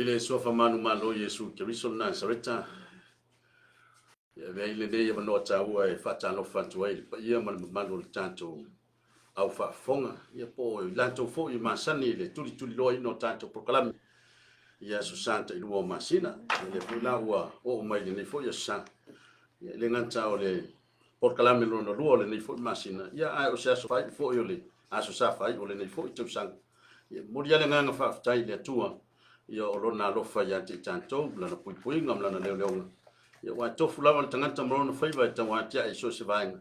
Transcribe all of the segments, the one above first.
I le Suafa manumalo o Iesu Keriso o Nasareta, e avea ai lenei avanoa taua e faatalofa atu ai i le paia ma le mamalu o le tatou au faafofoga, ia po o i latou foi e masani i le tulituliloaina o tatou polokalame i Aso Sa tailua o masina. Ia lea foi la ua oo mai i lenei foi Aso Sa, ia e le gata o le polokalame lona lua o lenei foi masina, ia ae o se aso faaiu foi o le Aso Sa faaiu o lenei foi tausaga. Ia e momoli lava le agaga faafetai i le Atua ia o lona alofa ia te i tatou, lana puipuiga ma lana leoleoga. Ia aua e tofu lava le tagata ma lona faiva e tau atiae i so o se vaega,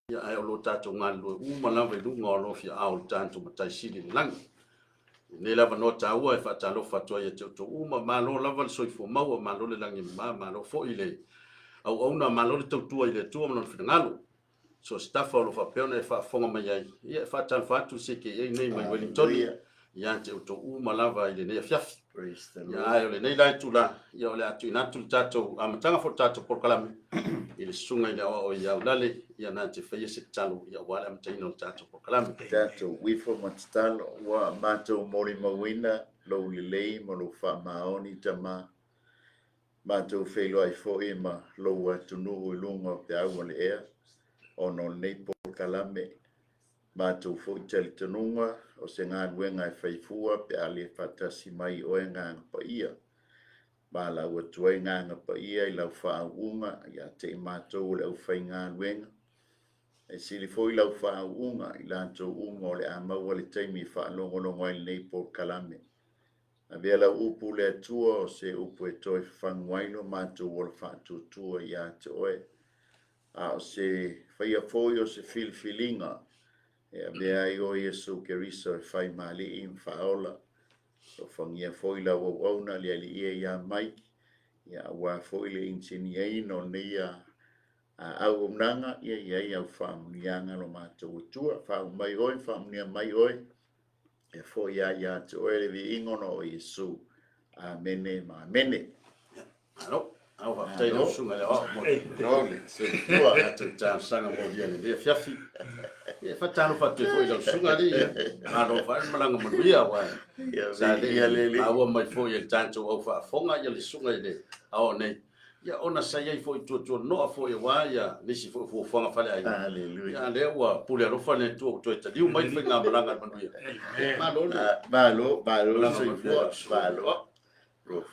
ia ae o lo o tatou galulue uma lava i luga o alofiaao o le tatou Matai Sili i le lagi. I lenei lava avanoa taua e faatalofa atu ai ia te outou uma, malo lava le soifua maua, malo le lagi e mama, malo foi le auauna, malo le tautua i le Atua ma Lona finagalo. So o se tafa o lo o faapea ona e faafofoga mai ai, ia e faatalofa atu le CKA nei mai Wellington ia te outou uma lava i lenei afiafi. Ia ae o lenei la itula, ia o le a tuuina atu le tatou amataga foi o le tatou polokalame i le susuga i le aoao ia Aulale, ia na te faia se tatalo ia aua le amataina o le tatou polokalame. Tatou uifo ma tatalo, ua matou molimauina lou lelei ma lou faamaoni, Tama. Matou feiloai foi ma lou atunuu i luga o peau o le ea ona o lenei polokalame. Matou foi talitonuga o se galuega e fai fua pe a le faatasi mai oe Agaga Paia. Valaau atu ai Agaga Paia i lau faauuga ia te i matou o le aufaigaluega. E sili foi lau faauuga i latou uma o le a maua le taimi e faalogologo ai i lenei polokalame. Avea lau upu le Atua o se upu e toe fafagu ai lo matou ola faatuatua ia te oe, a o se faia foi o se filifiliga e avea ai oe Iesu Keriso e fai ma Alii ma Faaola. Alofagia foi lau auauna le Alii e ia Mike, ia aua foi le inisiniaina o lenei auaunaga, ia i ai au faamanuiaga lo matou Atua. Faauma mai oe, faamanuia mai oe. E foi lava ia te oe le viiga ona o Iesu. Amene ma amene. Malo. Malo faafetai lau susuga i le aoao mo le soifua tatou talosaga molia i lenei afiafi. Ia, e faatalofa atu ai foi i lau susuga alii. Malo foi le malaga manuia aua sa le i maua mai foi e le tatou au faafofoga ia le susuga i le aoao nei. Ia ona sa i ai foi tuatuanoa foi aua ia nisi foi o fuafuaga faleaiga. Haleluia. Ia lea ua pule alofa le Atua ua toe taliu mai le faigamalaga i le manuia. Malo le Malo, malo le malaga manuia soifua, lau susuga. Malo.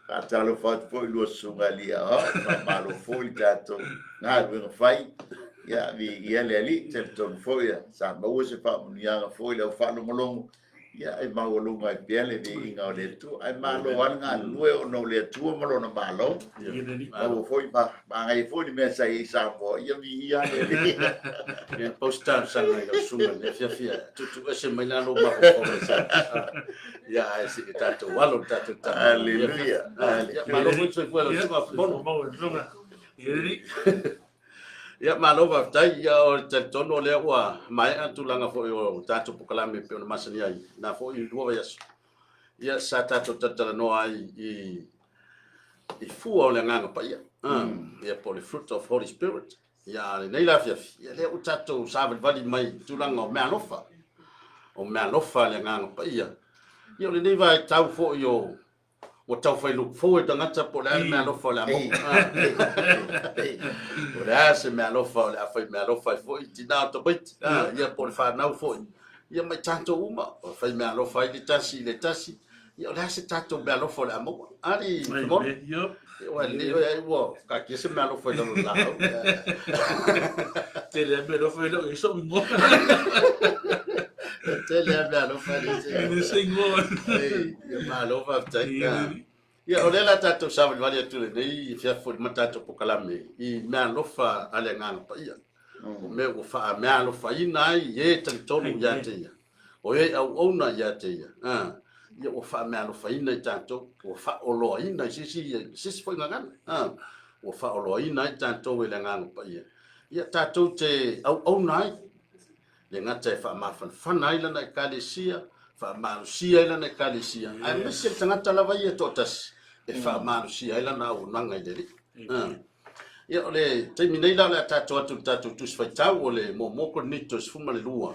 Faatalofa atu foi i lua susuga alii aoao, faamalo foi le tatou galuega fai. Ia, viia le Alii, talitonu foi sa maua se faamanuiaga foi i lau faalogologo. Ia, e maualuga ai pea le viiga o le Atua. Ae malo lava le galulue ona o le Atua ma Lona Malo. Maua foi ma magaia foi le mea sa i ai i Samoa. Ia viia le Alii. Ia, pau se talosaga i lau susuga i le afiafi, tuutuuese mai la lou mafaufau i sa. Ia, ae se i tatou alo le tatou tama. Haleluia. Ia, malo foi le soifua i lau susuga Fumono. Ia, malo faafetai. Ia, o le talitonu o lea ua maea tulaga foi o tatou polokalame e pei ona masani ai, na foi i 2 vaiaso. Ia, sa tatou talatalanoa ai i fua o le Agaga Paia. Ia, po o le fruit of Holy Spirit. Ia, a lenei la afiafi, ia lea ua tatou savalivali mai i tulaga o meaalofa. O meaalofa a le Agaga Paia. Ia, o lenei vaitau foi o ua tau fai look forward tagata po o le a le meaalofa o le a maua. Po o le a se meaalofa o le a fai meaalofa ai foi tina o tamaiti, ia po o le fanau foi. Ia ma i tatou uma, o fai meaalofa ai le tasi i le tasi. Ia o le a se tatou meaalofa o le a maua? Ali, Fumono? Ia ua lelei oe ai ua taatia se meaalofa i lalo o le laau. Tele lava meaalofa e le o i ai so'u igoa. Tele lava meaalofa e le se igoa. Ia malo faafetai. Ia o lea la tatou savalivali atu lenei afiafi foi ma tatou polokalame i meaalofa a le Agaga Paia. O mea ua faameaalofaina ai e talitonu ia te ia. O e auauna ia te ia, ia ua faameaalofaina i tatou, ua faaoloaina i se isi foi gagana, ua faaoloaina ai tatou e le Agaga Paia, ia tatou te auauna ai, le gata e faamafanafana ai lana Ekalesia, faamalosia ai lana Ekalesia, aemaise le tagata lava ia e toatasi, e faamalosia ai lana auaunaga i le Alii. Ia, o le taimi nei la o le a tatou atu i le tatou Tusi Faitau o le Muamua Korinito 12,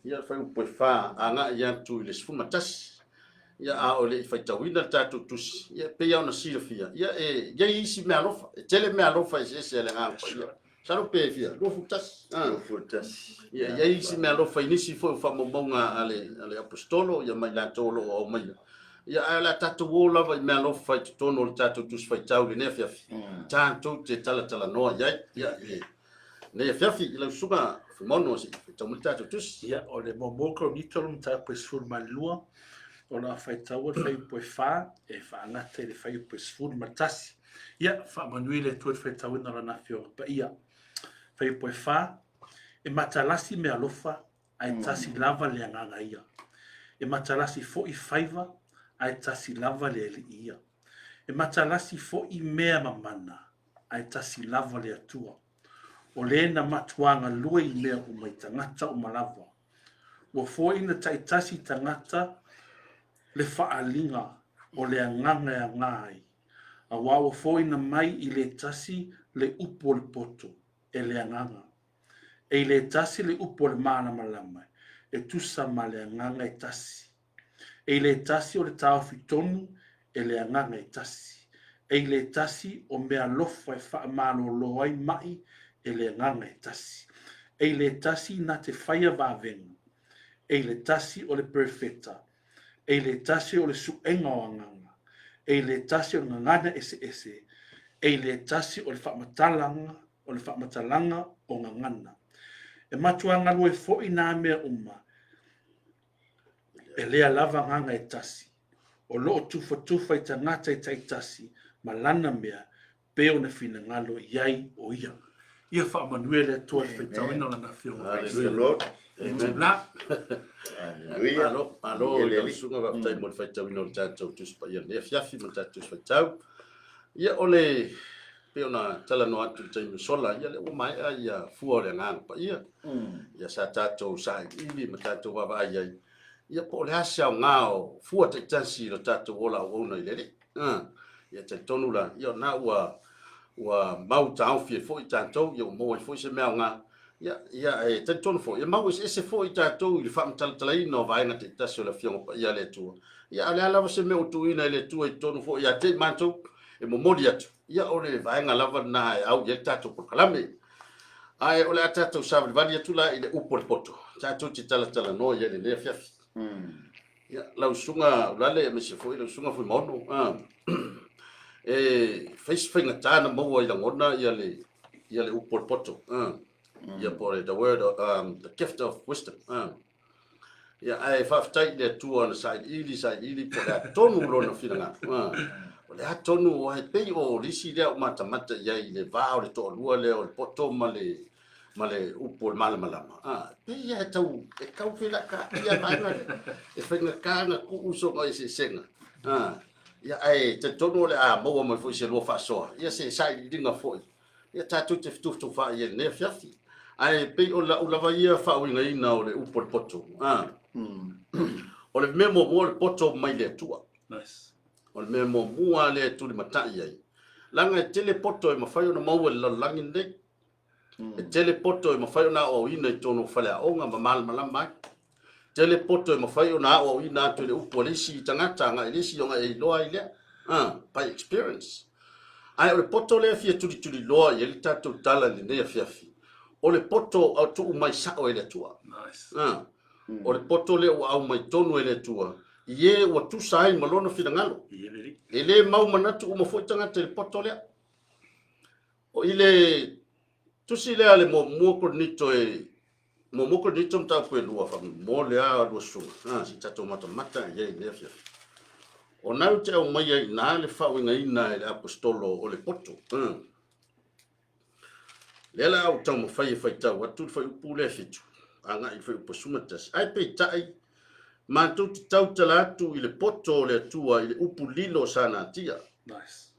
ia le fuaiupu e 4 agai atu i le 11. Ia, a o le i faitauina le tatou tusi, ia, e pei lava ona silafia, ia, e i ai isi meaalofa, e tele meaalofa eseese a le Agaga Paia. Masalo pe fia, 21. 21. Ia, e i ai isi meaalofa i nisi foi o faamaumauga a le, a le Aposetolo, ia ma i latou o lo o aumaia. Ia, ae o le a tatou o lava i meaalofa i totonu o le tatou tusi faitau i lenei afiafi, tatou te talatalanoa i ai. Ia, i lenei afiafi, i lau susuga Fuimaono, se i faitau mai le tatou tusi. Ia, o le muamua Korinito le mataupu e 12, o le a faitaua le fuaiupu e 4 e faagata i le fuaiupu e 11. Ia, faamanuia le Atua i le faitauina o Lana Afioga Paia. Fuaiupu e 4, E matalasi meaalofa, ae tasi lava le Agaga ia. E matalasi foi faiva, ae tasi lava le Alii ia. E matalasi foi mea mamana, ae tasi lava le Atua. O le na matuā galue i mea uma i tagata uma lava. Ua foaiina taitasi i tagata le faaaliga o le agaga e aga ai, auā ua foaiina mai i le tasi le upu o le poto e le agaga. E i le tasi le upu o le malamalama e tusa ma le agaga e tasi. E i le tasi o le taofi tonu e le agaga e tasi. E i le tasi o meaalofa e faamalolo ai maʻi e le agaga e tasi. E i le tasi na te faia vavega. E i le tasi o le perefeta. E i le tasi o le suega o agaga. E i le tasi o le gagana eseese. E i le tasi o le faamatalaga o le faamatalaga o gagana. E matuā galue foi nā mea uma e lea lava agaga e tasi, o lo o tufatufa i tagata e taitasi ma lana mea pei ona finagalo i ai o ia. Ia faamanuia le Atua i le faitauina o Lana Afioga. Praise the Lord. Amen. La. Hallelujah. Malo, malo i lau susuga, faafetai mo le faitauina o le tatou Tusi Paia i lenei afiafi ma le tatou Tusi Faitau. Ia, o le pei ona talanoa atu i le taimi ua sola, ia lea ua maea ia fua o le Agaga Paia. Ia sa tatou sailiili ma tatou vaavaai ai, ia po o le a se aoga o fua taitasi i lo tatou ola auauna i le Alii. Ia talitonu la, ia o lena ua ua mau taofi ai foi tatou, ia ua maua ai foi se mea aoga. Ia, ia e talitonu foi, e mau eseese foi tatou i le faamatalatalaina o vaega taitasi o le Afioga Paia a le Atua. Ia, a o le a lava se mea ua tuuina e le Atua i totonu foi ia te i matou, e momoli atu, ia o le vaega lava lena e au i ai le tatou polokalame. Ae o le a tatou savalivali atu la i le upu a le poto, tatou te talatalanoa i ai i lenei afiafi. Ia, lau susuga Ulale aemaise foi lau susuga Fuimaono, e fai si faigata na maua i lagona ia le, ia le upu a le poto, ia po o le the word, the gift of wisdom. Ia, ae faafetai i le Atua na sailiili, sailiili, po o le a tonu lona finagalo. O le a tonu, aua e pei o le isi lea ua matamata i ai i le va o le toalua lea o le poto ma le, ma le upu o le malamalama. Pei lava e tau, e tau felakaai vaega lea. E faigata ona tuu sona eseesega. Ia, ae talitonu o le a maua mai foi se lua faasoa, ia se sailiiliga foi Ia tatou te fetufaatufai ai i lenei afiafi. Ae pei o lau lava ia faauigaina o le upu o le poto. O le mea muamua o le poto mai le Atua. Nice. O le mea muamua lea e tulimatai ai. Leaga e tele poto e mafai ona maua i le lalolagi lenei. E tele poto e mafai ona aoaoina i totonu o faleaoga ma malamalama ai. Tele poto e mafai ona aoaoina atu i le upu a le isi tagata agai i le isi ona e iloa ai lea. By experience. Ae o le poto lea e fia tulituliloa i ai le tatou tala i lenei afiafi, o le poto a tuu mai sao e le Atua. Nice. O le poto lea ua aumai tonu e le Atua, i e ua tusa ai ma lona finagalo. E le mau manatu uma foi tagata i le poto lea. O i le tusi lea le muamua Korinito e muamua Korinito mataupu e lua mo le a lua susuga, se i tatou matamata i ai i lenei afiafi. O na ou te aumaia i ina le faauigaina e le aposetolo o le poto. Lea la ou taumafai e faitau atu le fuaiupu lea e 7 agai i le fuaiupu 11. Ae peitai, matou te tautala atu i le poto o le Atua i le upu lilo sa natia. Nice.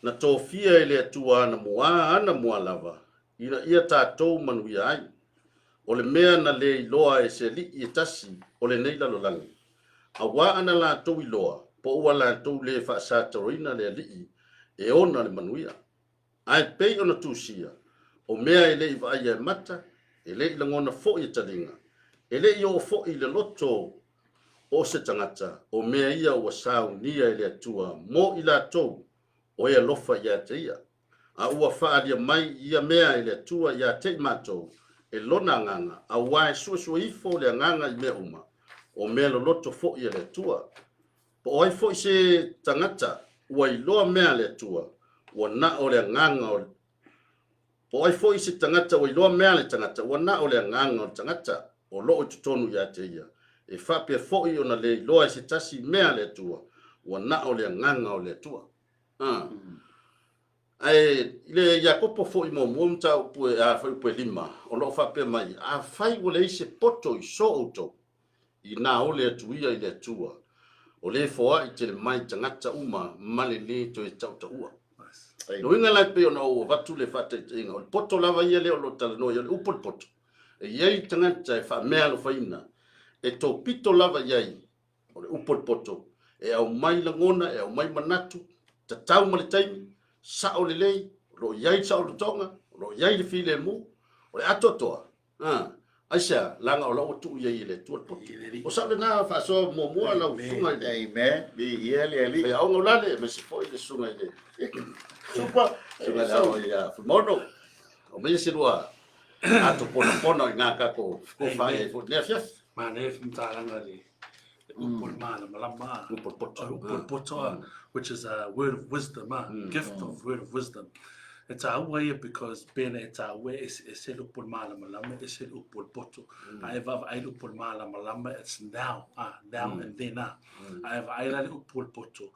Na tofia e le Atua anamua anamua lava, ina ia tatou manuia ai. O le mea na le iloa e se alii e tasi o lenei lalolagi, auā ana latou iloa, po ua latou le faasataloina le Alii e ona le manuia. Ae pei ona tusia, o mea e le i vaaia e mata, e le i lagona foi e taliga, e le i oo foi i le loto o se tagata, o mea ia ua saunia e le Atua mo i latou o e alofa ia te ia. A ua faaalia mai ia mea e le Atua ia te i matou e lona Agaga, auā e suesue ifo le Agaga i mea uma, o mea loloto foi a le Atua. Po o ai foi se tagata ua iloa mea a le Atua, ua na o le Agaga o Po o ai foi se tagata ua iloa mea a le tagata, ua na o le agaga o le tagata o lo o i totonu ia te ia, e faapea foi ona le iloa e se tasi mea a le Atua, ua na o le agaga o le Atua. A. Ae i le Iakopo foi muamua mataupu e a fuaiupu e 5, o lo o faapea mai, Afai ua leai se poto i so outou, inā ole atu ia i le Atua, o le foai tele mai tagata uma ma le lē toe tautaua. Le uiga la e pei ona ou avatu le faataitaiga, o le poto lava ia lea o lo o talanoa i ai, o le upu o le poto. E i ai tagata e faameaalofaina, e topito lava i ai, o le upu o le poto, e aumai lagona, e aumai manatu, tatau ma le taimi, sao lelei, o lo o i ai le saolotoga, o lo o i ai le filemu, o le atoatoa, A, aisea, leaga o la ua tuu i ai e le Atua le poto. O sau lena faasoa muamua lau susuga i le Amen. Viia le Alii. Faiaoga o Lale, aemaise foi le susuga i le Supa. Susuga i le ao ia Fuimaono. Aumaia se lua ato ponapona i ngā kākou fikofa ai foi lenei afiafi. Manaia le faamatalaga le upu o le malamalama. Upu o le poto. Upu o le poto, which is a word of wisdom, gift of word of wisdom. E tāua ia because pēnā e tāua e ese le upu o le malamalama, ese le upu o le poto. A e vaavaai le upu o le malamalama, it's now, now and then. A e vaai la le upu o le poto,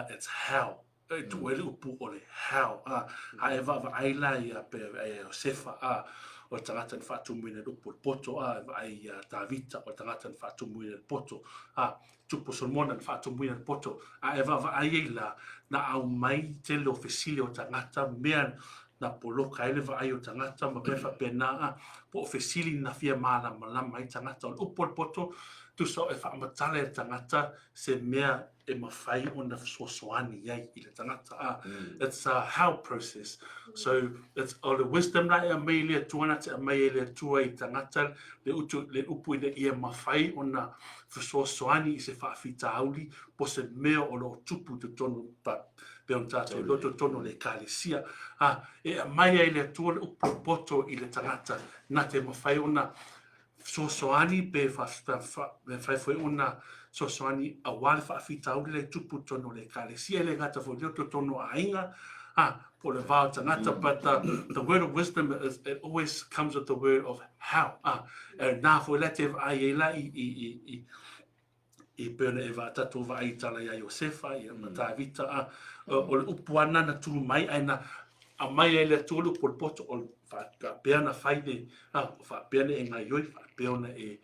it's how. E tuu ai le upu o le how, a. A e vaavaai la ia pe e Iosefa, a, o le tagata na faatumuina i le upu o le poto, a, e vaai ia Tavita, o le tagata na faatumuina i le poto, a, tupu o Solomona na faatumuina i le poto. A e vaavaai ai la, na aumai tele o fesili o tagata, mea na poloka ai le vaai o tagata ma mea faapena, a, po o fesili na fia malamalama ai tagata. O le upu o le poto, tusa o e faamatala e le tagata se mea e mafai ona fesoasoani ai i le tagata. A, it's a how process. So, it's, o le wisdom la e aumai e le Atua na te aumai e le Atua i tagata le, utu, le upu ina ia mafai ona fesoasoani i se faafitauli po se mea o lo o tupu i totonu pa, pe ona tātou iloa totonu o le ekalesia. A, e aumai ai le Atua le upu poto i le tagata na te mafai ona fesoasoani pe mafai foi ona fesoasoani aua le faafitauli lea e tupu i totonu o le Ekalesia, e le gata foi i lea o totonu o aiga, a, po o le va o tagata, but the word of wisdom is, it always comes with the word of how, a, e nā foi la te vaai ai la i, i, i, i, i pei ona e va, tatou vaai i tala iā Iosefa, ia ma Tavita, a, o le upu lava lena na tū mai, ae na aumai ai le Atua le upu o le poto, o faapea ona fai le, a, faapea ona e gaioi, faapea ona e,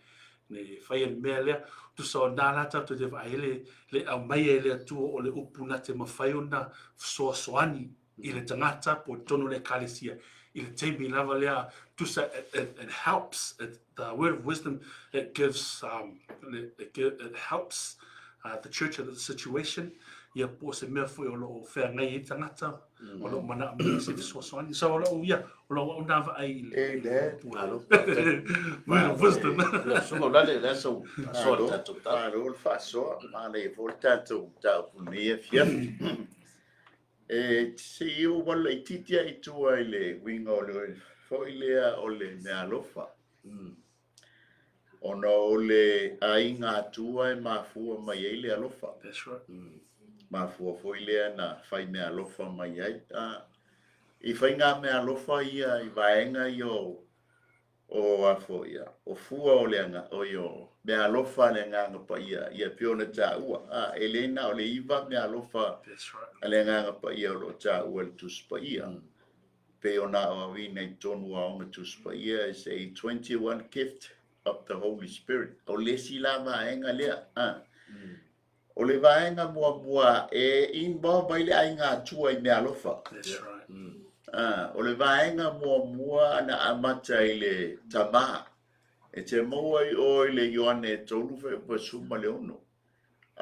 ne faia le mea lea. Tusa o nā la tatou te vaai ai le, le aumai ai le Atua o le upu na te mafai ona fesoasoani i le tagata po o totonu o le ekalesia i le taimi lava lea tusa it, it, it helps it, the word of wisdom it gives um, it, it helps the church at the situation ia po o se mea foi o lo o feagai ai tagata o lo o manaomia se fesoasoani so o lou ia o lou au nā vaai i le Malo. word of wisdom. Le susuga o Lale, le aso faasoa le tatou mataupu. Malo le faasoa, manaia foi le tatou mataupu i lenei afiafi. E se i ou alu laitiiti lava i tua i le uiga o le foi lea o le meaalofa. Ona o le aiga Atua e mafua mai ai le alofa. That's right. Mafua foi lea na fai meaalofa mai ai. A, i faiga meaalofa ia i vaega ia o o a foi ia, o fua o le aga, oi o meaalofa a le Agaga Paia, ia pei ona taua, a, e le na o le 9 meaalofa That's right. a le Agaga Paia o lo o taua e le Tusi Paia. Pei ona aoaoina i totonu o Aoga Tusi Paia is a 21 gift of the Holy Spirit. O le isi la vaega lea, a. O le vaega muamua e involve ai le aiga Atua i meaalofa. That's right. Ah, o le vaega muamua na amata i le tamā. E te maua i o i le Ioane 3:16.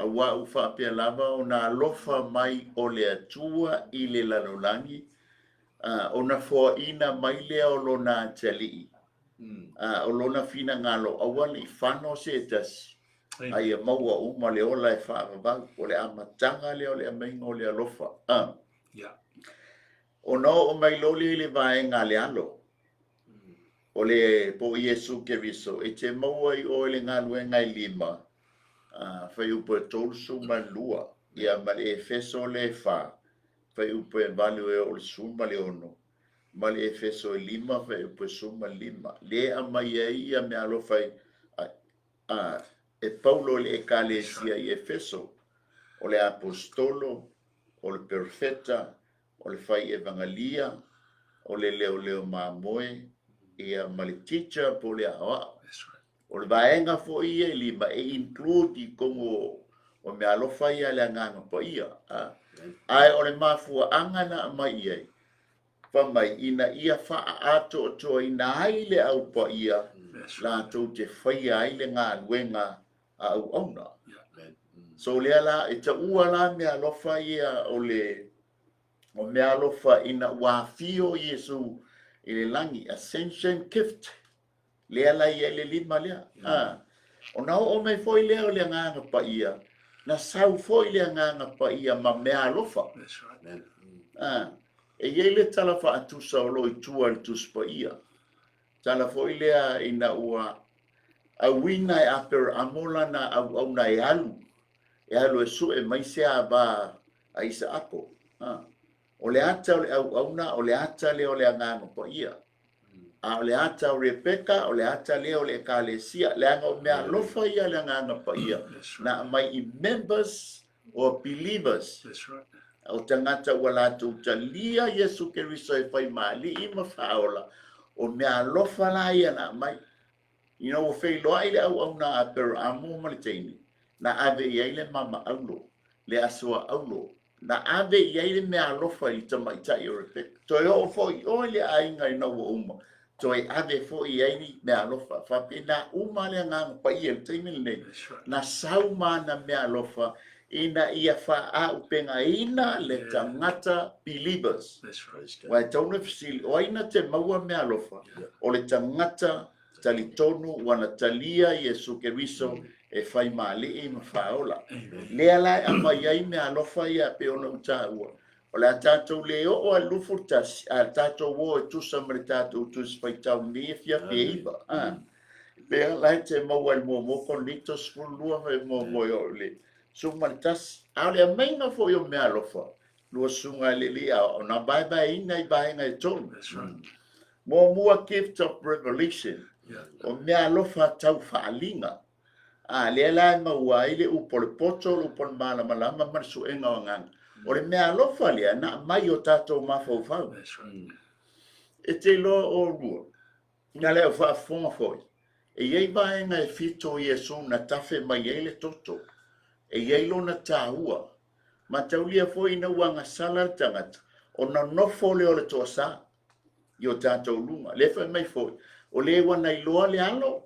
Auā ua faapea lava ona alofa mai o le Atua i le lalolagi, ah, ona foaina mai lea o lona atalii, ah, o lona finagalo aua ne i fano se tasi. A ia maua uma le ola e faavavau. O le amataga lea o le aumaiga o le alofa. A. Yeah. Ona oo mai loa lea i le vaega a le alo, o le po o Iesu Keriso, e te maua i o i le galuega e lima, fuaiupu e 32, ia ma le Efeso lea e 4, fuaiupu e 8 e oo i le 16, ma le Efeso e 5, fuaiupu e 15, lea e aumai ai ia meaalofa e Paulo i le Ekalesia i Efeso, o le aposetolo, o le perofeta, o le fai evagalia, o le leoleo mamoe, ia ma le teacher po o le aoao. O le vaega foi ia e lima e include i totonu o meaalofa ia a le Agaga Paia. Ae o le mafuaaga na aumai i ai, fai mai, ina ia faaatoatoaina ai le Au Paia latou te faia ai le galuega a auauna. So lea la, e taua la meaalofa ia o le o meaalofa ina ua afio Iesu i le lagi, ascension gift, lea la i ai le lima lea. Ona oo mai foi lea o le Agaga Paia, na sau foi le Agaga Paia ma meaalofa. E i ai le tala faatusa o lo o i tua i le Tusi Paia. Tala foi lea ina ua auina e Aperamo lana auauna e alu, e alu e sue mai se ava a Isaako. O le ata o le auauna, o le ata lea o le Agaga Paia. A o le ata o Rebeka, o le ata lea o le Ekalesia. Leaga o meaalofa ia a le Agaga Paia na aumai i members or believers. O tagata ua latou talia Iesu Keriso e fai ma Alii ma Faaola, o meaalofa la ia na aumai. Ina ua feiloai le auauna a Aperamo ma le teine, na ave i ai le mama aulo, le asoa aulo, na ave i ai le meaalofa i le tamaitai o Rebeka. Toe oo foi i o i le aiga ina ua uma, toe ave foi i ai ni meaalofa. Faapena uma le Agaga Paia i le taimi lenei, na sau ma ana meaalofa ina ia faaaupegaina le tagata believers. Aua e tatau ona fesili, o ai na te maua meaalofa? O le tagata talitonu ua na talia Iesu Keriso e fai ma Alii ma Faaola. Lea la e aumai ai meaalofa ia pei ona ou taua, o le a tatou le oo lava i le 21, ae tatou o e tusa ma le tatou Tusi Faitau i lenei afiafi e 9. Lea la e te maua i le muamua Korinito 12 fai muamua e oo i le 11. A o le aumaiga foi o meaalofa, lua susuga i le alii aoao, na vaevaeina i vaega e tolu. Muamua, gift of revelation, o meaalofa tau faaaliga. A, lea la e maua ai le upu o le poto, le upu o le malamalama ma le suega o agaga. O le meaalofa lea na aumai i o tatou mafaufau. E te iloa oulua, na le au faafofoga foi, e i ai vaega e fito o Iesu na tafe mai ai le toto. E i ai lona taua. Mataulia foi ina ua agasala le tagata, ona nofo lea o le toasa i o tatou luga. Lea fai mai foi, o le ua na iloa le alo,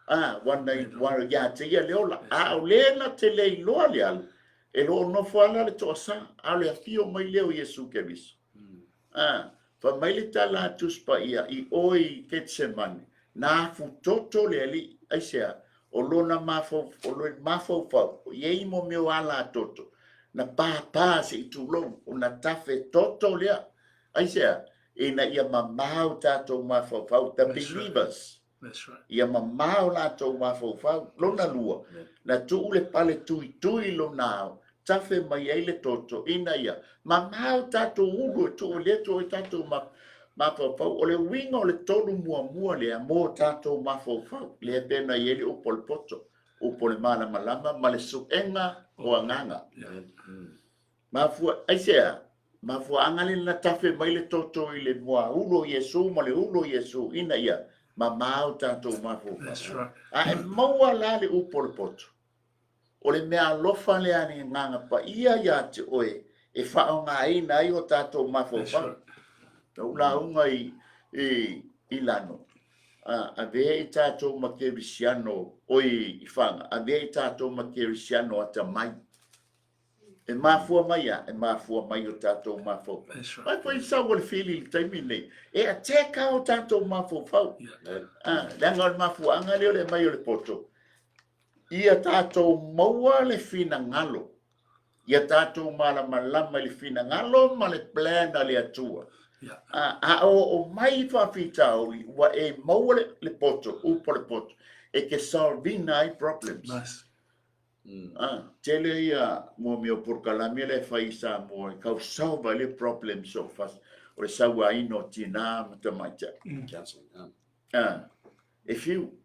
a, ua na ua ia te ia le ola. A o le na te le iloa le alo, e lo o nofo lava la le toasa, a o le afio mai lea o Iesu Keriso. A, fai mai le tala a Tusi Paia i o i Ketsemane, na afutoto le Alii. Aisea? O lona mafau, o le mafaufau, e i ai mo mea o ala toto, na pāpā se i tulou, ona tafe toto lea. Aisea? Ina ia mamao tatou mafaufau, the believers. Ia mamao latou mafaufau. Lona lua, na tuu le pale tuitui i lona ao, tafe mai ai le toto, ina ia mamao tatou ulu e tuu i le Atua i tatou mafaufau. O le uiga o le tolu muamua lea mo tatou mafaufau, lea pei ona i ai le upu o le poto, upu o le malamalama ma le suega o agaga. Mafua, aisea? Mafuaaga lea na tafe mai le toto i le muaulu o Iesu ma le ulu o Iesu ina ia mamao tatou mafaufau. A e maua la le upu o le poto, o le meaalofa lea a le Agaga Paia ia te oe e faaaogaina ai o tatou mafaufau. Na ou lauga i, i, i Lano, a, avea i tatou ma kerisiano, oi i Faga, avea i tatou ma kerisiano atamai. E mafua mai a? E mafua mai o tatou mafaufau. Vai foi sau o le fili i le taimi lenei. E attack lava o tatou mafaufau. Ah, leaga o le mafuaaga lea o le aumai o le poto. Ia tatou maua le finagalo, ia tatou malamalama i le finagalo ma le plan a le Atua. A oo mai faafitauli, ua e maua le poto, upu o le poto, e te solve ina ai problems. Nice. Tele ia mea o polokalame la e fai i Samoa e tau solve ai le problems o le sauaina o tina ma tamaitai. Counseling. E fiu.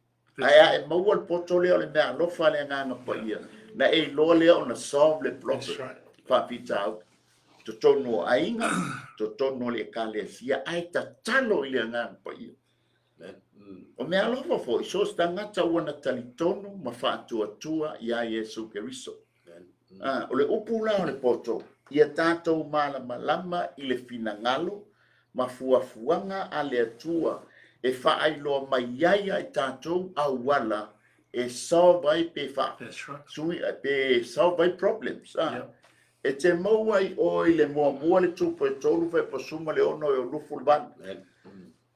Ae a e maua le poto lea o le meaalofa a le Agaga Paia, na e iloa lea ona solve le problem, faafitauli, totonu o aiga, totonu o le Ekalesia, ae tatalo i le Agaga Paia. O meaalofa foi, so o se tagata ua na talitonu ma faatuatua iā Iesu Keriso. O le upu la o le poto, ia tatou malamalama i le finagalo ma fuafuaga a le Atua e faailoa mai ai ia i tatou auala e solve ai pe fa sui pe solve ai problems. E te maua i o i le muamua le tupu e 3 fuaiupu 16 e o 28.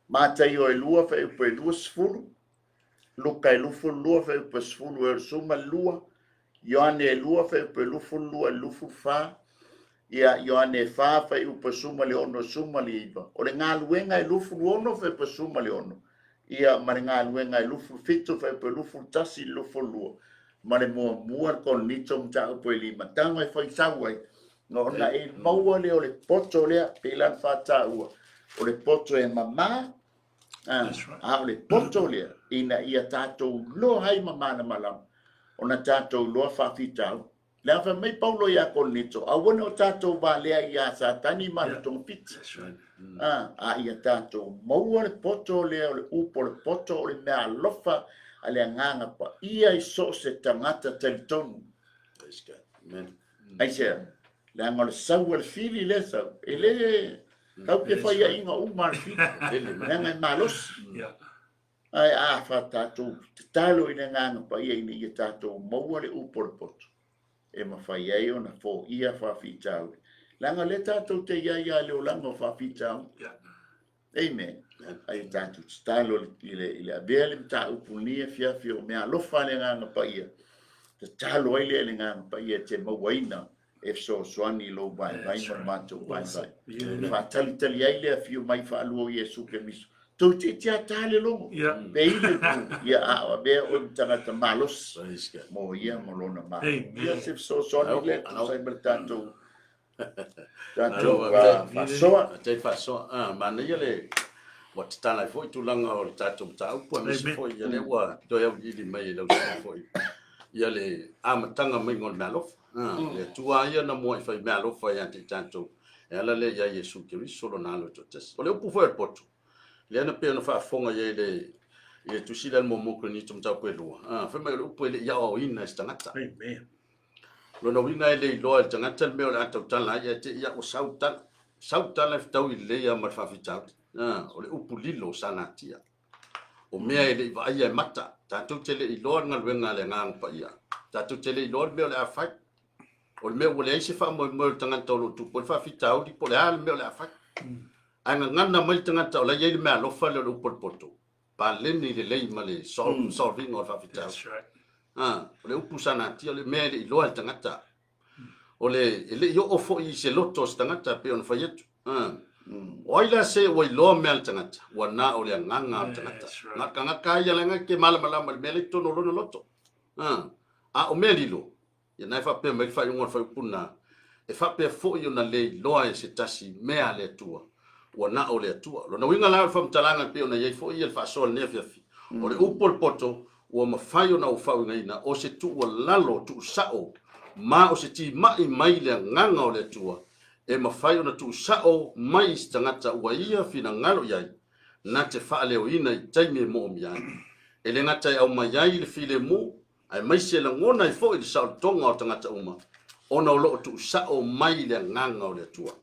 Mataio e 2 fuaiupu e 20, Luka e 22 fuaiupu e 10 e 12, Ioane e 2 fuaiupu e 22 e 24, ia Ioane e 4 fuaiupu e 16 e 19. O le galuega e 26 fuaiupu e 16, ia ma le galuega e 27 fuaiupu e 21 i le 22, ma le muamua le Korinito mataupu e 5. Tago e fai sau ai, ona e maua lea o le poto lea, pei la ona faataua, o le poto e mama, a o le poto lea, ina ia tatou iloa ai ma malamalama, ona tatou iloa faafitauli. Le fai mai Paulo ia Korinito, aua ne o tatou valea ia Satani ma le togafiti. A ia tatou maua le poto lea o le upu o le poto o le meaalofa a le Agaga Paia i so o se tagata talitonu. Aisea? Leaga o le sau a le fili lea sau, e le tau te faiaina uma a le fili, leaga e malosi. Ae a fa tatou tatalo i le Agaga Paia ina ia tatou maua le upu o le poto, e mafai ai ona foia faafitauli. Leaga o lea tatou te i ai lava i le olaga o faafitauli. Amen. Ae tatou tatalo i le avea le mataupu lenei afiafi o meaalofa a le Agaga Paia, tatalo ai lea i le Agaga Paia e te mauaina e fesoasoani i lou vaivai ma le matou vaivai. E faatalitali ai le afio mai faalua o Iesu Keriso. Toeitiiti lava ta le logo, pe i le itu, ia a o avea oe ma tagata malosi mo ia ma lona malo. Ia se fesoasoani lea e tusa ai ma le tatou faasoa. Tai faasoa. Manaia le ua tatala ai foi tulaga o le tatou mataupu, aemaise foi ia lea ua toe auiliili mai e lau susuga foi ia le amataga maiga o le meaalofa. Le Atua lava ia na muai fai meaalofa ia te i tatou, e ala lea ia Iesu Keriso lona Alo e toatasi. O le upu foi a le poto, lea na pei ona faafofoga i ai i le tusi lea a le muamua o Korinito mataupu e 2, fai mai o le upu e le i aoaoina e se tagata. Amen. Lona uiga e le iloa e le tagata le mea o le a tautala ai, ae te i ua sau tala. Sau tala e fetaui lelei lava ma le faafitauli. O le upu lilo sa natia. O mea e le i vaaia e mata. Tatou te le i iloa le galuega a le Agaga Paia. Tatou te le iloa le mea o le a fai. O le mea ua leai se faamoemoe o le tagata o lo o tupu ai le faafitauli po o le a le mea o le a fai. Ae gagana mai le tagata o la e i ai le meaalofa lea o le upu a le poto. Paleni lelei ma le solve ina o le faafitauli. That's right. O le upu sa natia, o le mea e le i iloa e le tagata. O le, e le i oo foi i se loto o se tagata e pei ona fai atu. O ai la se ua iloa mea a le tagata? Ua na o le agaga o le tagata. That's right. Gagaka ai ia leaga ke malamalama i le mea lea i totonu o lona loto. A o mea lilo, Ia na e faapea mai le faaiuga o le fuaiupu lena, e faapea foi ona le iloa e se tasi mea a le Atua, ua na o le Atua. Lona uiga la o le faamatalaga e pei ona i ai foi le faasoa i lenei afiafi, o le upu a le poto ua mafai ona ou faauigaina o se tuualalo tuusao ma o se timai mai le agaga o le Atua e mafai ona tuusao mai i se tagata ua ia finagalo i ai na te faaleoina i taimi e moomia ai. E le gata e aumai ai le filemu aemaise e lagona ai foi le saolotoga o tagata uma, ona o lo o tuusao mai le agaga o le Atua.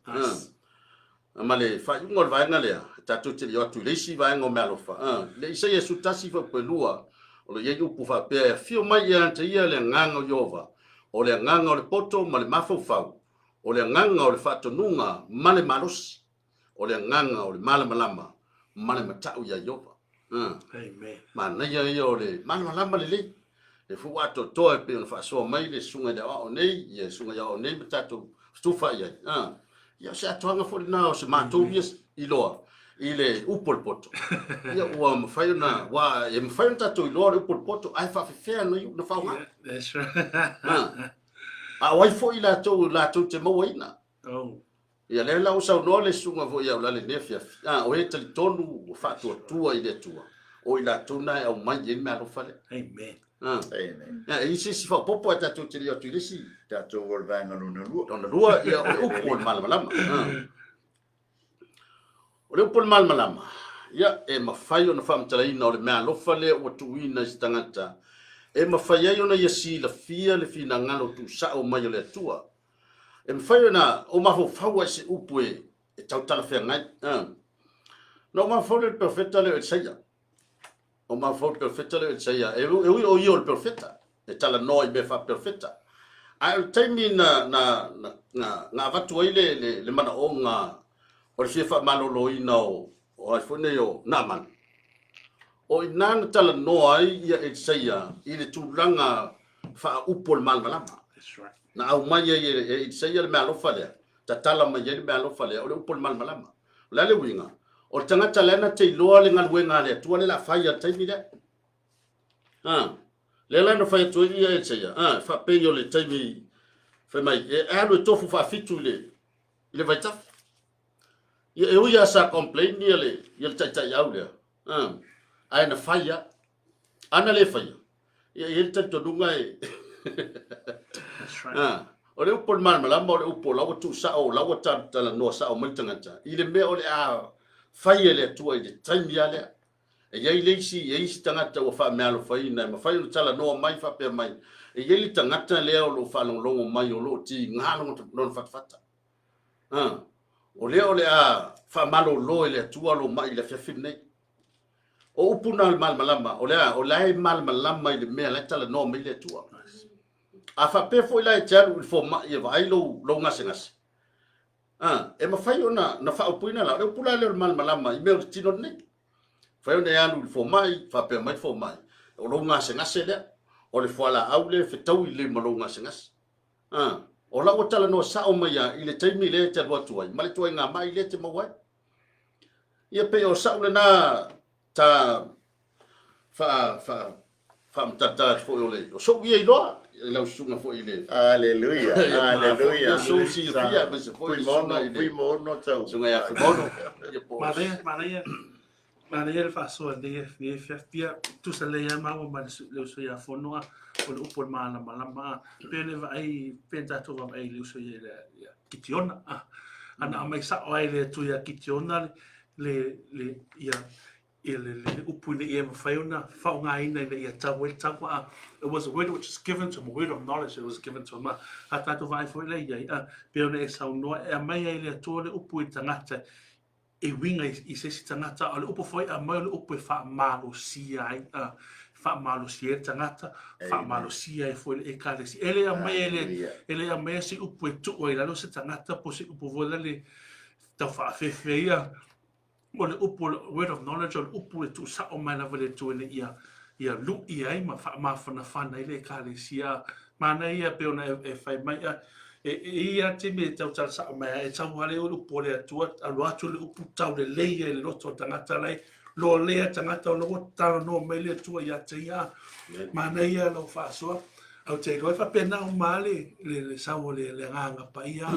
Ma le faaiuga o le vaega lea, e tatou te le i o atu i le isi vaega o meaalofa, le Isaia 11 fuaiupu e 2, o lo o i ai upu faapea, e afio mai ia te ia le agaga o Ieova, o le agaga o le poto ma le mafaufau, o le agaga o le faatonuga ma le malosi, o le agaga o le malamalama ma le matau iā Ieova. Amen. Manaia ia o le malamalama lelei. Le foi ua atoatoa e pei ona faasoa mai le susuga i le aoao nei, ia susuga i aoao nei ma tatou fetufaai ai. Ah, ia o se atoaga foi lena o se matou ia iloa i le upu o le poto. Ia ua mafai ona, ua, e mafai ona tatou iloa le upu o le poto, ae faafefea ona iu, ona faaaoga. Yeah, that's right. Ah. A o ai foi latou, latou te mauaina? Oh. Ia lea la ua saunoa le susuga foi ia Ulale i lenei afiafi, a, o e talitonu ua faatuatua i le Atua, o i latou na e aumai i ai le meaalofa lea. Amen. A. Amen. Ia, e i ai se isi faaopoopo ae tatou te le o atu i le isi. Tatou o le vaega lona lua. Lona lua, ia, o le upu o le malamalama. A. O le upu o le malamalama, ia, e mafai ona faamatalaina o le meaalofa lea ua tuuina i se tagata e mafai ai ona ia silafia le finagalo tuusao mai o le Atua. E mafai ona ou mafaufau ai se upu e, e tau talafeagai. Na ou mafaufau lea i le perofeta lea o Elisaia. Ou mafaufau i le perofeta lea o Elisaia. E, e ui o ia o le perofeta, e talanoa i mea faaperofeta. Ae o le taimi na, na, na, na, na avatu ai le, le, le manaoga o le fia faamaloloina o, o ai foi nei o Naamani. O i ina na talanoa ai ia Elisaia i le tulaga faaupu o le malamalama. That's right. Na aumai ai e Elisaia le meaalofa lea, tatala mai ai le meaalofa lea, o le upu o le malamalama. O le a le uiga? O le tagata lea na te iloa le galuega a le Atua lea o le a fai i le taimi lea. Ha. Lea la na fai atu ai ia Elisaia, ha, faapei o le taimi fai mai, e alu e tofu faafitu i le, i le vaitafe. Ia, e ui lava sa complain ia le, ia le taitaiau lea, ha, ae na fai lava. Ana le faia, ia e i ai le talitonuga e... That's right. Ah, o le upu o le malamalama, o le upu o la ua tuusao, o la ua talanoa sao mai le tagata, i le mea o le a fai e le Atua i le taimi lava lea. E i ai le isi, e i ai isi tagata ua faameaalofaina, e mafai ona talanoa mai faapea mai, e i ai le tagata lea o lo o faalogologo mai o lo o tiga lona, lona fatafata. Ah, o lea o le a faamalolo e le Atua lou mai i le afiafi lenei. O upu na o le malamalama, o le a? O la e malamalama i le mea la e talanoa mai le Atua. A faapea foi la e te alu i le fomai e vaai lou, lou gasegase, a, e mafai ona na faaupuina la, o le upu la lea o le malamalama i mea o le tino lenei. Mafai ona e alu i le fomai, faapea mai le fomai, o lou gasegase lea, o le fualaau lea e fetaui lelei ma lou gasegase. A, o la ua talanoa sao mai lava i le taimi lea e te alu atu ai, ma le ituaiga mai lea e te maua ai. Ia pei o sa'u lena ta faa faa faamatata atu foi o le o so'u ia iloa i lau susuga foi i le Aleluia, aleluia. Ia sou silafia aemaise foi le susuga i le Fuimaono tau. Susuga ia Fuimaono. Ia po o Manaia, manaia, manaia le faasoa i lenei lenei afiafi. Ia, tusa lelei lava maua ma le uso ia Fono a, o le upu o le malamalama a. Pei ona e vaai, pei ona tatou vaavaai i le uso ia ia Kitiona a. Ana aumai sao ai le Atua ia Kitiona le, le, le, ia, ia le, le, le upu ina ia mafai ona faaaogaina ina ia tau ai le taua a. It was a word which is given to him, a word of knowledge that was given to him. A, a tatou vaai foi la i ai, a, pei ona e saunoa, e aumai ai le Atua le upu i le tagata e uiga i se isi tagata, a o le upu foi e aumai o le upu e faamalosia ai, a, faamalosia ai le tagata, faamalosia ai foi le Ekalesia. E le aumaia e le, e le aumaia se upu e tuu ai i lalo se tagata po o se upu foi lale tau faafefe ia. O le upu, o le word of knowledge, o le upu e tuusao mai lava e le Atua ina ia, ia lui ai ma faamafanafana ai le Ekalesia. Manaia ia pei ona e, e fai mai, a, e, e i ai lava taimi e tau talasao mai ai, e tau lava le upu a le Atua, alu atu le upu taulelei ai i le loto o le tagata la e lolea tagata o la ua talanoa mai le Atua ia te ia. Manaia lau faasoa. Ou te iloa e faapena uma lava le, le, le sau o le, le Agaga Paia.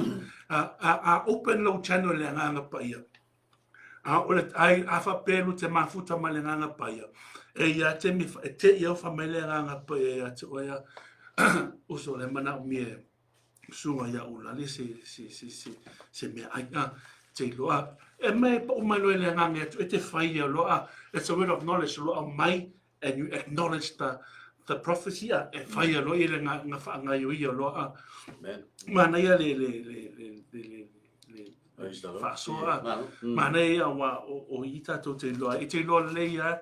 A, a, a open lou channel i le Agaga Paia, a, o le, ai, a faapea lu te mafuta ma le Agaga Paia, e ia te mi, e te ia fa mai le Agaga Paia ia te oe a, uso le manaomia e susuga ia Ulale se, se, se, se, se meaai. A, te iloa, e mai pau mai loa i le Agaga e te fai ia loa, a, it's a word of knowledge, loa mai and you acknowledge the, the prophecy, a, e fai ia loa ia le nga, nga whaangaio ia loa, a. Amen. Manaia le, le, le, le, le, le, le, Praise the Lord. faasoa, a. Malo. Manaia ia ua o, o i tātou te iloa, i te iloa lelei a,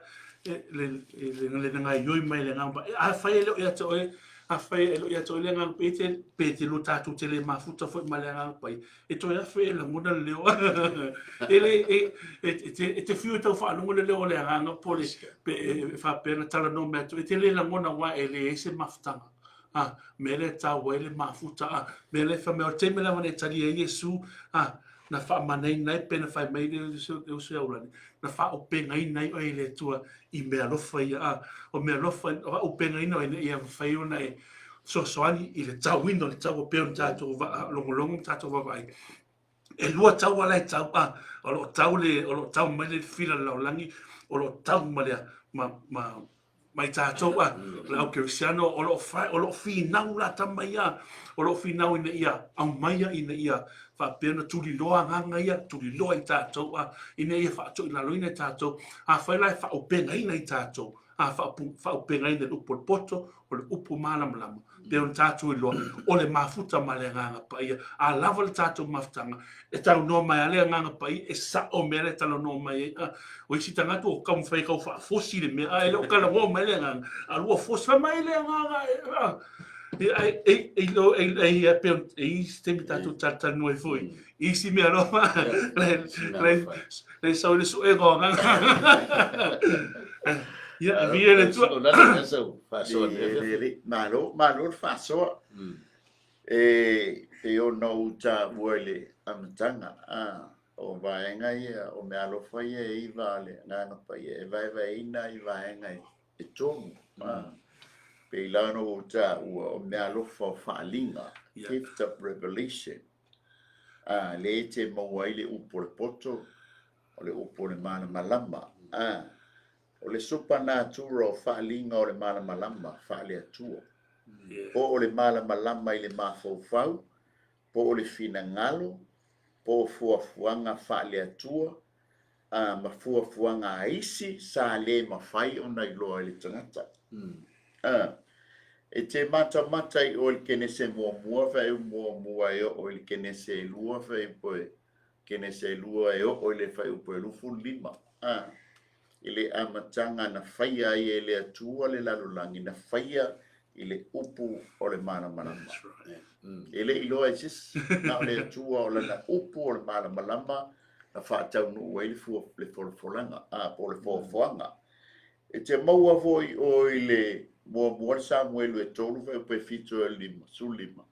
e, le, le, le, le, le ngaioi mai le ngamba. A fai e leo ia te oe, Afai e le o ia te oe le Agaga Paia, te, pe te lua tatou te le mafuta foi ma le Agaga Paia, e toe afe e lagona le leo. E le, e, e, e, te, e te fiu e tau faalogo le leo o le Agaga po le, pe e faapea na talanoa mai atu, e te le lagona aua e leai se mafutaga. A, mea lea e taua ai le mafuta, a, mea lea e fai mai, o le taimi lava na e talia ai Iesu, a, na faamanaina ai pe na fai mai le uso ia Aulani, na faaopegaina ai oe e le Atua i meaalofa ia, a, o meaalofa, o faaopegaina oe ina ia mafai ona e fesoasoani i le tauina o le taua pei ona tatou logologo ma tatou vaavaai. E lua taua la e tau, a, o lo o tau le, o lo o tau mai le fila o le lalolagi, o lo o tau ma le, ma, ma, ma i tatou a le au kerisiano o lo o fa, o lo o finau la tama ia, o lo o finau ina ia aumaia ina ia faapea ona tuliloa agaga ia, tuliloa i tatou a, ina ia faatoilaloina i tatou. Afai la e faaopegaina i tatou, a faaopegaina i le upu o le poto, o le upu malamalama, pei ona tatou iloa, o le mafuta ma le Agaga Paia. A lava le tatou mafutaga, e talanoa mai lava le Agaga Paia, e sao mea la e talanoa mai ai. A, o isi tagata ua taumafai e tau faafosi le mea, a e le o talanoa mai le Agaga, a ua fosi, fai mai le Agaga, a, e, e, e, e, e, e, e isi taimi tatou talatalanoa ai foi, isi mea alofa, le sau i le suega o Agaga. Ia, avia le tua. Malo, malo le faasoa. E pei ona ou taua i le amataga, a, o vaega ia, o meaalofa ia e iva a le Agaga Paia, e vaevaeina i vaega e tolu. A, pei la ona ou taua, o meaalofa o faaaliga, gift of revelation. A, lea e te maua ai le upu o le poto, o le upu o le malamalama. A, o le supernatural faaaliga o le malamalama faale-Atua. Po o le malamalama i le mafaufau, po o le finagalo, po o fuafuaga faale-Atua, a, ma fuafuaga a isi sa le mafai ona iloa e le tagata. A, e te matamata i oe i le Kenese muamua faaiu muamua e oo i le Kenese e lua faaiu e Kenese e lua e oo i le faaiupu e 25. A, i le amataga na faia ai e le Atua le lalolagi, na faia i le upu o le malamalama. Right. E le i iloa e se isi, na o le Atua o lana upu o le malamalama na faataunuu ai le fua, le folafolaga, a, po o le foafoaga. E te maua foi o i le muamua le Samuelu e 3 faaiupu e 7 e le 15.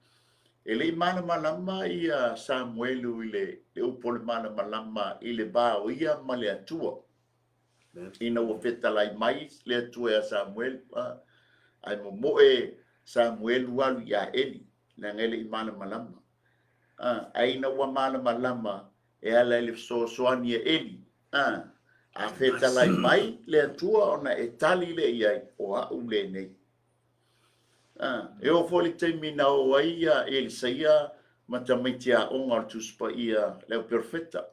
E le i malamalama ia Samuelu i le, le upu o le malamalama i le va o ia ma le Atua. Ina ua fetalai mai le Atua ia Samuelu, a, ae momoe Samuelu alu ia Eli, leaga e le i malamalama. A, ae ina ua malamalama e ala i le fesoasoani a Eli, a, a fetalai mai le Atua ona e tali lea i ai, o au lenei. A, e oo foi le taimi na oo ai ia Elisaia ma tamaiti aoga o le Tusi Paia le au perofeta.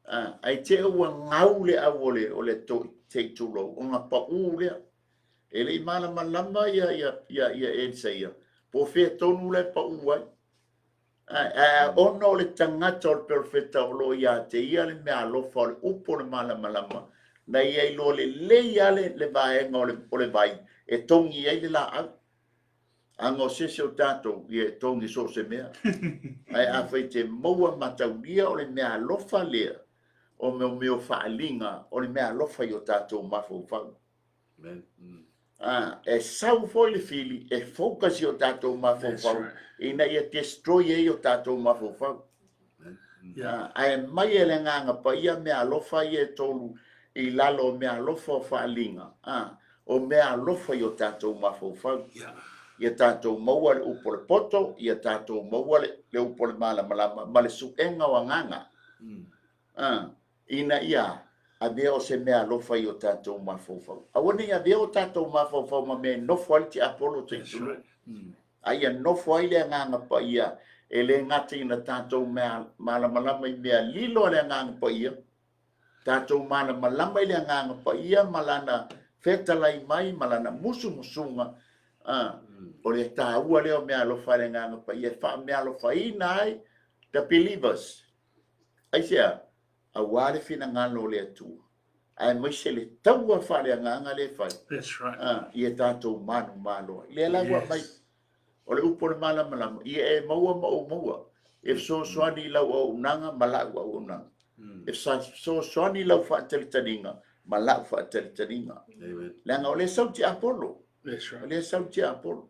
A, ae te ua gau le au o le, o le toi, te i tulou, ona paū lea. E le i malamalama ia, ia, ia, ia Elisaia, po o fea tonu la e paū ai. Ae ona o le tagata o le perofeta o lo o ia te ia le meaalofa o le upu o le malamalama, na ia iloa lelei lava le, le vaega o le, o le vai e togi ai le laau. Aga o se isi o tatou, ia e togi so o se mea. Ae afai te maua mataulia o le meaalofa lea, o mea o mea o faaaliga o le meaalofa i o tatou mafaufau. Amen. Mm. Ah, e sau foi le fili e focus i o tatou mafaufau right. ina ia destroy ai o tatou mafaufau. Yeah. Ah, ae mai e le Agaga Paia meaalofa ia e tolu i lalo o meaalofa o faaaliga, ah, o meaalofa i o tatou mafaufau. Yeah. Ia tatou maua le upu o le poto, ia tatou maua le, le upu o le malamalama ma le suega o agaga. Ah, ina ia avea o se meaalofa i o tatou mafaufau. Aua ne i avea o tatou mafaufau ma mea e nofo ai le tiapolo te That's right. A ia nofo ai le Agaga Paia, e le gata ina tatou mea malamalama i mea lilo a le Agaga Paia, tatou malamalama i le Agaga Paia ma lana fetalai mai ma lana musumusuga, a, o le taua lea o meaalofa a le Agaga Paia e faameaalofaina ai the believers. Aisea? Aua le finagalo o le Atua. Aemaise le taua faaleagaga lea e fai. That's right. Ia tatou manumalo ai. Lea la ua aumai. O le upu o le malamalama, ia e maua ma ou maua, e fesoasoani i lau auaunaga ma la'u auaunaga. E fesoasoani i lau faatalitaliga ma la'u faatalitaliga. Leaga o lea e sau tiapolo. O lea e sau tiapolo.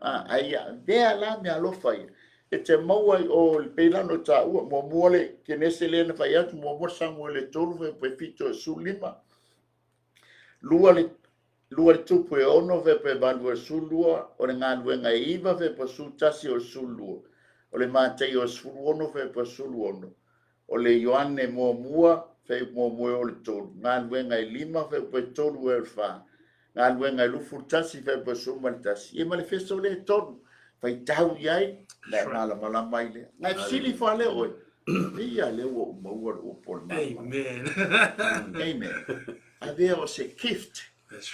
Ae ia avea la meaalofa ia e te maua i o, e pei la ona taua, muamua le Kenese lea na fai atu, muamua le Samuele 3 fuaiupu 7 e 15, lua le lua le Tupu e 6 fuaiupu 8 e 12, o le Galuega e 9 fuaiupu 11 o le 12, o le Mataio e 16 fuaiupu 16, o le Ioane muamua fuaiupu muamua e oo i le 3, Galuega e 5 fuaiupu 3 e oo i le 4, Galuega e 21 fuaiupu 11, ia ma le Efeso lea e 3. Faitau i ai, ona e malamalama ai lea. Na e fesili fua lea oe, pei a lea ua ou maua le upu o le malamalama. Amen. Amen. Avea o se gift.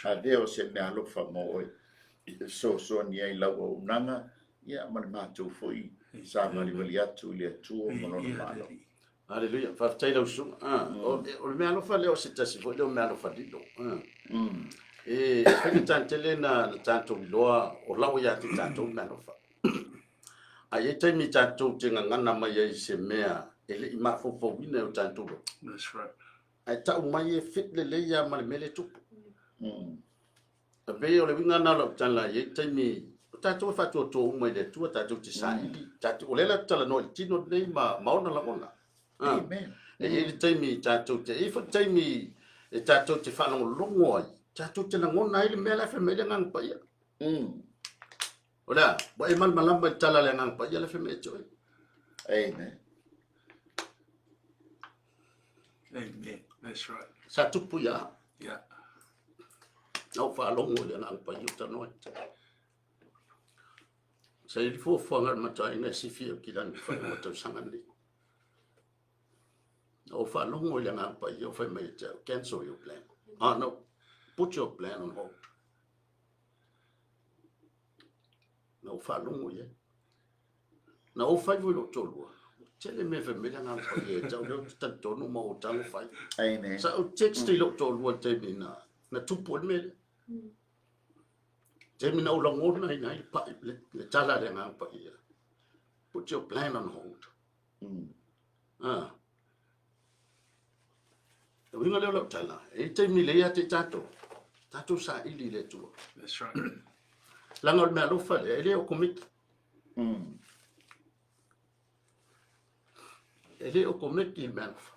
Avea o se meaalofa mo oe. E fesoasoani ai lau auaunaga, ia ma le matou foi savalivali atu i le Atua ma Lona Malo. Haleluia. Faafetai lau susuga. Ah, o, o le meaalofa lea o se tasi foi lea o meaalofa lilo. Ah. E faigata tele na, na tatou iloa o lau ia te tatou le meaalofa. Ae i ai taimi tatou te gagana mai ai i se mea e le i mafaufauina e o tatou loto. That's right. Ae tau mai e fit lelei lava ma le mea lea e tupu. E pei o le uiga lena o lau tala, e i ai taimi, o tatou e faatuatua uma i le Atua, tatou te saili, tatou, o lea la ou te talanoa i le tino lenei ma, ma ona lagona. Ah, Amen. E i ai le taimi tatou te, e i ai foi taimi e tatou te faalogologo ai, tatou te lagona ai le mea la e fai mai le Agaga Paia. O le a? Ua e malamalama i le tala a le Agaga Paia la e fai mai ia te oe. Amen. Amen. That's right. Sa tupu ia. Yeah. Na ou faalogo i le Agaga Paia o talanoa ai. Sa i ai le fuafuaga a le mataina e sifi au ki lani fai ua tausaga nei. Na ou faalogo i le Agaga Paia o fai mai ia te au, cancel your plan. Ah, no, put your plan on hold. Na ou faalogo i ai. Na ou fai foi i lou toalua. Tele mea fai mai le Agaga Paia ia te au, lea ou te talitonu ma ou tago fai. Amen. Sa ou text i lou toalua i le taimi na, na tupu ai le mea lea. Taimi na ou lagona ai le pai, le, le tala a le Agaga Paia. Put your plan on hold. Ah. Le uiga lea o lau tala, e i ai taimi lelei ia te i tatou, tatou saili i le Atua. That's right. Leaga o le meaalofa lea, e le o komiti. E le o komiti le meaalofa.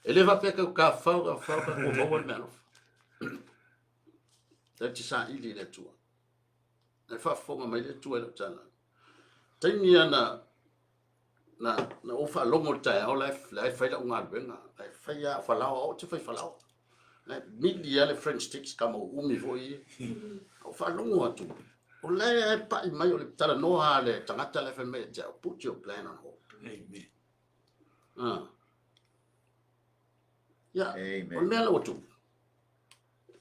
E le faapea kau kafau, kafau, kau maua le meaalofa. E te saili i le Atua. E faafofoga mai le Atua i lau tala. Taimi ana Na, na ou faalogo i le taeao la e, la e fai lau galuega, la e fai lava falaoa, ou te fai falaoa. La e mili lava le French tips ka mau umi foi ia. Ou faalogo atu, o la e pai mai o le talanoa a le tagata la e fai mai ia te au, put your plan on hold. Amen. Ah. Ia, Amen. o le mea la ua tupu.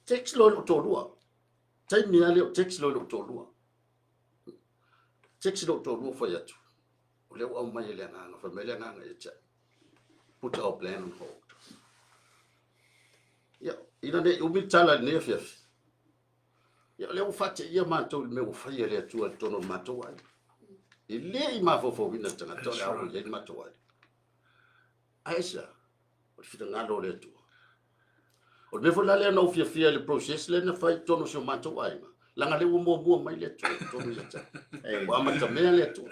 Text loa i lou toalua. Taimi lava lea o text loa i lou toalua. Text lou toalua fai atu. O lea ua aumai e le Agaga, fai mai le Agaga ia te au, put our plan on hold. Ia, ina ne i umi le tala i lenei afiafi, ia o lea ua faateia matou i le mea ua faia e le Atua i totonu o le matou aiga. E le i mafaufauina le tagata o le a oo i ai le matou aiga. Ae aisea? O le finagalo o le Atua. O le mea foi la lea na ou fiafia i le process lea na fai i totonu o si o matou aiga, leaga lea ua muamua mai le Atua i totonu ia te au. Ua amatamea le Atua.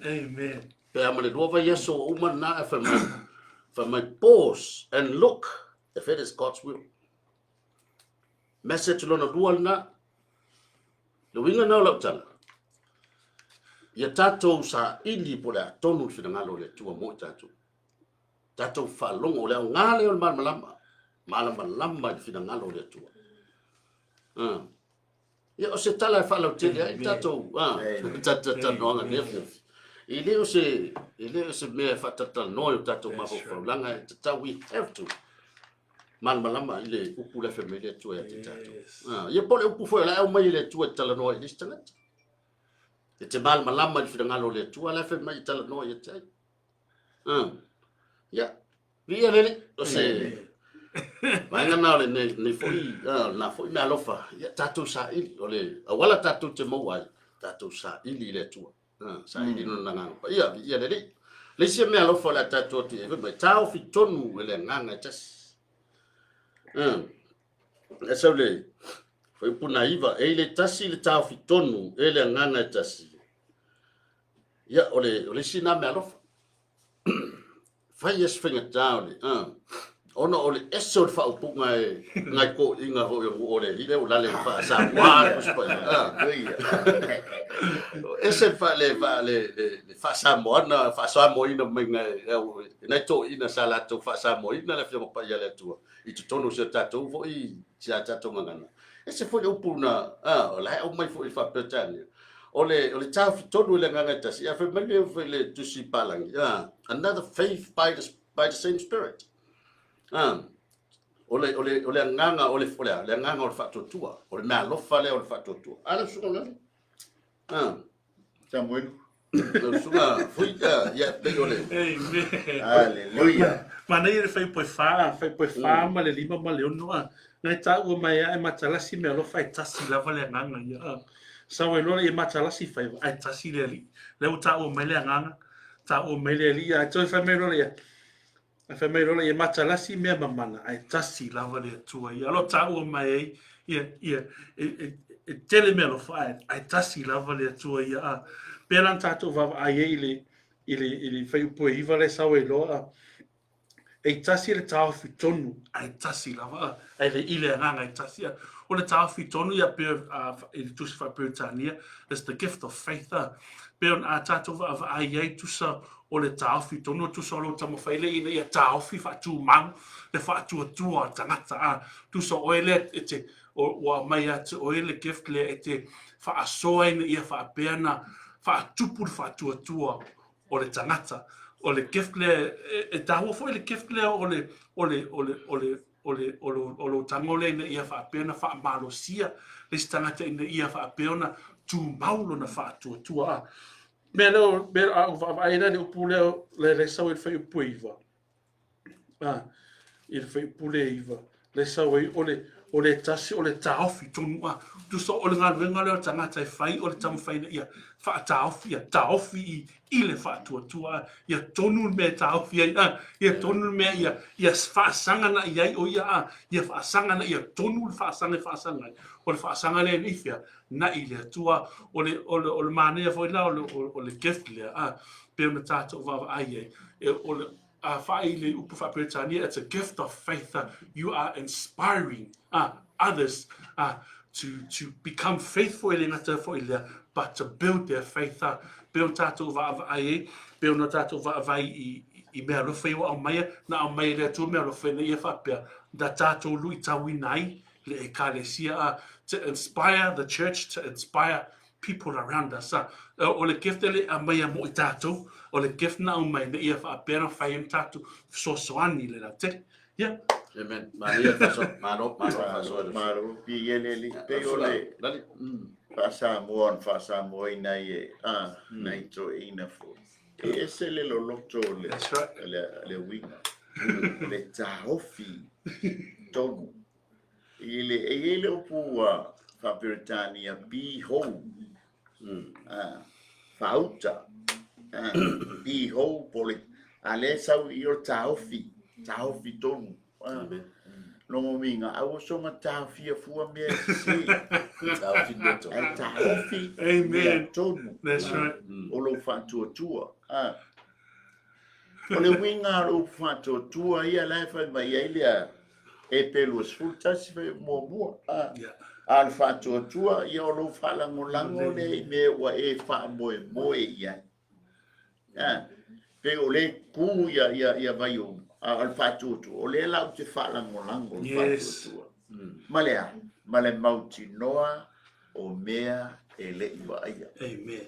Amen. Pe a ma le lua vaiaso ua uma lena ae fai mai, fai mai pause and look if it is God's will. Message lona lua lena. Le uiga lena o lau tala, ia tatou saili po o le a tonu le finagalo o le Atua mo i tatou. Tatou faalogo, o le aoga lea o le malamalama, malamalama i le finagalo o le Atua. Ia, o se tala e faalautele ai tatou talanoaga nei afiafi. E le o se, e le o se mea e faatalatalanoa i o tatou mafaufau, leaga e tatau, we have to malamalama i le upu la e fai mai le Atua ia te tatou. Ia po o le upu foi o la e aumai e le Atua e talanoa i le isi tagata. E te malamalama i le finagalo o le Atua la e fai mai e talanoa ia te ai. Ia, viia le Alii, o se Vaega na o lenei nei foi, na foi mealofa, ia tatou saili, o le auala tatou te maua ai, tatou saili i le Atua. Saili lona agaga paia, viia le Alii. Le isi mea alofa o le a tatou atu i ai, fai mai, taofi tonu e le agaga e tasi. E sau le fuaiupu na 9, e i le tasi le taofi tonu e le agaga e tasi. Ia, o le isi na mea alofa. Fai ia se faigata o le, ona o le ese o le faaupuga e nai toeaiina foi o nuu o le alii lea ua lale i le faa-Samoa le Tusi Paia. Ese le le faa-Samoana, faa-Samoaina mai e nai toeaiina sa latou faa-Samoaina le Afioga Paia a le Atua i totonu o si a tatou foi, si a tatou gagana. Ese foi le upu na, o la e aumai foi i le faa-Peretania. O le taofi tonu i le agaga e tasi, ae fai mai le foi le tusi palagi, another faith by the same spirit. O le agaga o le, o le a? Le agaga o le faatuatua, o le meaalofa lea o le faatuatua. A lau susuga Lale? Samuelu. Lau susuga Fui, ia, pei o le... Amen. Hallelujah. Manaia le fuaiupu e fa, fuaiupu e fa ma le 5 ma le 6. A. Nai taua mai a e matalasi meaalofa e tasi lava le agaga ia. A. Sau ai loa ia matalasi faiva, ae tasi le Alii. Lea ua taua mai le agaga, taua mai le Alii, ae toe fai mai loa ia, ae fai mai loa ia matalasi mea mamana, ae tasi lava le Atua ia. O lo o taua mai ai, ia, ia, e, e, e tele meaalofa, ae, ae tasi lava le Atua ia. A, pei la na tatou vaavaai ai i le, i le, i le fuaiupu e 9 lea e sau ai loa, a, E tasi le taofi tonu, ae tasi lava, ae le i le agaga e tasi. O le taofi tonu ia pei i le tusi faa-Peretania, is the gift of faith. Pei ona a tatou vaavaai ai tusa o le taofi tonu, tusa o lou taumafai lea ina ia taofi faatumau le faatuatua o le tagata. A tusa o oe lea e te, ua aumai ia te oe le gift lea e te faasoa ina ia faapea ona faatupu le faatuatua o le tagata. O le gift lea, e taua foi le gift lea o le, o le, o le, o le, o le, o lo, o lou tago lea ina ia faapea ona faamalosia le isi tagata ina ia faapea ona tumau lona faatuatua. A mea lea, mea a ou vaavaai la i le upu lea, lea lea sau ai le fuaiupu e 9. A, i le fuaiupu lea e 9, lea sau ai o le, o le tasi o le taofi tonu a. Tusa o le galuega lea o le tagata e fai o le taumafai ina ia faataofi, ia taofi i, i le faatuatua a. Ia tonu le mea e taofi ai a. Ia tonu le mea ia, ia faasaga na i ai o ia a. Ia faasaga na ia tonu le faasaga e faasaga ai. O le faasaga lea e i fea? Na i le Atua. O le, o le, o le manaia foi la o le, o le gift lea a. Pei ona tatou vaavaai ai, e, o le, a fai i le upu faa-Peretania, it's a gift of faith. You are inspiring others to become faithful e le gata foi i lea, but to build their faith. Pei ona tatou vaavaai ai, pei ona tatou vaavaai i, i meaalofa ia ua aumaia, na aumai e le Atua meaalofa ina ia faapea, na tatou luitauina ai le Ekalesia, to inspire the church, to inspire people around us. O le gift e le aumaia mo i tatou, o le gift na aumai ina ia faapea ona fai ai ma tatou fesoasoani i le lautele. Yeah. Amen. Maria faasoa. Malo, malo faasoa. Malo, viia le Alii. Pei o le faa-Samoa na faa-Samoaina ai e nai toeaiina foi. E ese le loloto o le, That's right. le, le uiga. Le taofi tonu. I le, e i ai le upu ua faa-Peretania, be whole, faauta, be whole po o le, a lea e sau i o le taofi, taofi tonu. Lona uiga, aua soona taofia fua mea e sese. Taofi mea tonu. Ae taofi Amen. mea tonu. That's right. O lou faatuatua. O le uiga o le upu faatuatua ia la e fai mai ai le Epe 21 fai muamua. A o le faatuatua ia o lou faalagolago lea i mea ua e faamoemoe i ai. Pei o lea e tu ia, ia, ia Vaiulu, a o le faatuatua, o lea la ou te faalagolago i le faatuatua. Ma le a? Ma le mautinoa o mea e le i vaaia. Amen.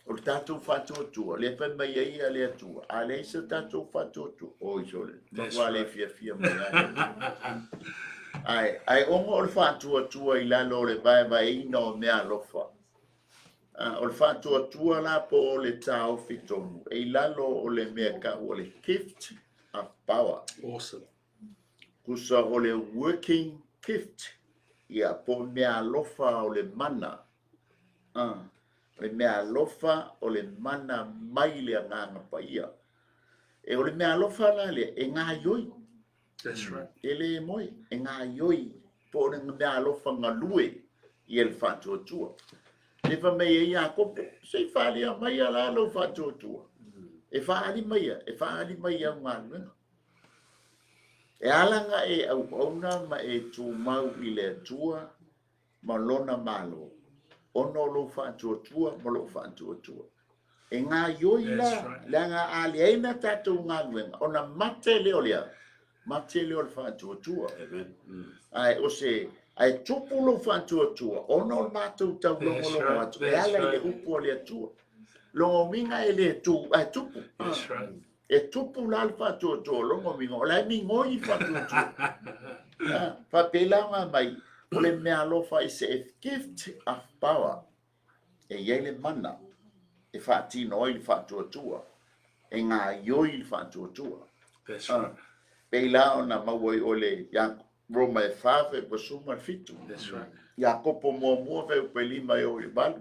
O le tatou faatuatua, lea fai mai ai ia le Atua, a leai se tatou faatuatua, oi sole, matua le fiafia mai lava le Atua. Ae, ae ona o le faatuatua i lalo o le vaevaeina o meaalofa, o le faatuatua la po o le taofi tonu, e i lalo o le mea e tau o le gift of power. Awesome. Tusa o le working gift, ia, po o meaalofa o le mana. O le meaalofa o le mana mai le Agaga Paia. E o le meaalofa la lea, e gaioi. That's right. E le moe, e gaioi po o le meaalofa galue ia le faatuatua. Le fai mai ai Iakopo, se i faaalia maia la lou faatuatua. E faaali maia, e faaali mai au galuega. E ala na e auauna ma e tumau i le Atua ma Lona Malo, ona o lou faatuatua ma lou faatuatua. E gaioi la, leaga a leai na tatou galuega, ona mate lea o le a? Mate lea o le faatuatua. Ae o se, ae tupu lou faatuatua, ona o le matou taulogologo atu, e ala i le upu a le Atua. Lona uiga e le tu, ae tupu. E tupu la le faatuatua o lona uiga, o la e migoi le faatuatua. Faapei la ona aumai, o le meaalofa is a gift of power. E i ai le mana e faatino ai le faatuatua, e gaioi le faatuatua. That's right. Pei la ona maua i o le ia Roma e 4 fuaiupu 17. That's right. Iakopo muamua fuaiupu 5 e oo i le 8.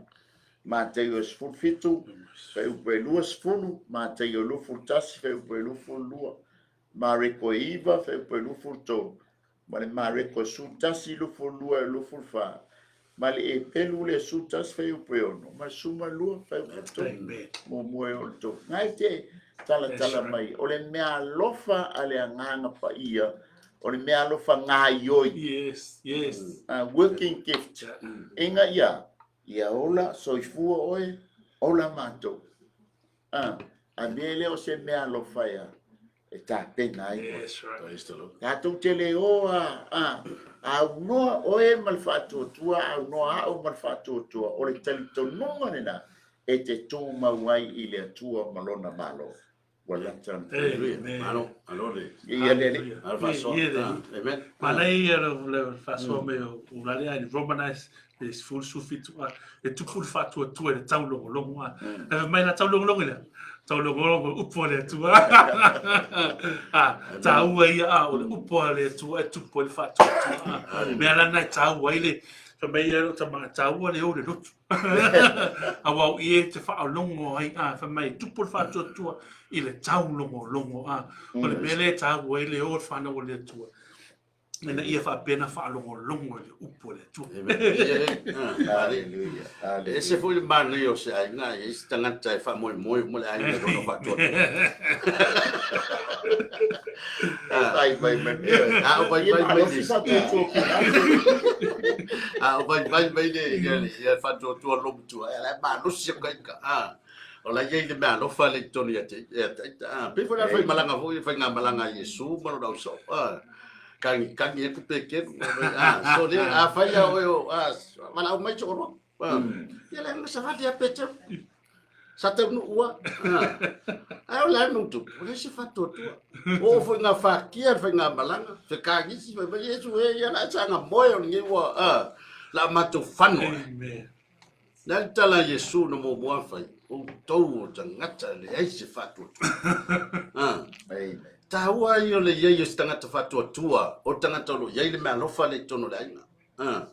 Mataio e 17, fuaiupu e 20, Mataio 21, fuaiupu e 22, Mareko e 9, fuaiupu e 23, ma le Mareko e 11, 22 e 24, ma le Epelu le 11, fuaiupu e 6, ma le 12, fuaiupu e 3. Muamua e oo i le 3. Ngai te talatala mai, o le meaalofa a le Agaga Paia, o le meaalofa gaioi. Yes, yes. Working gift. Ina ia, Ia ola, soifua oe, ola matou. A, a mea lea o se mea alofa ea, e tapena ai oe. That's right. Praise the Lord. Tatou te le o a, a, aunoa oe ma le faatuatua, aunoa au ma le faatuatua, o le talitonuga lena e te tumau ai i le Atua ma Lona Malo. Ua lata ona Hallelujah. Amen. Malo, malo le. Ia le Alii. Malo faasoa. Ia le Ah, Alii. Amen. Manaia ia le faasoa mai o Ulale a i le Romanized le 17 a e tupu le faatuatua i le taulogologo a. E fai mai la taulogologo lea. Taulogologo upu a le Atua. A taua ia a o le upu a le Atua e tupu ai le faatuatua a. Mea la na e taua ai le fai mai ia lou tama taua le o le lotu. Aua o i e te faalogo ai a fai mai e tupu le faatuatua i le taulogologo a. O le mea lea e taua ai le o le fanau a le Atua. Ina ia faapea ona faalogologo i le upu a le Atua. Hallelujah. E ese foi le manaia o se aiga, e i ai se tagata e faamoemoe uma le aiga i lona faatuatua. Vai vai mai. A o vai vai mai le faatuatua A o vai vai mai le ia ia faatuatua lomatua e la malosi o kaika. A o la iai le mea alofa le i totonu ia te ia te a pei foi la fai malaga foi fai ngā malaga a Iesu ma lona uso. A kangi kangi aku pe kenu. A so le a fai a oe o a valaau mai so oroa. Ia le sa fati a pe teu. Sa taunuu a. Ae o le a nu tupu, o le se faatuatua. O o foi ngā whākia, le whai ngā malanga, whekāgisi, whai mai Iesu e ia la sa ngā moe o lenei ua, a, la matou whanoa. Amen. Le a le tala a Iesu na muamua whai, outou o tagata e leai se faatuatua. A. Amen. Tāua ai o le iai o se tagata faatuatua, o le tagata o lo o iai le meaalofa lea i totonu o le aiga. A.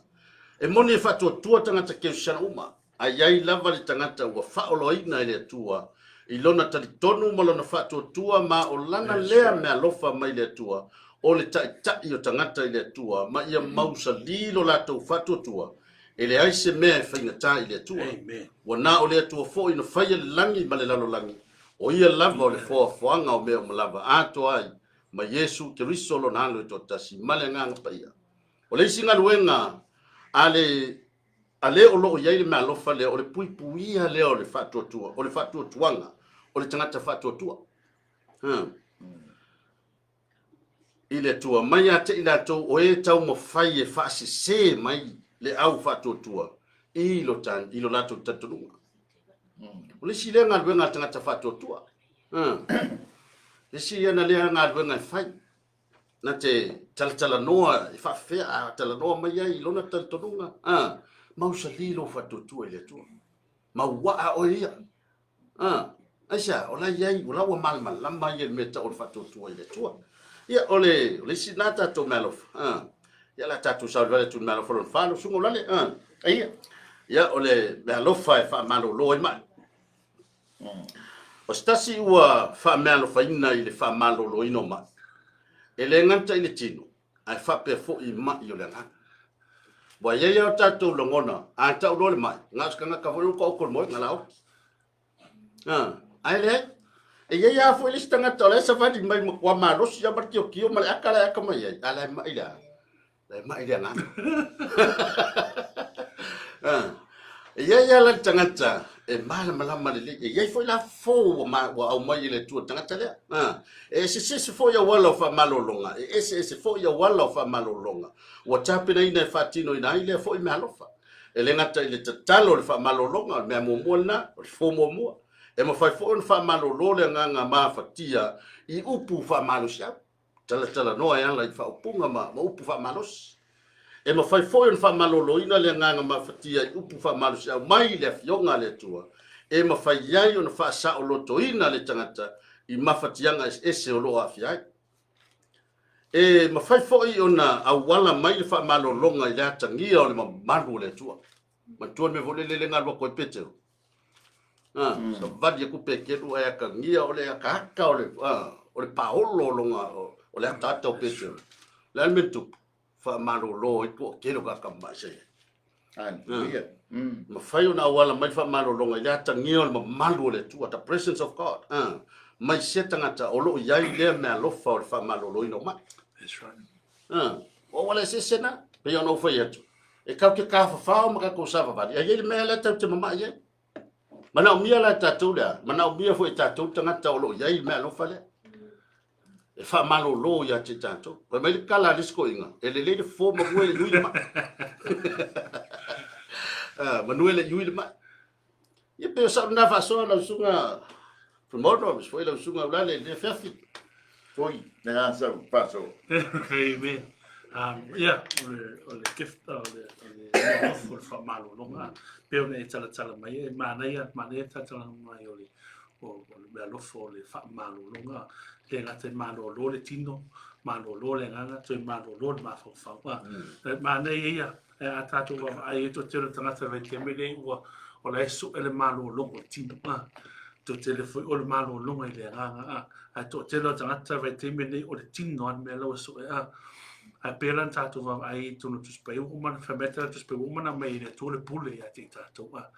E moni e faatuatua tagata kerisiana uma, A i ai lava le tagata ua faaoloaina e le Atua i lona talitonu ma lona faatuatua ma o lana lea meaalofa mai le Atua, o le taitai o tagata i le Atua ma ia mausali lo latou faatuatua, e leai se mea e faigata i le Atua. Ua na o le Atua foi na faia le lagi ma le lalolagi, o ia lava o le foafoaga o mea uma lava, atoa ai ma Iesu Keriso lona Alo e toatasi ma le Agaga Paia. O le isi galuega a le A le o lo o i ai le meaalofa lea, o le puipuia lea o le faatuatua, o le faatuatuaga o le tagata faatuatua. Ha. I le Atua, mai ia te i latou o e taumafai e faasese mai le au faatuatua i lo, ta, i lo latou talitonuga. O le isi lea galuega a le tagata faatuatua. Ha. Le isi ia na lea galuega e fai. Na te talatalanoa e faafefea a talanoa mai ai i lona talitonuga, a, mausali lou faatuatua i le Atua. Mauaa oe ia. A, aisea, o la i ai, o la ua malamalama ia i le mea tau o le faatuatua i le Atua. Ia, o le, o le isi lena tatou meaalofa. A. Ia, la tatou savalivali atu i le meaalofa lona fa, lau susuga Ualale. A. Ia. Ia, o le meaalofa e faamalolo ai mai. O se tasi ua faameaalofaina i le faamaloloina o mai, e le gata i le tino, ae faapea foi i mai o le agaga. Ua i ai lava o tatou lagona, a tau loa le mai, na o se tagata foi ua taoto i le moega la oti. Ae leai, e i ai lava foi le isi tagata o la e savali mai matua malosi lava ma le tiotio ma le ata la e ata mai ai, a o la e mai le a? La e mai le agaga. E i ai lava la le tagata e malamalama lelei, e i ai foi la fofo ua, ua aumai e le Atua i le tagata lea. E eseese foi auala o faamalologa, e eseese foi auala o faamalologa ua tapenaina e faatinoina ai lea foi meaalofa. E le gata i le tatalo o le faamalologa, o le mea muamua lena, o le fofo muamua. E mafai foi ona faamalolo le agaga mafatia i upu faamalosiau. Talatalanoa e ala i faaupuga ma upu faamalosi. E mafai foi ona faamaloloina le agaga mafatia i upu faamalosiau mai le Afioga a le Atua, e mafai ai ona faasaolotoina le tagata i mafatiaga eseese o lo o aafia ai. E mafai foi ona auala mai le faamalologa i le atagia o le mamalu o le Atua. Manatua le mea foi lele le na alu atu ai Petero. Ah, savali atu Petero ae atagia o le ataata o le o le paolo o lona o le ataata o Petero. O le a le mea na tupu? Faamalolo ai toatele o tagata mamai sa i ai. Hallelujah. Mafai ona auala mai le faamalologa i le atagia o le mamalu o le Atua, the presence of God. Ah, mai se tagata o lo o i ai lea meaalofa o le faamaloloina o mai. That's right. Ah, o auala eseese na, pei ona ou fai atu, e tatou te tafafao ma tatou savavali, ae i ai le mea lea tatou te mamai ai. Manaomia la e tatou le a? Manaomia foi e tatou le tagata o lo o i ai le meaalofa lea. E faamalolo ia te tatou. Fai mai le tala a le isi toeaina, e lelei le fofo manu e le iui le mai. Ah, manu e le iui le mai. Ia pei o sau lena faasoa lau susuga Fuimaono, aemaise foi lau susuga Ualale i lenei afiafi. Foi, le a sau faasoa. Amen. Ia, o le gift, o le meaalofa, o le faamalologa. Pei ona e talatala mai, e manaia, manaia le talatala mai o le o le meaalofa o le faamalologa. Le gata e malolo le tino, malolo le agaga, toe malolo le mafaufau. E manaia ia, e a tatou vaavaai ai toatele o tagata i le vaitaimi lenei ua o la e sue le malologa o le tino. Toatele foi o le malologa i le agaga. A, ae toatele o tagata i le vaitaimi lenei o le tino lava le mea la ua sue. A, ae pei la ona tatou vaavaai i totonu o Tusi Paia, ua uma ona fai mai le Tusi Paia, ua uma ona aumai e le Atua le pule ia te i tatou. A,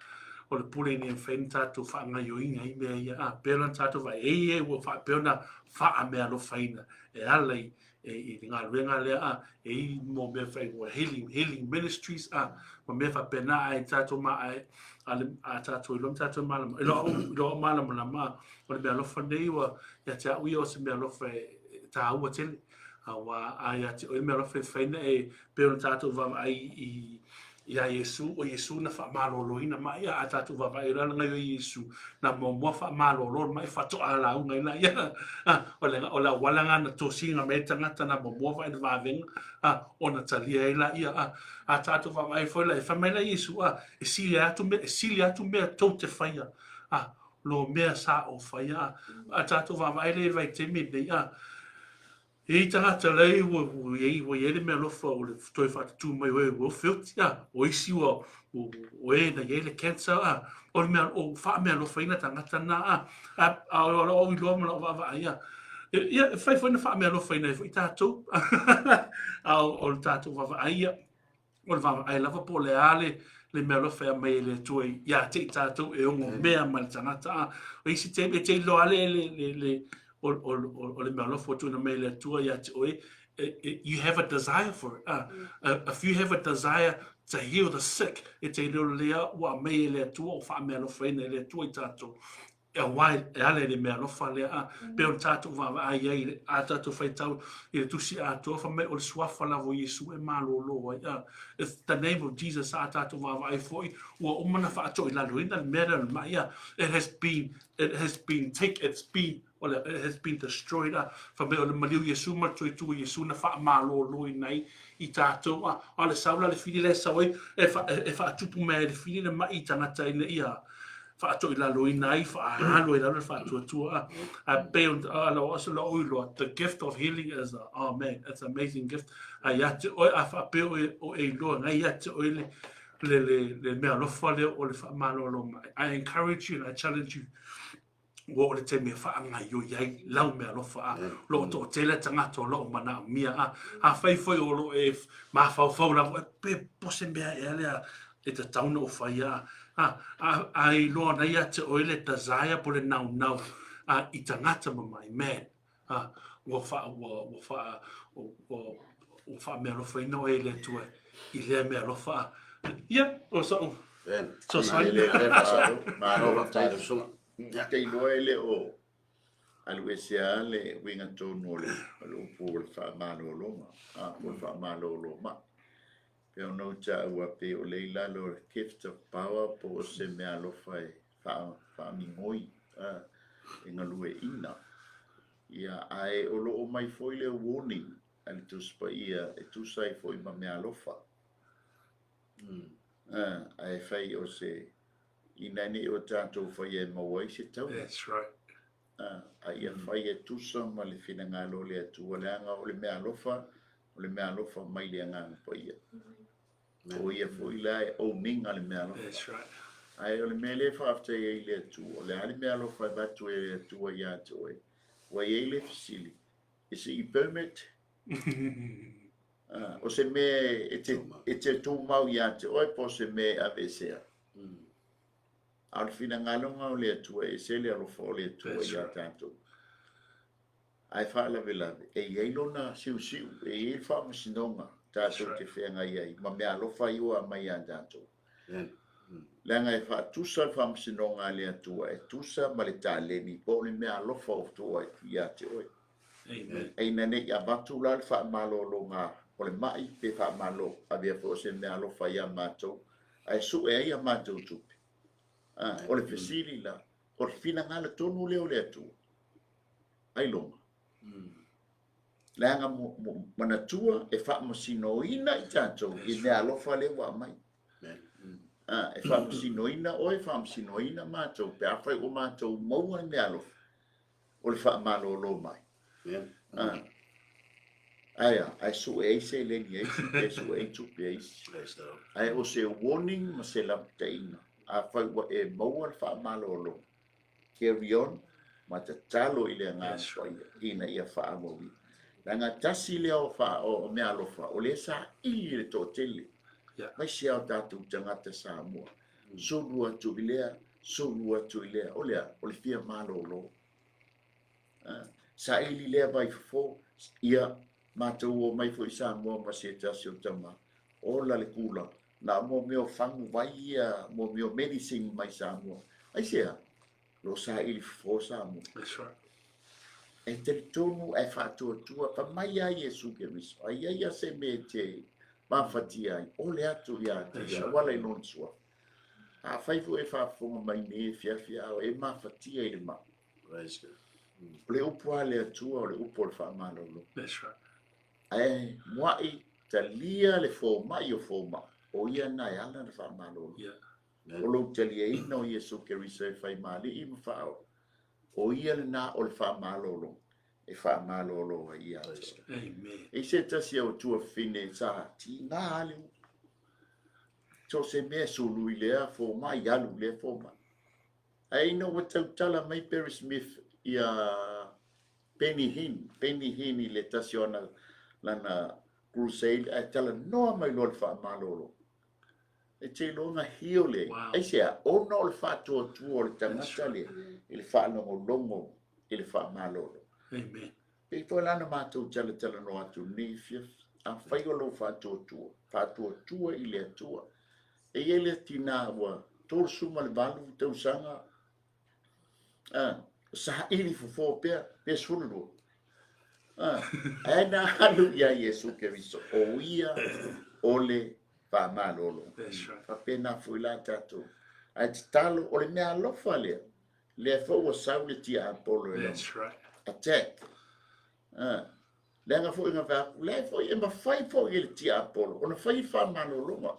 o le pule ina ia mafai ona tatou faagaoioiga ai mea ia. A, pei la ona tatou vaai, e i ai ua faapea ona faameaalofaina e ala i i le galuega lea a e i mo mea fai ua healing, healing ministries a ma mea faapena ae tatou ma ae a le a tatou iloa ma tatou malama i lou i lou malamalama a o le meaalofa nei ua ia te au ia o se meaalofa e e taua tele aua a ia te oe meaalofa e fai na e pei ona tatou vaavaai i iā Iesu, o Iesu na faamaloloina mai, a tatou vaavaai o le ala gaoioi Iesu, na muamua faamalolo le mai faatoa lauga ai laia. O le, o le auala lena na tosiga mai ai tagata na muamua vaai le vavega, a, ona talia ai laia. A, a tatou vaavaai foi la, e fai mai la Iesu, a, e sili atu mea, e sili atu mea tou te faia, a, lo mea sa ou faia. A, a tatou vaavaai la i le vaitaimi lenei, a, E i ai tagata la e ua i ai, ua i ai le meaalofa o le toe faatutū mai o e ua feoti, a, o isi ua, o e na i ai le cancer, a, o le mea, o faamealofaina tagata na, a, a, a o lau iloa ma lau vaavaai, a, e, ia, e fai foi na faamealofaina ai foi tatou, a o, o le tatou vaavaai, ia, o le vaavaai lava po o le a le, le meaalofa e aumai e le Atua ia te i tatou e ogo mea mai le tagata. A, o isi taimi e te iloa le, le, le, le, o, o, o, o le meaalofa ua tuuina mai e le Atua ia te oe, you have a desire for it. If you have a desire to heal the sick, e te iloa lea ua aumai e le Atua, ua faameaalofaina e le Atua i tatou. E aua e ala i le meaalofa lea a pei ona tatou vaavaai ai i le a tatou faitau i le tusi atoa fai mai o le suafa lava o Iesu e malolo ai a it's the name of Jesus a tatou vaavaai foi ua uma ona faatoilaloina le mea lea o le mai a it has been it has been take it's been o le it has been destroyed a fai mai o le maliu Iesu ma le toetu o Iesu na faamaloloina ai i tatou a o le sau la le fili la e sau ai e, fa, e faatupu mai ai le fili le mai i tagata ina ia. faatoilaloina ai, faaalu ai lalo le faatuatua a. Ae pei ona lou iloa, the gift of healing is a, oh man, it's amazing gift. A ia te oe, a faapea oe o e iloa ngai ia te oe le, le, le, le mea alofa lea o le faamalolo mai. I encourage you and I challenge you ua oo le taimi e faagaioi ai lau meaalofa a lo o toatele tagata o lo o manaomia a afai foi o lo o e mafaufau lava oe pe po se mea ea lea e tatau ona ou faia a a a iloa ana ia te oe le desire po le naunau a i tagata mamai man a ua faa ua ua faa ua ua faamealofaina oe e le Atua i lea meaalofa a ia o sa'u fesoasoani. Malo faafetai lau susuga. Ou te iloa e le o alu ese lava le uiga tonu o le upu o le faamalologa, a po o le faamalolo mai. Pei ona ou taua pei o lea i lalo o le gift of power po o se meaalofa e faamigoi e galueaiina. Ia, ae o lo o mai foi le warning a le Tusi Paia e tusa ai foi ma meaalofa. Ae fai o se ina ne i o tatou faia e maua ai se taula. That's right. A ia fai e tusa ma le finagalo o le Atua, leaga o le meaalofa, o le meaalofa mai le Agaga Paia. O ia foi la e owning-a le meaalofa. That's right. Ae o le mea lea e faafetai ai i le Atua, o le a le meaalofa e avatu e le Atua ia te oe, ua i ai le fesili, is it permit? O se mea e te, e te tumau ia te oe po o se mea e aveesea. A o le finagaloga o le Atua, e ese le alofa o le Atua ia tatou. Ae faalavelave, e i ai lona siusiu, e i ai le faamasinoga tatou te feagai ai ma meaalofa ia ua aumai ia tatou. Leaga e faatusa le faamasinoga a le Atua, e tusa ma le taleni po o le meaalofa ua tuu atu ia te oe. Ina ne i avatu la le faamalologa o le mai pe faamalo avea foi o se meaalofa ia matou, ae sue ai a matou tupe. O le fesili la, o le finagalo tonu lea o le Atua, ailoga. Leaga manatua e faamasinoina i tatou i meaalofa lea ua aumai. E faamasinoina oe, faamasinoina matou, pe afai ua matou maua le meaalofa, o le faamalolo mai. Ae a? Ae sue ai seleni a isi, pe sue ai tupe a isi. Ae o se warning ma se lapataiga, afai ua e maua le faamalolo, carry on ma tatalo i le Agaga Paia ina ia faaauauina. Leaga tasi lea o, fa, o meaalofa o lea saili le toatele, aemaise lava o tatou tagata Samoa. Sulu atu i lea, sulu atu i lea. O le a? O le fia malolo. Saili lea vaifofo, ia matou omai foi i Samoa ma se tasi o tama, ola le kula, na o mo mea o fagu vai ia, mo mea o medicine mai Samoa. Aisea? Lo o saili fofo Samoa. That's right. E talitonu ae faatuatua, fai mai a Iesu Keriso, a i ai a se mea e te mafatia ai, ole atu ia te ia, ua ala i lona suafa. Afai foi e faafofoga mai nei e fiafia ao e mafatia i le mai. Praise God. O le upu a le Atua, o le upu o le faamalolo. That's right. Ae muai talia le fomai o fomai, o ia na e ala na faamalolo. Yeah. O lou taliaina o Iesu Keriso e fai ma alii ma faaola, o ia lena o le faamalolo e faamalolo ai ia te oe. Amen. E i se tasi o tuafafine sa tiga le upu. So se mea sulu i lea fomai, alu i lea fomai. Ae ina ua tautala mai Barry Smith ia Benny Hinn, Benny Hinn i le tasi o ana lana crusade ae talanoa mai loa le faamalolo. E te iloa na heal ai. Wow. Aisea? Ona o le faatuatua o le tagata lea i le faalogologo i le faamalolo. Amen. Pei foi la na matou talatalanoa atu nei afiafi, afai o lou faatuatua, faatuatua i le Atua. E i ai le tina ua 38 tausaga, a, saili fofo pea, pe 12. A, ae na alu ia Iesu Keriso, o ia o le faamalolo. That's right. Faapena foi la tatou. Ae tatalo, o le mea alofa lea, lea foi ua sau le tiapolo e lama. That's right. Attack. Ah. Leaga foi na fai atu, lea foi e mafai foi e le tiapolo ona fai le faamalologa.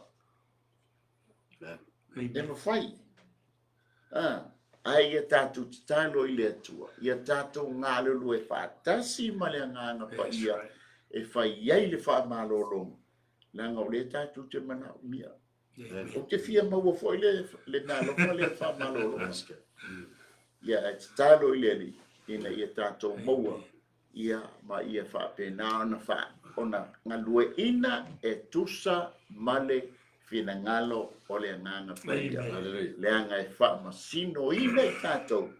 E Amen. mafai. Ae ia tatou tatalo i le Atua, ia tatou galulue faatasi ma le Agaga Paia e fai ai le faamalologa, leaga o lea tatou te manaomia. Ou te fia maua foi le meaalofa lea o le faamalologa. Ia, ae tatalo i le Alii ina ia tatou maua ia ma ia faapena ona fa, ona galueina e tusa ma le finagalo o le Agaga Paia, leaga e faamasinoina i tatou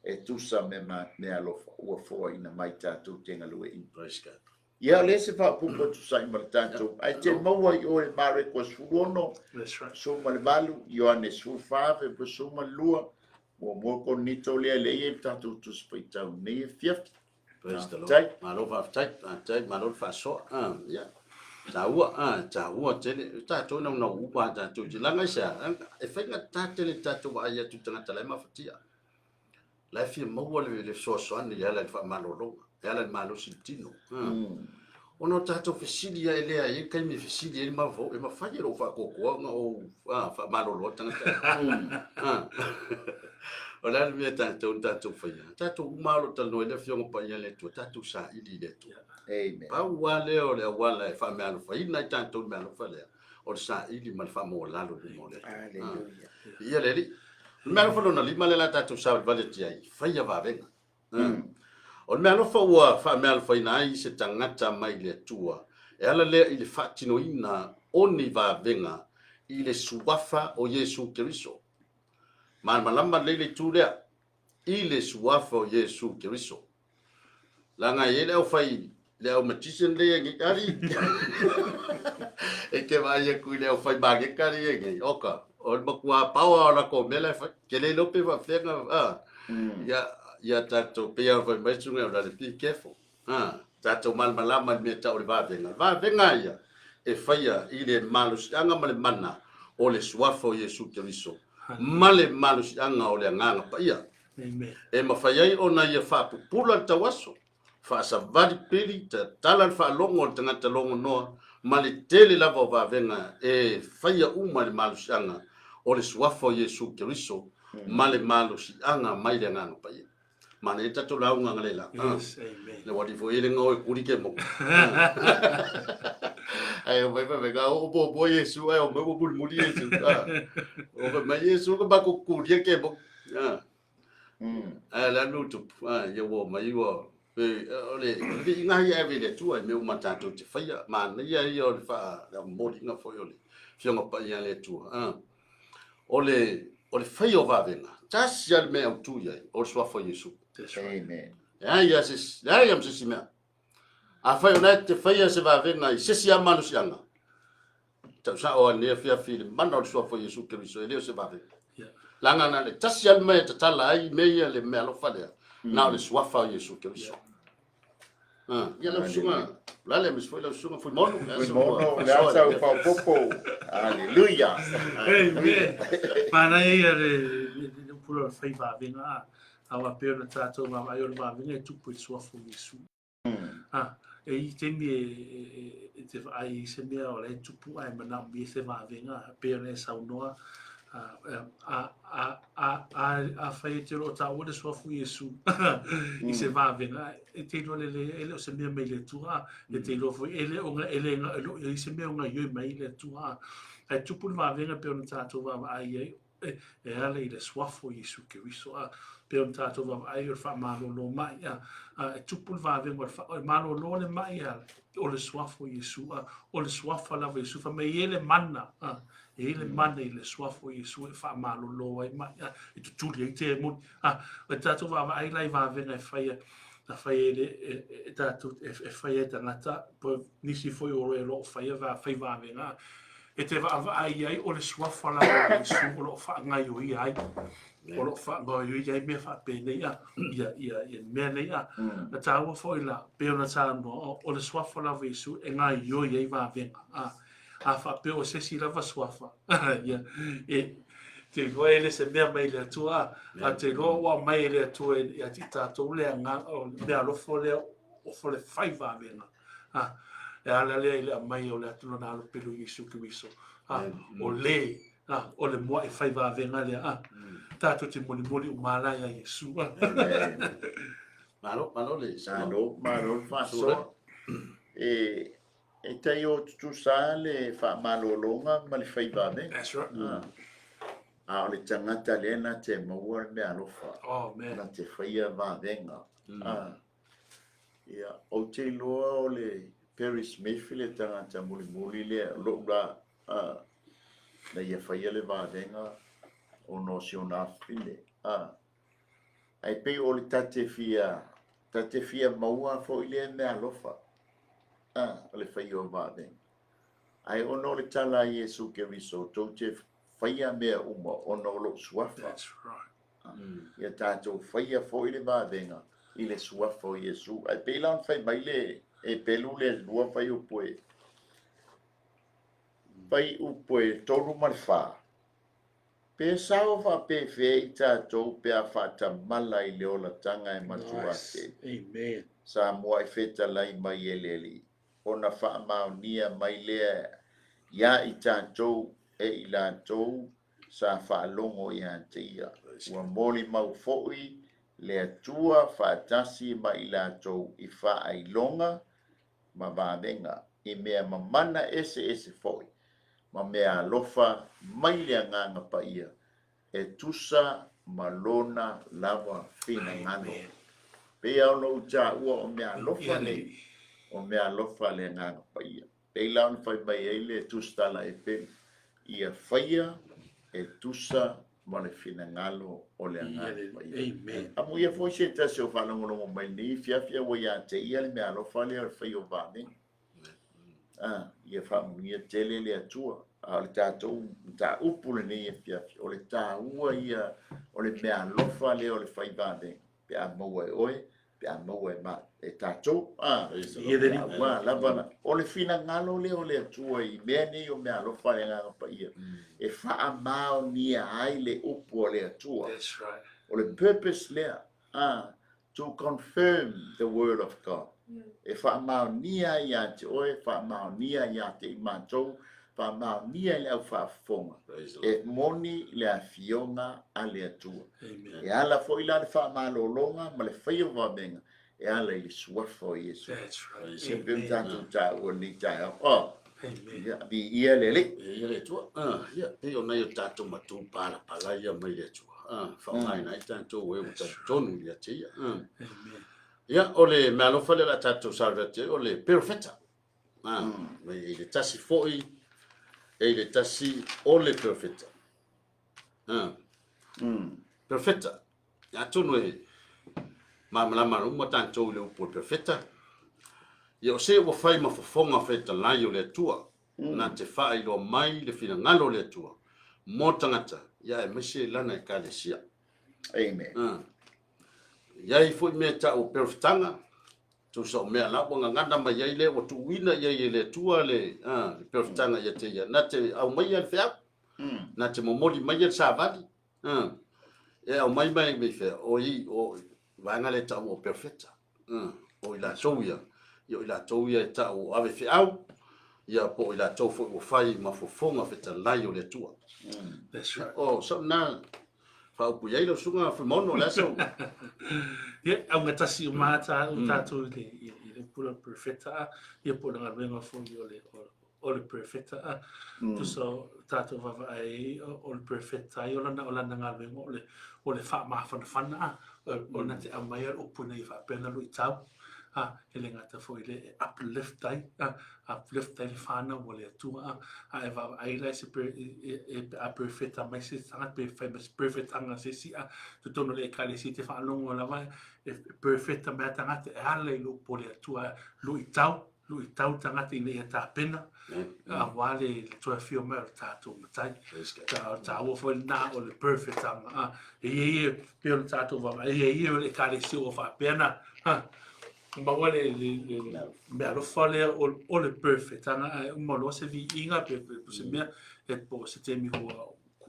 e tusa me meaalofa ua foaina mai tatou te galueina. Praise God. Ia, o lea se faaopoopo e tusa ai ma le tatou, ae te maua i o i Mareko 16, That's right. 18, Ioane 14, 12, Muamua Korinito lea lea e i ai le tatou Tusi Faitau nei afiafi. Praise the Lord. Faafetai. Malo faafetai, faafetai, malo le faasoa. Ah, ia. Taua, ah, taua tele. Tatou naunau uma lava tatou te laga i se a? E faigata tele le tatou vaai atu i tagata la e mafatia. La e fia maua le, le fesoasoani e ala i le faamalologa, e ala i le malosi i le tino. Ah. Ona o tatou fesili ai lea, e i ai taimi e fesili ai le mafaufau, e mafai e lou faatoatoa ona ou faamalolo atu tagata. Ah. O le a le mea tatou na tatou faia? Tatou uma lava o lo o talanoa i le Afioga Paia a le Atua, tatou saili i le Atua. Amen. Pau lava lea o le auala e faameaalofaina ai tatou i le meaalofa lea, o le saili ma le faamaualalo i luma o le Atua. Hallelujah. Ia le Alii. O le meaalofa lona lima lea la tatou savalivali atu ai, faia vavega. O le meaalofa ua faameaalofaina ai se tagata mai le Atua, e ala lea i le faatinoina o ni vavega i le suafa o Iesu Keriso. Malamalama lelei le itu lea, i le suafa o Iesu Keriso. Leaga e i ai le aufai, le au magician lea i ai nei, alii. E te vaai atu i le aufai mageka lea i ai nei, oka, o le matua power o latou mea la e fai. Ke le iloa pe faapefea ona, a, ia, ia tatou, pei lava ona fai mai le susuga ia Rale, be careful. A, tatou malamalama i le mea e tau o le vavega. O le vavega ia e faia i le malosiaga ma le mana o le Suafa o Iesu Keriso ma le malosiaga o le Agaga Paia. E mafai ai ona ia faapupula le tauaso, faasavali pili, tatala le faalogo o le tagata logonoa ma le tele lava o vavega e faia uma i le malosiaga o le Suafa o Iesu Keriso ma le malosiaga mai le Agaga Paia. Manaia le tatou lauga analeila. Yes, amen. Le wali foi le ngao e kuri ke mo. Ai o mai mai ga o bo bo Yesu ai o mai bo muli muli Yesu. O mai mai Yesu ka ba ko kuri ke mo. Ai la nu tu ai ia wo mai wo e o le le inga hi ave le tua me uma tatou te faia manaia ia o le fa le molinga foi o le fionga paia le tua. O le, o le faia o vavega, tasi lava le mea e autu i ai, o le suafa o Iesu. Amen. Leai lava se isi, leai lava ma se isi mea. Afai o lena e te faia se vavega i se isi lava malosiaga, tau sao lava i lenei afiafi i le mana o le suafa o Iesu Keriso, e le o se vavega. Leaga na o le tasi lava le mea e tatala ai mea ia, le meaalofa lea, na o le suafa o Iesu Keriso. Ia lau susuga, Lale, aemaise foi lau susuga Fuimono. Fuimono, o le a sau faaopoopo. Aleluia. Amen. Manaia ia le upu lea o le fai vavega, a. Aua pei ona tatou vaavaai o le vavega e tupu i le suafa o Iesu. A, e i ai taimi e te vaai i se mea o la e tupu ae manaomia se vavega, pei ona e saunoa, Afai e te lo o taua le suafa o Iesu i se vavega, e te iloa lelei e le o se mea mai le Atua, e te iloa foi e le o e le e le o i ai se mea o gaoioi mai i le Atua. Ae tupu le vavega pei ona tatou vaavaai ai, e ala i le suafa o Iesu Keriso, a pei ona tatou vaavaai o le faamalolo mai, a e tupu le vavega o le fa, e malolo le mai e ala o le suafa o Iesu, a o le suafa lava o Iesu, fai mai e i ai le mana, a E i ai le mana i le suafa o Iesu e faamalolo ai mai, a, e tutuli ai temoni. A, o le tatou vaavaai la i vavega e faia, na fai e le, e, e tatou, e, e faia e tagata, po nisi foi o e o lo o faia va, fai vavega, a, e te vaavaai ai o le suafa lava o Iesu o lo o faagaioia ai. O lo o faagaioia ai mea faapenei, a, ia, ia, ia mea nei, a. Na taua foi la, pei ona saunoa, o le suafa lava o Iesu e gaoioi ai vavega, a. A faapea o se isi lava suafa, ia, e, te iloa e le se mea mai le Atua, a, a te iloa ua aumai e le Atua ia te i tatou le agaga, o le meaalofa lea o le fai vavega, a, e ala lea i le aumai o le atu lona Alo Pele o Iesu Keriso, a, o le. A, o le mua'i fai vavega lea, a. Tatou te molimoli uma la iā Iesu, a. Malo, malo le Malo, malo le faasoa. E, e tai o tutusa le faamalologa ma le fai vavega. That's right. A, a o le tagata lea na te maua le meaalofa. Oh, man. Na te faia vavega. A, ia, ou te iloa o le Perry Smith le tagata mulimuli lea, lou la, a, na ia faia le vavega ona o si ona afafine. A, ae pei o le ta te fia, ta te fia maua foi lea meaalofa, a, o le faia o vavega. Ae ona o le tala a Iesu Keriso, tou te faia mea uma ona o lou suafa. That's right. Ia tatou faia foi le vavega i le suafa o Iesu. Ae pei la ona fai mai le Epelu lea 2 fuaiupu e fuaiupu e 3 ma le 4, Pe sao faapefea i tatou pe a faatamala i le olataga e matua Nice. tele. Amen. Sa muai fetalai mai e le Alii, ona faamaonia mai lea iā i tatou e i latou sa faalogo ia te ia. Ua molimau foi le Atua faatasi ma i latou i faailoga ma vavega, i mea mamana eseese foi, ma mea alofa mai le Agaga Paia, e tusa ma lona lava finagalo. Pei lava ona ou taua o mea alofa nei, o mea alofa a le Agaga Paia. Pei la ona fai mai ai le tusitala Epelu, ia faia e tusa ma le finagalo o le Agaga Paia. Amen. Amuia foi se tasi o faalogologo mai lenei afiafi ua ia te ia le mea alofa lea o le faia o vavega. A, ia faamanuia tele le Atua. A o le tatou mataupu lenei afiafi, o le taua ia o le mea alofa lea o le fai vavega, pe a maua e oe, pe a maua e, ma, e tatou. A, ua lava la. O le finagalo lea o le Atua i mea nei o mea alofa a le Agaga Paia, e faamaonia ai le upu a le Atua. That's right. O le purpose lea, a, to confirm the word of God. E faamaonia ai ia te oe, faamaonia ia te i matou, faamaonia i le au faafofoga. E moni le afioga a le Atua. Amen. E ala foi la le faamalologa ma le faia o vavega, e ala i le suafa o Iesu. That's right. E pei ona Amen. tatou taua i lenei taeao. Oh, Amen. ia, viia le Alii. Viia le Atua. Ah, ia, pei o nai o tatou matou palapala ia mai le Atua. Ah, faaaogaina ai tatou e ua talitonu ia te ia. Ah. Amen. Ia, o le meaalofa lea o le a tatou salu atu ai, o le perofeta. Ah, mai e i le tasi foi, e i le tasi o le perofeta. Ah, perofeta. Atonu e malamalama uma tatou i le upu o le perofeta. Ia o se ua fai ma fofoga fetalai o le Atua, na te faailoa mai le finagalo o le Atua mo tagata, ia aemaise lana Ekalesia. Amen. Ah. Iai foi mea e tau o perofetaga, tusa o mea la ua gagana mai ai lea ua tuuina i ai e le Atua le, ah, le perofetaga ia te ia. Na te aumaia le feau, na te momoli maia le savali, ah, e aumai mai mai fea, o i, o vaega lea e tau o perofeta. Ah, o i latou ia, ia o i latou ia e tau o ave feau, ia po o i latou foi ua fai ma fofoga fetalai o le Atua. That's right. O sau na faaupu i ai lau susuga Fuimaono, o le a sau? Ia, augatasi uma lava tatou i le, i, i le upu o le perofeta, a, ia po o le galuega foi o le, o, o le perofeta, a. Tusa o tatou vaavaai ai, o le perofeta ai o lana, o lana galuega o le, o le faamafanafana, a, o na te aumai le upu ina ia faapea ona luitau, a, e le gata foi i lea e uplift ai, a, uplift ai le whānau o le Atua, a, a e vaavaai la i se per, e, e, e, pe a perofeta mai se tagata, pe fai mai se perofetaga se isi, a, totonu o le Ekalesia te faalogo lava e perofeta mai a tagata e ala i le upu o le Atua, luitau, luitau tagata ina ia tapena, aua le toe afio mai o le tatou Matai. Ta, taua foi lena o le perofetaga, a, e i ai e pei ona tatou vaavaai, e i ai e o le Ekalesia ua faapea na, a, maua le, le, le, le meaalofa lea o, o le perfectaga ae uma loa se viiga pe, pe, pe se mea e po o se taimi ua,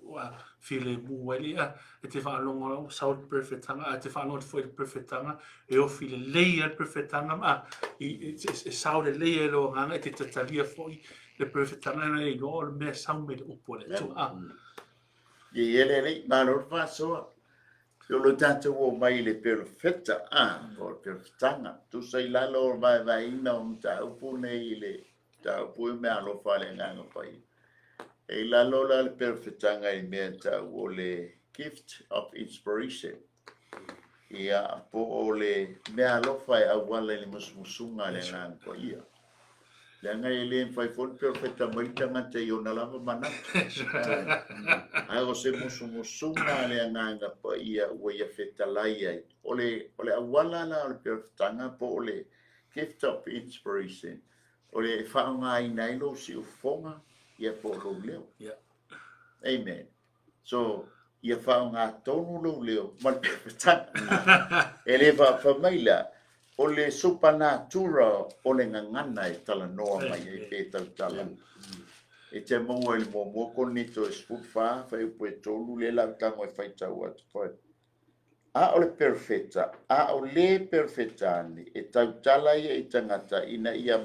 ua filemu ai le ia e te faalogo ua sau le perfectaga ae te faalogo atu foi i le perfectaga e ofi lelei ai le perfectaga ma i, e, e, e sao lelei ai lou agaga e te tatalia foi le perfectaga ina ia iloa o le mea e sau mai le upu a le Atua. Ia ia le Alii, malo le faasoa. O lo tatou omai i le perofeta, a, po o le perofetaga. Tusa i lalo o le vaevaeina o mataupu nei i le mataupu i meaalofa a le Agaga Paia. E i lalo la le perofetaga i mea e tau o le gift of inspiration. Ia, po o le meaalofa e auala i le musumusuga a le Agaga Paia. Leaga e le mafai foi ona perofeta mai le tagata i ona lava manatu. Ae o se musumusuga a le Agaga Paia ua ia fetalai ai. O le, o le auala la o le perofetaga po o le gift of inspiration, o le faaaogaina ai lou siufofoga ia po o lou leo. Yeah. Amen. So, ia faaaoga tonu lou leo ma le pepetaga. E le faapea mai la, o le supernatural o le gagana e talanoa mai ai pe tautala. E te maua i le muamua Korinito e 14, fuaiupu e 3, lea la ou tago e faitau atu foi. A o le perofeta, a o le perofeta ane, e tautala ia i tagata ina ia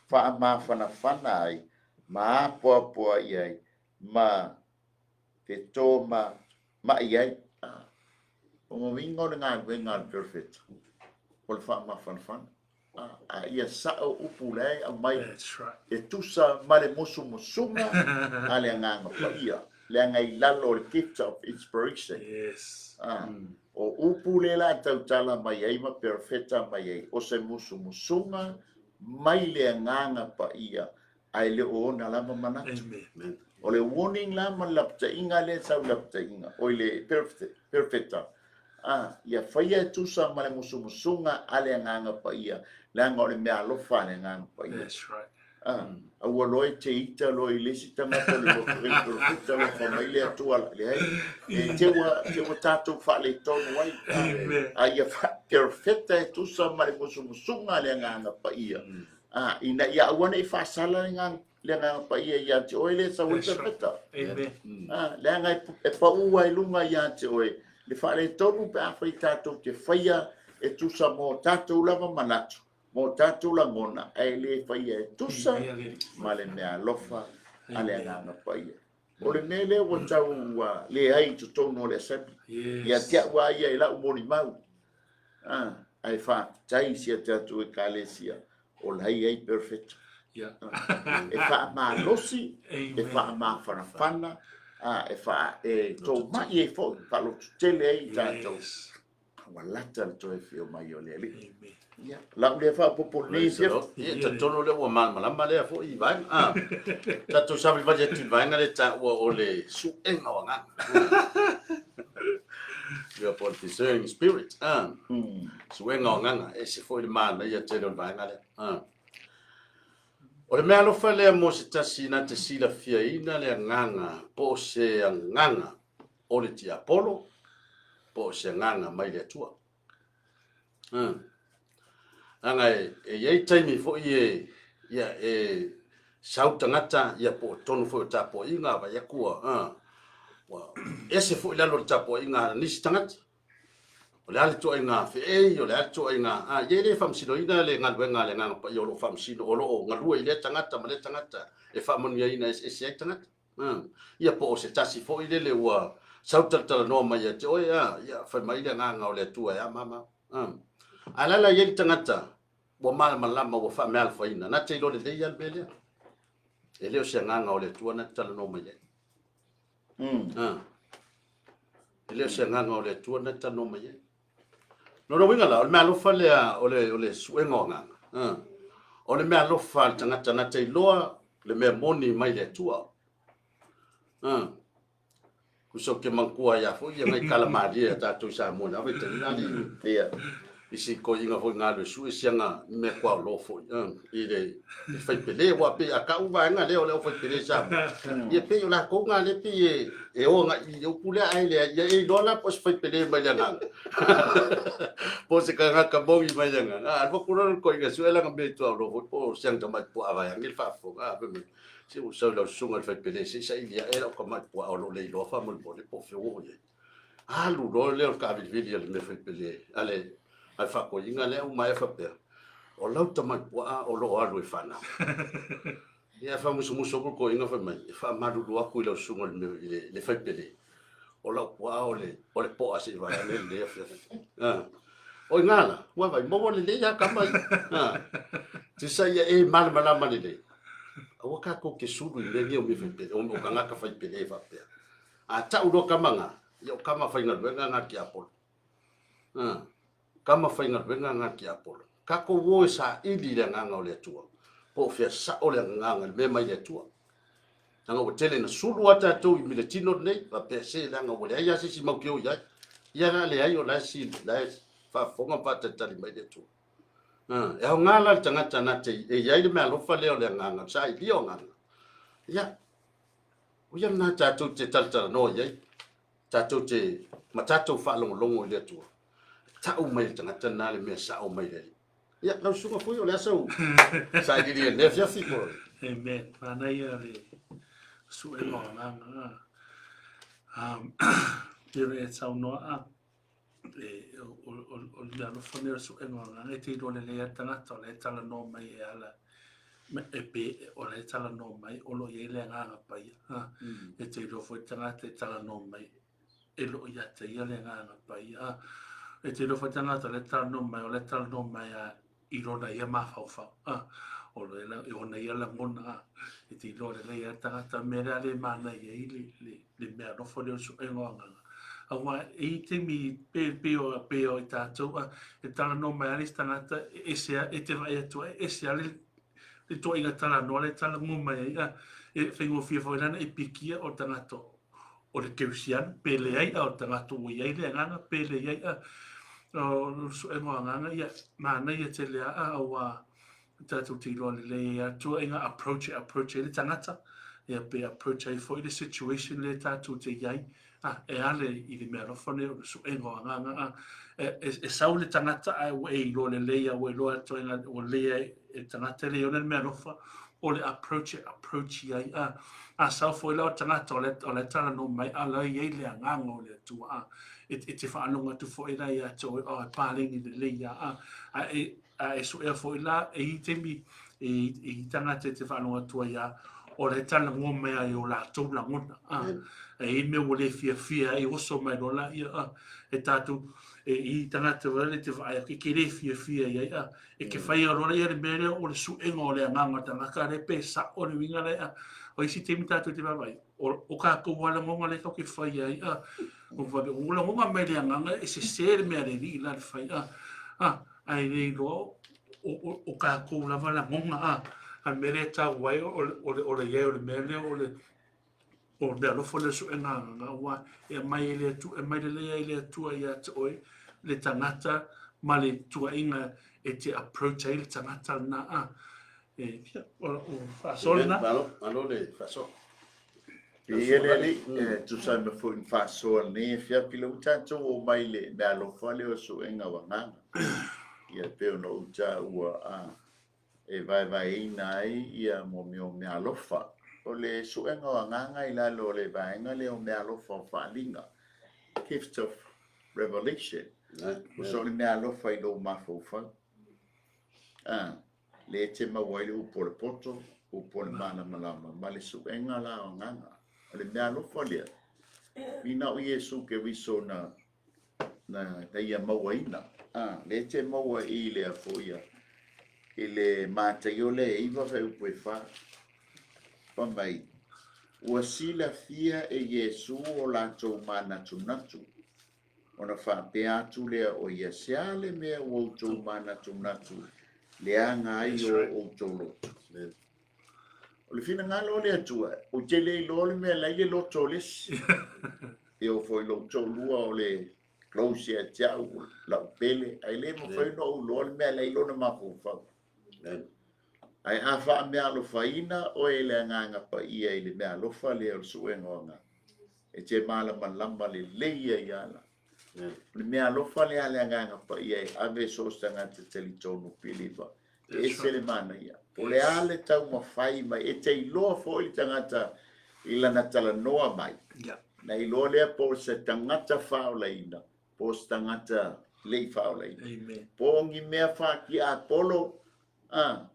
faamafanafana ai ma apoapoai ai ma feto ma ma'i ai. O lona uiga o le galuega a le perofeta, o le faamafanafana. A ia sa'o upu la e aumai e tusa ma le musumusuga a le Agaga Paia, leaga i lalo o le gift of inspiration. Yes. O upu lea la tautala mai ai ma perofeta mai ai, o se musumusuga mai le Agaga Paia ae le o ona lava manatu. Amen. O le warning la ma le lapataiga lea e sau i lapataiga, oi le perofeta, a, ia faia e tusa ma le musumusuga a le Agaga Paia, leaga o le meaalofa a le Agaga Paia. That's right. A, aua loa e te ita loa i le isi tagata o le loto, le perofeta loa fai mai le Atua la, leai, e te ua, te ua tatou faaletonu ai. Amen. A ia perofeta e tusa ma le musumusuga a le Agaga Paia. A, ina ia aua ne i faasala le Agaga, le Agaga Paia ia te oe lea e sau ai That's right. perofeta. Amen. A, leaga e, e pau ai luga ia te oe le faaletonu pe afai tatou te faia e tusa mo tatou lava manatu, mo tatou lagona, ae le faia e tusa Amen. ma le meaalofa a le Amen. Agaga Paia. O le mea lea ua tau ua leai i totonu o le assembly. Yes. Ia te au lava ia i lau molimau. Ah, ae faafetai i si a tatou Ekalesia o la e i ai perfect. Yeah. E faamalosi, e Amen. faamafanafana, ah, e faa, e toma'i ai foi, faalototele ai i tatou. Yes. Ua lata le toe afio mai o le Alii. Amen. Ia, lau lea faaopoopo i lenei Praise the afiafi. Lord. Ia, talitonu lea ua malamalama lea foi i vaega. Ah, tatou savalivali atu i le vaega lea taua o le suega o agaga. Ia, po o le discerning spirit. Ah, suega o agaga, e ese foi le manaia tele o le vaega lea. Ah. O le meaalofa lea mo se tasi na te silafiaina le agaga po o se agaga o le tiapolo po o se agaga mai le Atua. Leaga e i ai taimi foi e, ia, e sau tagata, ia po o totonu foi o tapuaiga, vaai atu ua, ua ese foi lalo o le tapuaiga a nisi tagata. O le a le ituaiga feei, o le a le ituaiga, ia e le faamasinoina le galuega a le Agaga Paia o lo o faamasino, o lo o galue i lea tagata ma lea tagata e faamanuiaina eseese ai tagata. Ia po o se tasi foi lele ua sau talatalanoa mai ia te oe, ia fai mai le agaga o le Atua e a mama. Ae la la i ai le tagata ua malamalama ua faameaalofaina, na te iloa lelei lava le mea lea. E le o se agaga o le Atua na te talanoa mai ai. E le o se agaga o le Atua na te talanoa mai ai. Lona uiga la, o le meaalofa lea o le, o le suega o agaga. O le meaalofa a le tagata na te iloa le mea moni mai le Atua. Tusa ou te manatua ai lava foi ia nai tala malie a tatou i Samoa i na vaitaimi na alii. Ia. Isi toeaiina foi na alu e sue siana mea tuaolo foi i le faipele, aua pei a tau vaega lea o le aufaipele i Samoa, ia pei o latou na lea pei e o agai i upu lea, ae leai, ia e iloa la po o se faipele mai le agaga po o se tagata moni mai le agaga. A alu atu loa le toeaina e sue lana mea tuaolo foi po o siana tamai puaa vaeane le faafofoga, a fai mai, se ua sau i lau susuga i le faipele se i saili ae lau tamai puaa o lo o le iloa faamolemole po o fea ua oo i ai. Alu loa lea o le taavilivili a le mea faipele a le faatoeaina lea uma ae faapea, o lau tamai puaa o lo o alu e fanau. Ia, faamusumusu atu le toeaina fai mai, e faamalulu atu i lau susuga i le faipele. O lau puaa o le, o le po'a se'i vaeane lenei afiafi. Ah. O i ngā la, ua vai maua lelei a kama ia. Ah. Tusa ia e malamalama lelei. Aua kākou ke sulu i mea nei o mea faipele, o, o kangaka faipele faapea. A ta'u loa kama ngā, ia o kama faigaluega ngā tiapolo. Ah. Kama faigaluega ngā tiapolo. Kākou o e saili i le agaga o le Atua. Po o fea sa'o le agaga i le mea mai le Atua. Leaga ua tele na sulu a tatou i miletino lenei, faapea se leaga ua leai lava se isi mau te o i ai. Ia la leai o la e si, la e faafofoga ma faatalitali mai le Atua. Ah, e aoga la le tagata na te e i ai le meaalofa lea o le agaga, le sailia o agaga. Ia, o ia lena tatou te talatalanoa i ai, tatou te, ma tatou faalogologo i le Atua. Tau mai le tagata lena le mea sao mai le Alii. Ia, lau susuga foi, o le a sau sailiili i lenei afiafi po. Amen. Manaia le suega o agaga. Pei ona e saunoa a, e, o, o, o, o le mea alofa lenei o le suega o agaga, e te iloa lelei lava le tagata o la e talanoa mai e ala, e pe, o la e talanoa mai o lo o i ai le agaga paia. Ha? E te iloa foi le tagata e talanoa mai e lo o ia te ia le agaga paia. A, e te iloa foi tagata o lea e talanoa mai, o lea e talanoa mai a i lona ia mafaufau. A, o le, i ona ia lagona, a, e te iloa lelei lava le tagata, mea lea le manaia ai le, le, le mea alofa lea o le suega o agaga. Aua e i ai taimi pe, pe o, pe o i tātou, a, e talanoa mai lava le isi tagata, e ese a, e te vaai atu ai, e ese lava le, le tuuaiga talanoa lea e talanoa mai ai, a, e faigofie foi la ona e pikia o le tagata o le kerisiano, pe leai a o le tagata ua i ai le agaga, pe leai a o le suega o agaga, ia, manaia tele a auā tatou te iloa lelei ai a tuuaiga approach e approach ai le tagata, ia pe approach ai foi le situation lea tatou te i ai, a, e ala i le mea alofa nei o le suega o agaga, a, e, e, e sau le tagata ae ua e iloa lelei a ua iloa atu ua lelei ai e le tagata e le ona le mea alofa, o le approach e approach i ai, a, a sau foi la o le tagata o le, o le talanoa mai, a la e i ai le agaga o le Atua, a, e, e te faalogo atu foi la ia te oe, oh, e paleni lelei ia, a, a e, a e suea foi la, e i ai taimi, e, e i tagata e te faalogo atu ai a, o le talanoa mai ai o latou lagona, a, e i ai mea ua le fiafia ai, oso mai loa la, ia, a, e tatou, e i tagata wale te vaai atu, e ke le fiafia i ai, a, E ke whai aro ia le mea lea o le suega o le agaga o le tagata lea pe sa'o le uiga lea. O isi taimi tātou te vaavaai, o, o kākou lava lagoga lea tatou ke whai ai, a, o vape, o lagoga mai le agaga e sesē le mea a le Alii la le whai, a, a, ae le iloa o, o, o kākou lava lagoga, a, a le mea lea e tau ai o, o, le, o le iai o le mea lea o le, O le alofa lea o suega agaga, aua e aumai e le Atua, e aumai lelei ai le Atua ia te oe le tagata ma le tuuaiga e te approach ai le tagata lena. A, e, ia, o, o faasoa lena. Malo, malo le faasoa. Viia le Alii, e tusa ai ma foi na faasoa lenei afiafi lea ua tatou oo mai i le meaalofa lea o suega o agaga. Ia e pei ona ou taua a e vaevaeina ai ia mea o meaalofa. O le suega o agaga i lalo o le vaega lea o meaalofa o faaaliga, gift of revelation. Ua so o le meaalofa i lou mafaufau. A, lea e te maua ai le upu o le poto, upu o le malamalama, ma le suega la o agaga. O le meaalofa lea, i na o Iesu Keriso na na, na ia mauaina. A, lea e te maua i le foi ia, i le Mataio lea e 9 fuaiupu e 4. Fai mai, ua silafia e Iesu o latou manatunatu, ona faapea atu lea o ia, se a le mea ua outou manatunatu leaga ai o outou loto? O le finagalo o le Atua, ou te le iloa le mea la i le loto o le isi. E oo foi i lou toalua o le close ia te au, lau pele, ae le mafai ona ou iloa le mea la i lona mafaufau. Ae a faameaalofaina oe e le Agaga Paia i le meaalofa lea o le suega o agaga, e te malamalama lelei ai lava la. O le meaalofa lea a le Agaga Paia e ave so o se tagata talitonu piliva. E ese le manaia. O le a le taumafai mai, e te iloa foi le tagata i lana talanoa mai. Na iloa lea po o se tagata faaolaina, po o se tagata le i faaolaina. Po o ni mea faatiapolo, a,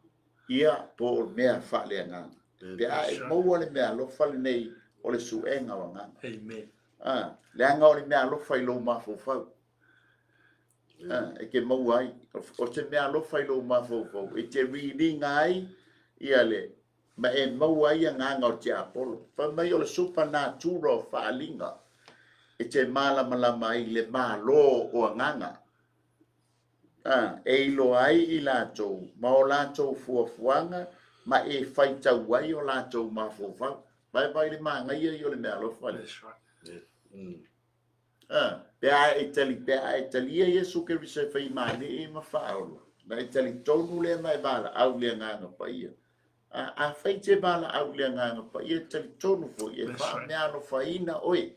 ia, po o mea faaleagaga. Pe a e maua le meaalofa lenei o le suega o agaga. A, leaga o le meaalofa i lou mafaufau. A, e te maua ai, o se meaalofa i lou mafaufau, e te read ina ai ia le, ma e maua ai agaga o le tiapolo. Fai mai o le supernatural faaaliga e te malamalama ai i le Malo o agaga. A, e iloa ai i latou ma o latou fuafuaga ma e faitau ai o latou mafaufau. Vaivai le manaia ia o le meaalofa lea. That's right. A, pe a e tali, pe a e talia Iesu Keriso e fai ma Alii ma Faaola, na e talitonu lea ma e valaau i le Agaga Paia. A, afai e te valaau i le Agaga Paia, e talitonu foi e faameaalofaina oe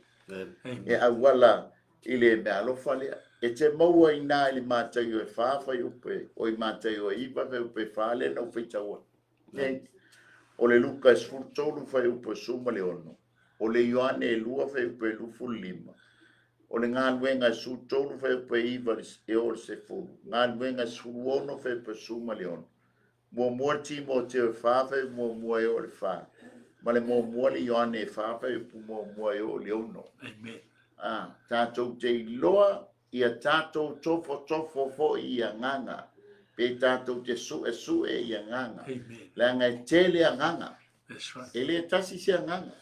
e auala i le meaalofa lea. E te maua i ina i le Mataio e 4 fuaiupu e, oi Mataio e 9 fuaiupu e 4 lea na ou faitau atu. Nei. O le Luka e 13 fuaiupu e 16, o le Ioane e 2 fuaiupu e 25, o le Galuega e 13 fuaiupu e 9 e oo i le 10, Galuega e 16 fuaiupu e 16, muamua Timoteo e 4 fuaiupu muamua e oo i le 4, ma le muamua le Ioane e 4 fuaiupu muamua e oo i le 6. Amen. A, tatou te iloa ia tatou tofotofo foi i agaga, pe tatou te suesue i agaga, leaga e tele agaga. E le tasi se agaga.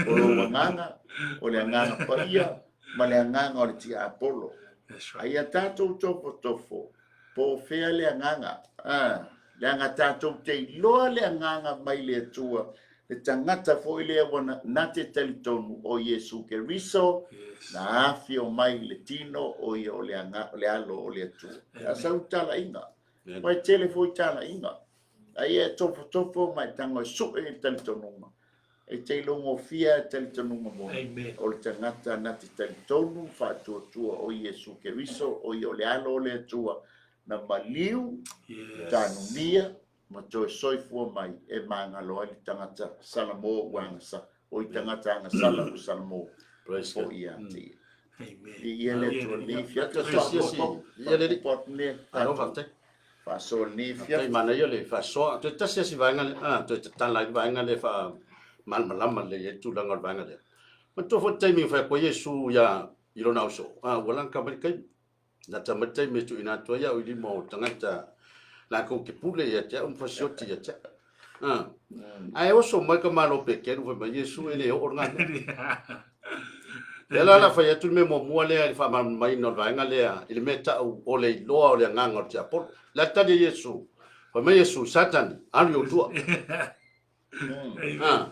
O lou agaga, o le agaga paia ma le agaga o le tiapolo. A ia tatou tofotofo, po o fea le agaga, a, leaga tatou te iloa le agaga mai le Atua, le tagata foi lea ua na, na te talitonu o Iesu Keriso, Yes. na afio mai i le tino, o ia o le, aga, o le alo o le Atua. A sau talaiga. Aua e tele foi talaiga. A ia e tofotofo ma e tago e sue i le talitonuga. E te ilogofia e talitonuga moni. Amen. O le tagata na te talitonu faatuatua o Iesu Keriso, o ia o le alo o le Atua, na maliu, Yes. tanumia, ma toe soifua mai e magalo ai le tagata Salamo ua agasala, o i tagata agasala ua Salamo Praise God. foi ia te ia. Amen. Viia le Atua i lenei afiafi. Ia le alii. Faaopoopo atu nei. Malo faafetai. Faasoa i lenei Faafetai afiafi. manaia le faasoa. Toe tasi lava si vaega lea, ah, toe tatala ai le vaega lea e faamalamalama lelei ai le tulaga o le vaega lea. Manatua foi le taimi na fai atu ai Iesu ia i lona ausoo, ah, ua lagata mai le taimi. Lata mai le taimi e tuuina atu ai au i lima o tagata latou te pule ia te au ma fasioti ia te au. Ah. Ae oso mai ka Malo Pekeru fai mai Iesu e le oo lena mea. Lea la la fai atu le mea muamua lea i le faamalamalamaina o le vaega lea i le mea tau o le iloa o le agaga o le tiapolo. Le a le tali a Iesu? Fai mai Iesu, Satani, alu i ou tua. Ah,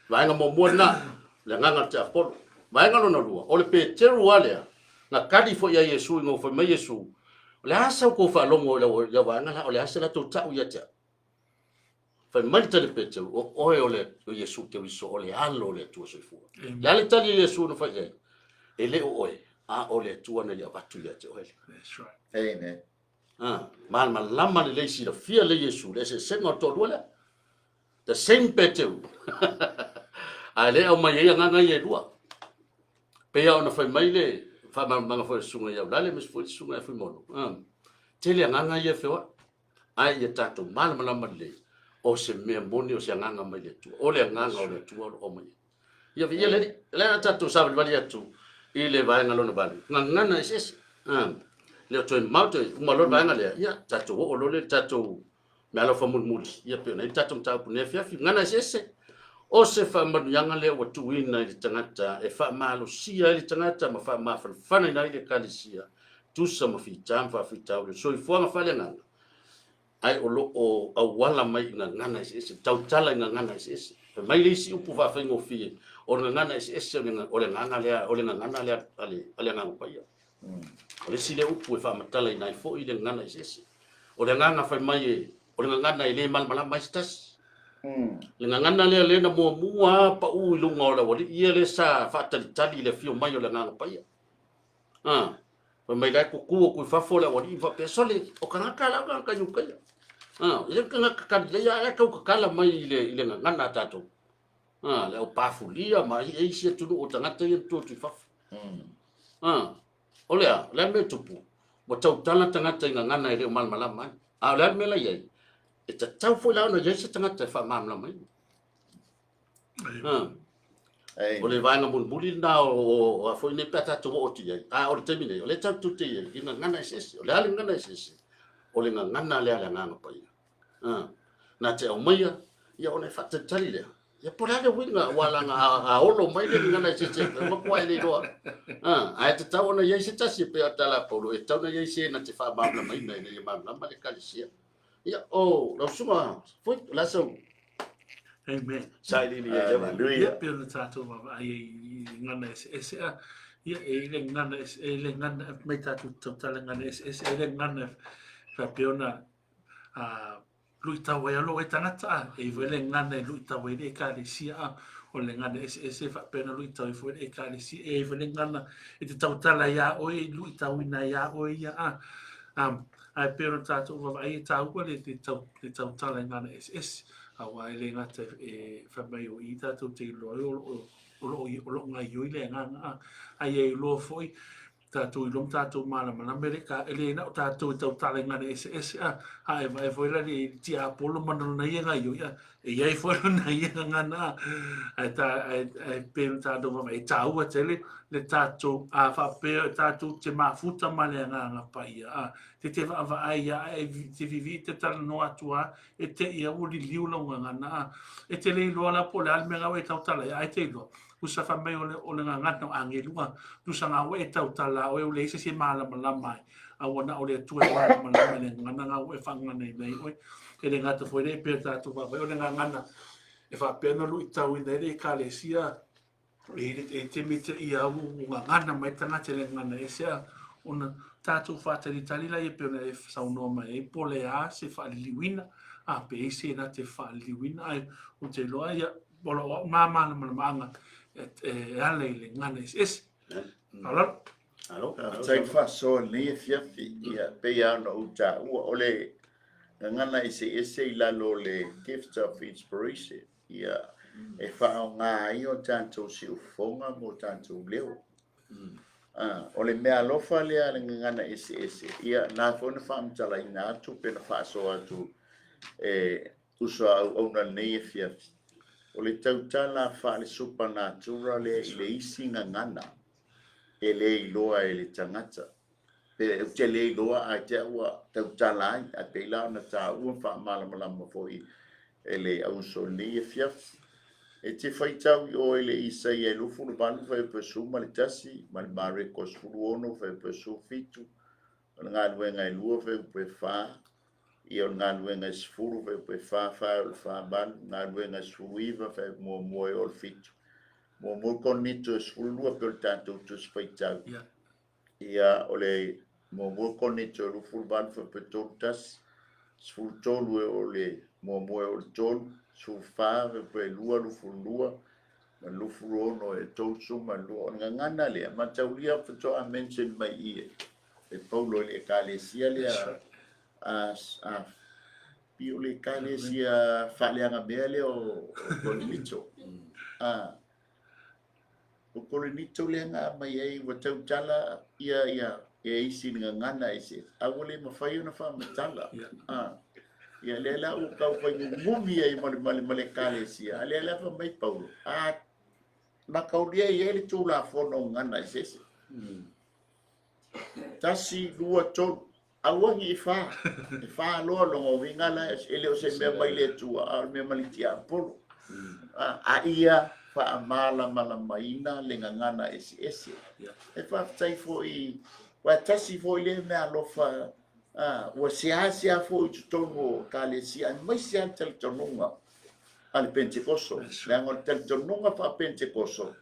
vaega muamua lena, le agaga o le tiapolo. Vaega lona lua, o le Peteru lava lea, na kali foi ia Iesu ina ua fai mai Iesu, o le a sa outou faalogo i lau vaega la, o le a se latou tau ia te au? Fai mai le tali a Peteru, o oe o le o Iesu Keriso, o le Alo o le Atua soifua. Le a le tali a Iesu na fai i ai? E le o oe, a o le Atua na i avatu ia te oe. That's right. Amen. Ah, malamalama lelei silafia lelei Iesu, le eseesega o le toalua lea. The same Peteru. Ae le aumai ai agaga ia e lua. Pei lava ona fai mai le faamalamalamaga foi a le susuga ia Aulale aemaise foi le susuga ia Fuimaono. Ah, tele agaga ia e feoai. Ae ia tatou malamalama lelei, o se mea moni, o se agaga mai le Atua. O le agaga o le Atua o lo o aumai ai. Ia viia le Alii. O lea tatou savalivali atu i le vaega lona valu, gagana eseese. Ah, le o toe mau toe uma loa le vaega lea, ia tatou oo loa lea i le tatou meaalofa mulimuli, ia pei ona i ai le tatou mataupu nei afiafi, gagana eseese. O se faamanuiaga lea ua tuuina i le tagata e faamalosia ai le tagata ma faamafanafanaina ai le Ekalesia tusa ma fita ma faafitauli o le soifuaga faaleagaga, ae o lo o auala mai i gagana eseese, tautala i gagana eseese. Fai mai le isi upu faafaigofie, o le gagana eseese o le agaga lea, o le gagana lea a le Agaga Paia. O le isi lea upu e faamatalaina ai foi le gagana eseese. O le agaga fai mai e, o le gagana e le malamalama ai se tasi. Le gagana lea lea na muamua lava pau i luga o le aualii ia lea sa faatalitali i le afio mai o le Agaga Paia. A, fai mai la e tutu atu i fafo le aualii ma faapea, sole, o tagata la o tagata Iutaia. A, e le o tagata Kalileia ae tau tatala mai i le, i le gagana a tatou. A, le au Pafulia ma e isi atunuu o tagata ia na tu atu i fafo. A, o le a, o le a le mea e tupu? Ua tautala tagata i gagana e le o malamalama ai. A o le a le mea la i ai? E tatau foi la ona i ai se tagata e faamalamalamaina. A. O le vaega mulimuli lena o a foi nei pe a tatou oo atu i ai. A o le taimi nei, o lea tatou te i ai i gagana eseese. O le a le gagana eseese? O le gagana lea a le Agaga Paia. Na te aumaia, ia ona e faatalitali lea. Ia po o le a le uiga, aua leaga a olo mai le gagana eseese, e matua e le iloa. Ae tatau ona i ai se tasi, e pei o le tala a Paulo, e tatau ona i ai se na te faamalamalamaina ina ia malamalama le Ekalesia. Ia, o lau susuga foi, o le a sau Amen. sailiili ai lea vaega? Ia, pei ona tatou vaavaai ai i gagana eseese a. Ia, e i le gagana eseese, e le gagana, mai tatou tautala gagana eseese, e le gagana e faapea ona luitau ai alo ai tagata a, e i foi le gagana e luitau ai le Ekalesia a, o le gagana eseese e faapea ona luitau ai foi le Ekalesia, e i foi le gagana e te tautala iā oe, e luitauina ai iā oe ia a. Ae pei ona tatou vaavaai e taua le tautala i gagana eseese, aua e le gata e fai mai o i tatou te iloa ai o lo o gaoioi le agaga a, a ia iloa foi tatou iloa ma tatou malamalama, e le e le na o tatou e tautala i gagana eseese a, a e vaai foi la le tiapolo ma lona ia gaoioi a, e i ai foi lona ia gagana a, ae ta ae ae pei ona tatou vaavaai e taua tele le tatou a faapea tatou te mafuta ma le Agaga Paia a, te te vaavaai ia ae te vivii te talanoa atu a, e te ia ua liliu lau gagana a, e te le iloa la po o le a le mea na ua e tautala ai, ae te iloa tusa fai mai o le o le gagana o agelu a, tusa na ua e tautala a oe ua leai se isi e malamalama ai, a ua na o le Atua e malamalama i le gagana na ua e faagaganaina ai oe. E le gata foi lea pei ona tatou vaavaai o le gagana e faapea ona luitauina ai le Ekalesia e le taimi te i au ua gagana mai tagata i le gagana ese a ona tatou faatalitali laia e pei ona e saunoa mai ai po o le a se faaliliuina a pe ai se na te faaliliuina ae ou te iloa ia o lau au malamalamaga e ala i le gagana eseese. Faaaloalo. Alo. Faafetai faasoa i lenei afiafi. Ia, e pei lava ona ou taua, o le gagana eseese i lalo o le gift of inspiration, ia, e faaaoga ai o tatou siufofoga ma o tatou leo. Ah, o le mea alofa lea a le gagana eseese, ia, na foi na faamatalaina atu pe na faasoa atu e uso a auauna i lenei afiafi, o le tautala faale-supernatural lea i le isi gagana e le iloa e le tagata. Pe ou te le iloa ae te au ua tautala ai, ae pei la ona taua ma faamalamalama foi e le auuso i lenei afiafi. E te faitau i o i le Isaia e 28 fuaiupu e 11 ma le Mareko 16 fuaiupu e 17, o le Galuega e 2 fuaiupu e 4, ia o le Galuega e 10 fuaiupu e 4, 4 e o le 4 8, Galuega e 19 fuaiupu muamua e o le 7. Muamua Korinito e 12 pei o le tatou Tusi Faitau. Ia o le muamua Korinito e 28 fuaiupu e 31, 13 e o le muamua e o le 3, 14 fuaiupu e 2, 22, ma le 26 e 32. O le gagana lea, mataulia faatoa mention mai i e Paulo i le Ekalesia lea a, a pei o le Ekalesia faaleagamea lea o Korinito. A, o Korinito lea na aumai ai ua tautala ia ia ia isi i le gagana eseese, a ua le mafai ona faamatala. A, ia lea la ua tau fai mumumi ai ma le, ma le, ma le Ekalesia, a lea la fai mai Paulo, a mataulia e i ai le Tulafono o gagana eseese. Tasi, lua, tolu. Aua ne i fa. E fa loa lona uiga la e le o se mea mai le Atua, a o le mea mai le tiapolo. A ia faamalamalamaina le gagana eseese. E faafetai foi, aua e tasi foi lea mea alofa ua seasea foi i totonu o Ekalesia, aemaise lava le talitonuga a le Pentekoso. Leaga o le talitonuga faa-Pentekoso,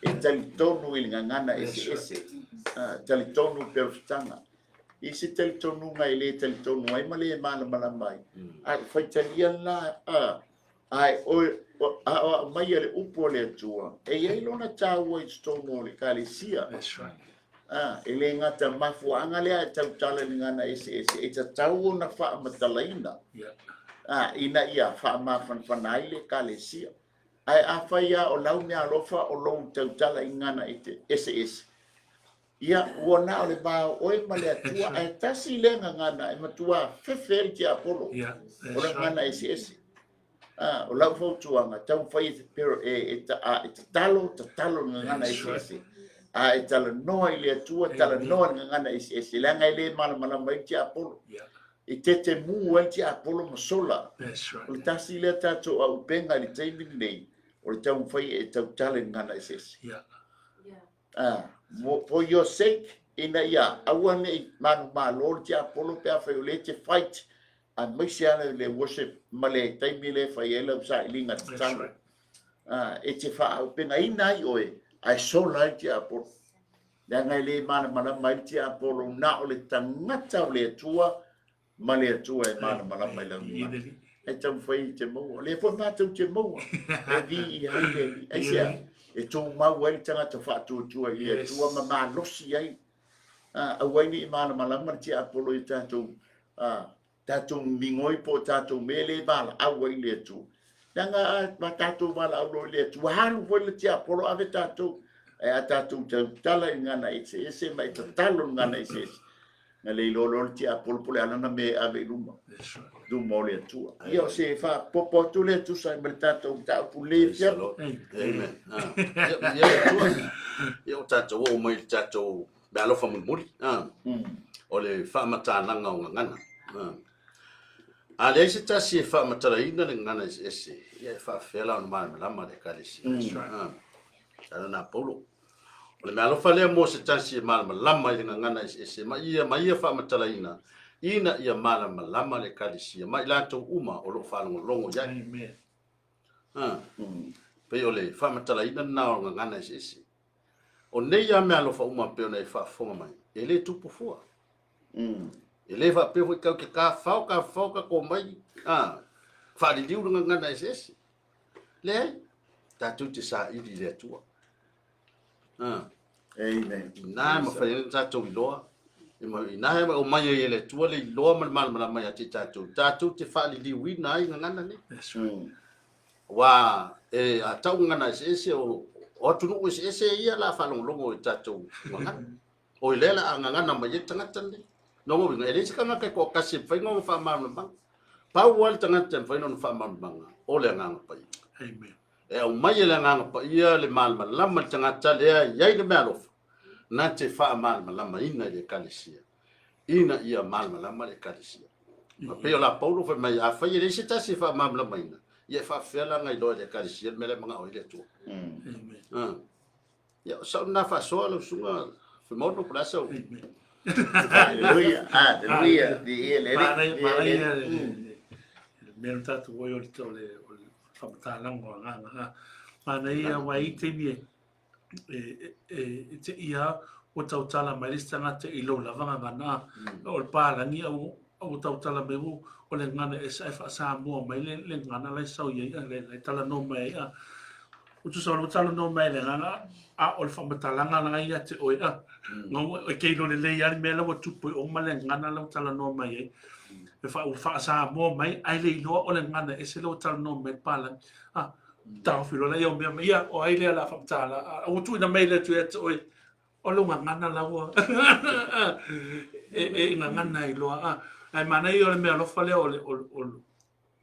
e talitonu i le gagana eseese, talitonu i perofetaga. I se talitonuga e le talitonu ai ma le malamalama ai, ae faitalia lena, ae a o aumaia le upu a le Atua, e i ai lona taua i totonu o le Ekalesia. E le gata mafuaaga lea e tautala i le gagana eseese, e tatau ona faamatalaina, ina ia faamafanafana ai le Ekalesia. Ae afai lava o lau meaalofa o lou tautala i gagana eseese, ia, ua na o le va o oe ma le Atua, ae tasi lea gagana e matua fefe ai le tiapolo, o le gagana eseese. O lau fautuaga, taumafai e e, e tatalo, tatalo i gagana eseese. A e talanoa i le Atua, talanoa i le gagana eseese, leaga e le malamalama ai le tiapolo. E tetemu ai le tiapolo ma sola. O le tasi lea tatou auupega i le taimi lenei, o le taumafai e tautala i gagana eseese. For your sake, ina ia aua ne i manumalo le tiapolo pe afai o lea e te fight, aemaise lava le worship ma le taimi lea e fai ai lau sailiga tatalo. E te faaaupegaina ai oe, ae sola ai le tiapolo. Leaga e le malamalama ai le tiapolo, na o le tagata o le Atua ma le Atua e malamalama i lau gagana. E taumafai e te maua. O lea foi matou te maua. E viia ai le Alii. Aisea? E tumau ai le tagata faatuatua i le Atua ma malosi ai. Aua ai ne i malamalama le tiapolo i tatou, tatou migoi po o tatou mea lea e valaau ai i le Atua. Leaga a tatou valaau loa i le Atua, alu foi le tiapolo ave tatou. Ae a tatou tautala i gagana eseese ma e tatalo i gagana eseese, na le iloa loa le tiapolo po o le a lana mea e ave i luma, luma o le Atua. Ia, o se faapopo atu lea e tusa ai ma le tatou mataupu lenei afiafi. Amen. Ia, le Atua. Ia, ua tatou oo mai i le tatou meaalofa mulimuli. O le faamatalaga o gagana. A leai se tasi e faamatalaina le gagana eseese, ia e faafefea la ona malamalama le Ekalesia? Tala na Paulo. O le meaalofa lea mo se tasi e malamalama i le gagana eseese ma ia, ma ia faamatalaina ina ia malamalama le Ekalesia ma i latou uma o lo o faalogologo i ai. Amen. Ha. Pei o le faamatalaina lena o gagana eseese. O nei lava meaalofa uma pei ona e faafofoga mai, e le tupu fua. E le faapea foi tau te tafao, tafao tatou mai, ha, faaliliu le gagana eseese. Leai, tatou te saili i le Atua. Ah. Amen. Ina e mafai ai ona tatou iloa, ina e aumai ai e le Atua le iloa ma le malamalama ia te tatou, tatou te faaliliuina ai gagana nei. That's right. Aua e a tau gagana eseese o, o atunuu eseese ia la faalogologo i tatou gagana. O i lea la a gagana mai ai le tagata lenei. Lona uiga, e leai se tagata e toatasi e mafai ona faamalamalamaga. Pau lava le tagata e mafai ona faamalamalamaga, o le Agaga Paia. Amen. E aumai e le Agaga Paia le malamalama i le tagata lea e i ai le meaalofa, na te faamalamalamaina i le Ekalesia, ina ia malamalama le Ekalesia. E pei o la Paulo fai mai, afai e leai se tasi e faamalamalamaina, ia e faapefea la ona iloa e le Ekalesia le mea la e manao ai le Atua. Amen. Ah. Ia, o sau lena faasoa lau susuga Fuimaono, po o le a sau? Haleluia, haleluia, viia le Alii, viia le Alii. Le mea na tatou ai o le o le o le faamatalaga o agaga. Manaia aua e i ai taimi e e e e te ia ua tautala mai le isi tagata i lou lava gagana. O le palagi a ua tautala mai ua o le gagana ese ae faa-Samoa mai le le gagana la e sau i ai la e talanoa mai ai. Ua tusa o le ua talanoa mai le agaga, a o le faamatalaga la ia te oe a. E ke iloa lelei lava le mea la ua tupu i o ma le gagana la ua talanoa mai ai. E fa, ua faa-Samoa mai, ae le iloa o le gagana ese la ua talanoa mai le palagi. A, taofi loa lea o mea mai, ia, o ai lea o le a faamatala, a ua tuuina mai le atu ia te oe, o lou gagana la ua e, e gagana ai loa. A, ae manaia o le mea alofa lea o le, o, o,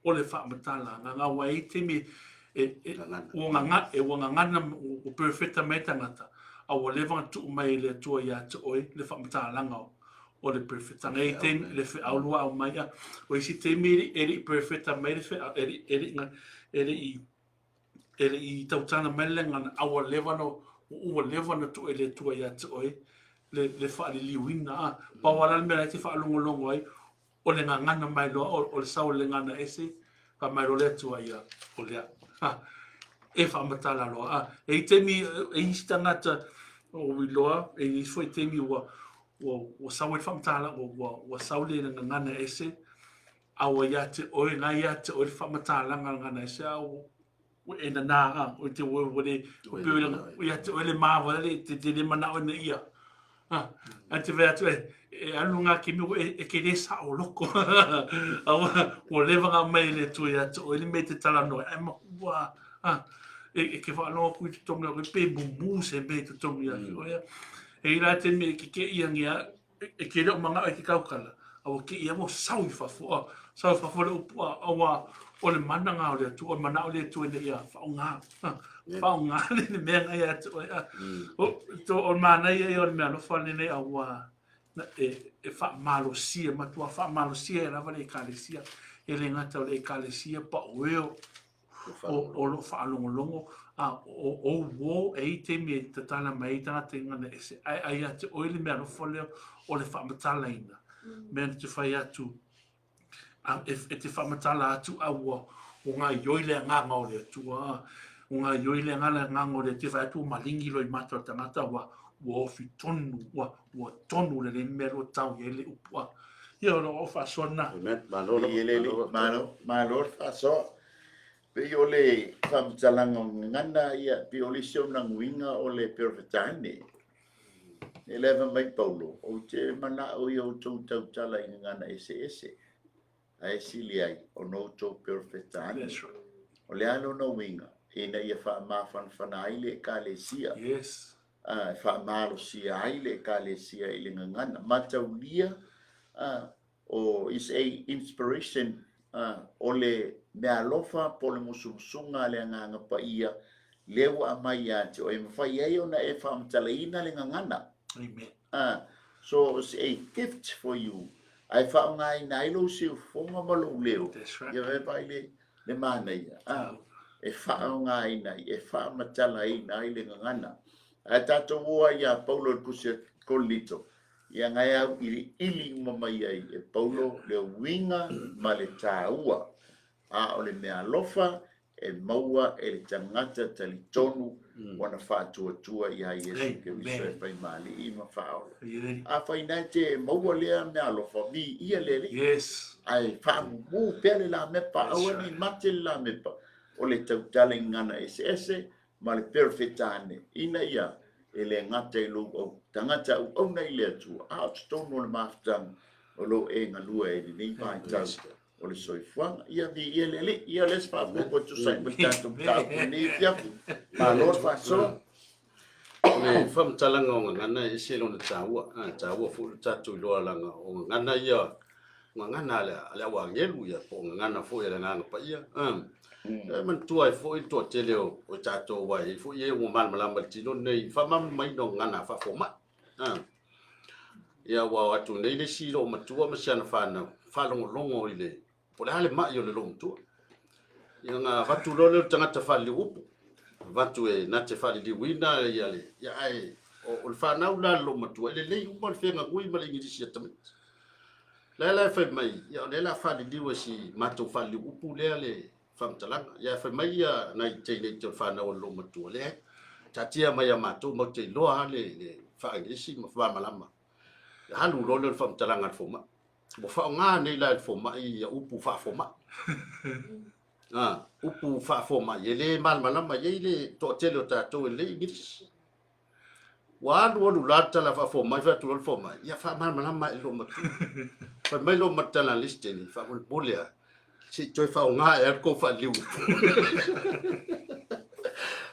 o le faamatala agaga aua e i ai taimi e, e, ua gagana, e ua gagana, ua perfecta mai tagata, a ua leva ona tuu mai e le Atua ia te oe le faamatalaga o, o le perfectaga. E i ai taimi, le feau lua aumai, a, o isi taimi e le i perfecta mai le feau, e le, e le, e le i, e le i tautala mai le gagana, a ua leva ona, ua leva ona tuu e le Atua ia te oe le, le faaliliuina. A, pau lava la le mea la e te faalogologo ai, o le gagana mai loa, o le sau o le gagana ese, fai mai loa le Atua ia, o lea. Ha, e faamatala loa. A, e i ai taimi, e i isi tagata o iloa, e i ai foi taimi ua, ua, ua sau ai le faamatala, ua, ua, ua sau le gagana ese, a ua ia te oe, na ia te oe le faamatalaga o le gagana ese, a ua, ua e nanā, a, ua te, ua, ua le, ua pei o ia te oe le ma le, te, te le manao ina ia. A, ae te vaai atu, e, e alu ngā kimi, e, e ke le sao loko. A ua, ua leva ngā mai e le Atua ia te oe, le mea te talanoa, ai ma ua, a, e, e ke whaaloa ku i te tonga, e pe mumu se mea i te tonga ia ki oe. E i la te mea ke ke ia ngia, e ke leo mangao e ke kaukala, a ua ke ia ua sau i fafo, a, sau i fafo le upu, a, a ua, O le mana lena o le Atua, o le manao o le Atua ina ia faaaoga, faaaoga le mea lena ia te oe. O le manaia ia o le meaalofa lenei aua e faamalosia, matua faamalosia ai lava le Ekalesia. E le gata o le Ekalesia paoeo o lo o faalogologo, a o uō, e i ai taimi e tatala mai ai tagata i gagana ese, ae a ia te oe le meaalofa lea o le faamatalaina, mea na te fai atu, e te faamatala atu a ua gaoioi le agaga o le Atua, ua gaoioi le agaga o le Atua, e vaai atu ua maligi loimata o le tagata, ua ofi tonu, ua tonu lelei le mea lea ua tau i ai le upu. Ia, o lau faasoa lena. Amen. Malo lava. Malo, malo, malo le faasoa. Pei o le faamatalaga o gagana, ia, pei o le isi ona uiga o le Peresetane. E le fai mai Paulo, ou te manao ia outou tautala i gagana eseese, ae sili ai ona outou Peresetane. O le a lona uiga? Ina ia faamafanafana ai le Ekalesia. Yes. E faamalosia ai le Ekalesia i le gagana. Mataulia, o is a inspiration, o le meaalofa po o le musumusuga a le Agaga Paia lea ua aumai ia te oe e mafai ai ona e faamatalaina le gagana. Amen. So it's a gift for you. Ae faaaogaina ai lou siufofoga ma lou leo. That's right. Ia vaai le, le manaia. E faaaogaina ai, e faamatalaina ai le gagana. Ae tatou o ai ia Paulo i le tusi a Korinito, Ia na e auiliili uma mai ai e Paulo le uiga ma le taua, a o le meaalofa e maua e le tagata talitonu ua na faatuatua ia Iesu Keriso e fai ma Alii ma Faaola. Afai na e te maua lea meaalofa, viia le Alii. Ae faamumu pea le lamepa, aua ne i mate le lamepa o le tautala i gagana eseese ma le Perefetane, ina ia e le gata i lou au tagata auauna i le Atua, a o totonu o le mafutaga o lo o e galue ai i lenei vaitau o le soifuaga. Ia viia le Alii, ia o lea se faaopoopo e tusa ai ma le tatou mataupu i lenei afiafi. Malo le faasoa. O le faamatalaga o gagana e ese lona taua, e taua foi lo tatou iloa leaga o gagana ia, o gagana a le au agelu ia po o gagana foi a le Agaga Paia. E manatua ai foi le toatele o tatou aua e i ai foi e ua malamalama i le tino lenei i faamalamalamaina o gagana faafomai. Ia ua o atu nei le isi loomatua ma si ana fanau faalogologo i le po o le a le mai o le loomatua. Ia ona avatu loa lea o le tagata faaliliu upu, avatu e na te faaliliuina ia le, ia ae o le fanau la a le loomatua e lelei uma le feagagui ma le igilisi a tamaiti. La la e fai mai, ia o lea o le a faaliliu e si matou faaliliu upu lea le faamatalaga. Ia fai mai ia nai teineiti o le fanau a le loomatua, leai, taatia mai ia matou matou te iloa lava le faa-Igilisi ma faamalamalama. Ia alu loa lea o le faamatalaga a le fomai. Ua faaaoga nei la e le fomai ia upu faafomai. Upu faafomai e le malamalama i ai le toatele o tatou e lelei Igilisi. Ua alu alu la le tala faafomai, fai atu loa le fomai, ia faamalamalama i loomatua. Fai mai loomatua tala a le isi teine, faamolemole lava, se i toe faaaoga ea le tou faaliliu upu.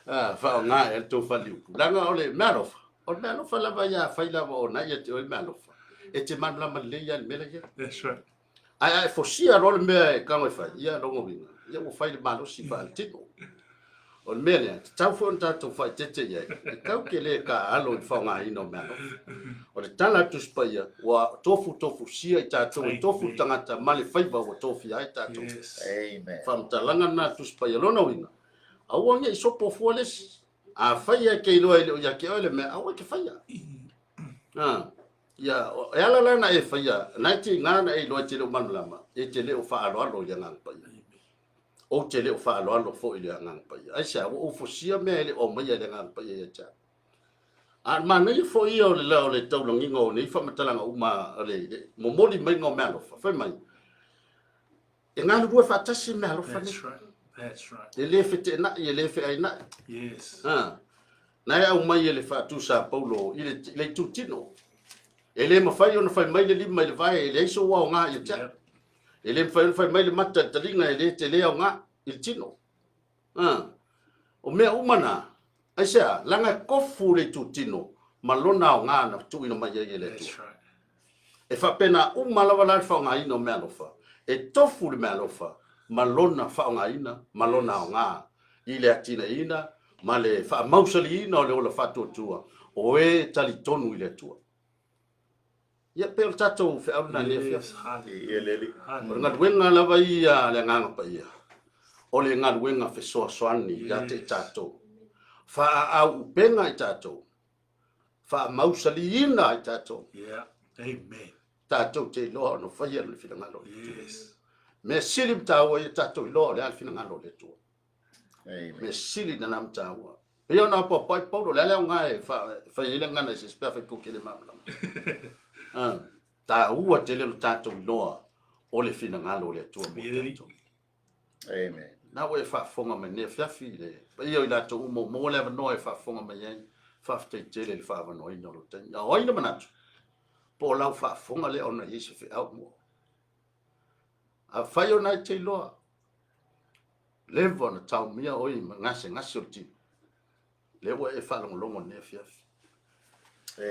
Faaaoga ea le tou faaliliu upu. Leaga o le meaalofa, o le meaalofa lava ia afai lava o na ia te oe le meaalofa, e te malamalama lelei lava i le mea la e i ai. That's right. Ae a e fosia loa le mea e tago e fai, ia lona uiga, ia ua fai le malosi faaletino. O le mea lea, tatau foi ona tatou faaeteete i ai, e tatou te le taaalo i le faaaogaina o meaalofa. O le tala a le Tusi Paia, ua tofutofusia i tatou e tofu le tagata ma le faiva ua tofia ai tatou. Amen. Faamatalaga lena a le Tusi Paia. Lona uiga, aua ne i sopo fua le isi. Afai e te iloa e le o ia te oe le mea, aua e te faia. Ia, e ala la ona e faia, na e tiga ona e iloa e te le o malamalama, e te le o faaaloalo i le Agaga Paia. Ou te le o faaaloalo foi i le Agaga Paia. Aisea? Ua ou fosia mea e le o aumaia e le Agaga Paia ia te au. A o le manaia foi ia o le, o le taulagiga o nei faamatalaga uma, o le, le momoli maiga o meaalofa, fai mai, e galulue faatasi meaalofa nei. That's right. That's right. E le feteenai, e le feainai. Yes. Ha. Na e aumai e le faatusa a Paulo i le, le itutino. E le mafai ona fai mai le lima i le vae, e leai sou aoga ia te au. Yep. E le mafai ona fai mai le mata i le taliga, e le tele aoga i le tino. Ha. O mea uma na, aisea, leaga e kofu le itutino ma lona aoga na tuuina mai ai e le Atua. That's right. E faapena uma lava la le faaaogaina o meaalofa. E tofu le meaalofa ma lona faaaogaina ma lona aoga i le atinaeina ma le faamausaliina o le ola faatuatua o e e talitonu i le Atua. Ia, pei o le tatou feau lena i lenei afiafi. O le galuega lava ia a le Agaga Paia, o le galuega fesoasoani ia te i tatou, faaauupega i tatou, faamausaliina i tatou. Yeah. Amen. Tatou te iloa ona faia le finagalo o le Atua. Yes. Mea sili ma taua ia tatou iloa o le a le finagalo o le Atua. Amen. Mea sili na ma taua. Pei ona apoapoai Paulo, o le a le aoga e fai ai le gagana i se isi pe afai tou te le malamalama. Ah, taua tele lo tatou iloa o le finagalo o le Atua mo tatou. Amen. Na ua e faafofoga mai nei afiafi i le paia o i latou uma ua maua le avanoa e faafofoga mai ai. Faafetai tele i le faaavanoaina o lou taimi. A o ai le manatu? Po o lau faafofoga lea ona i ai se feau mo oe. Afai ona e te iloa, leva ona taumia oe i gasegase o le tino, lea ua e faalogologo i lenei afiafi.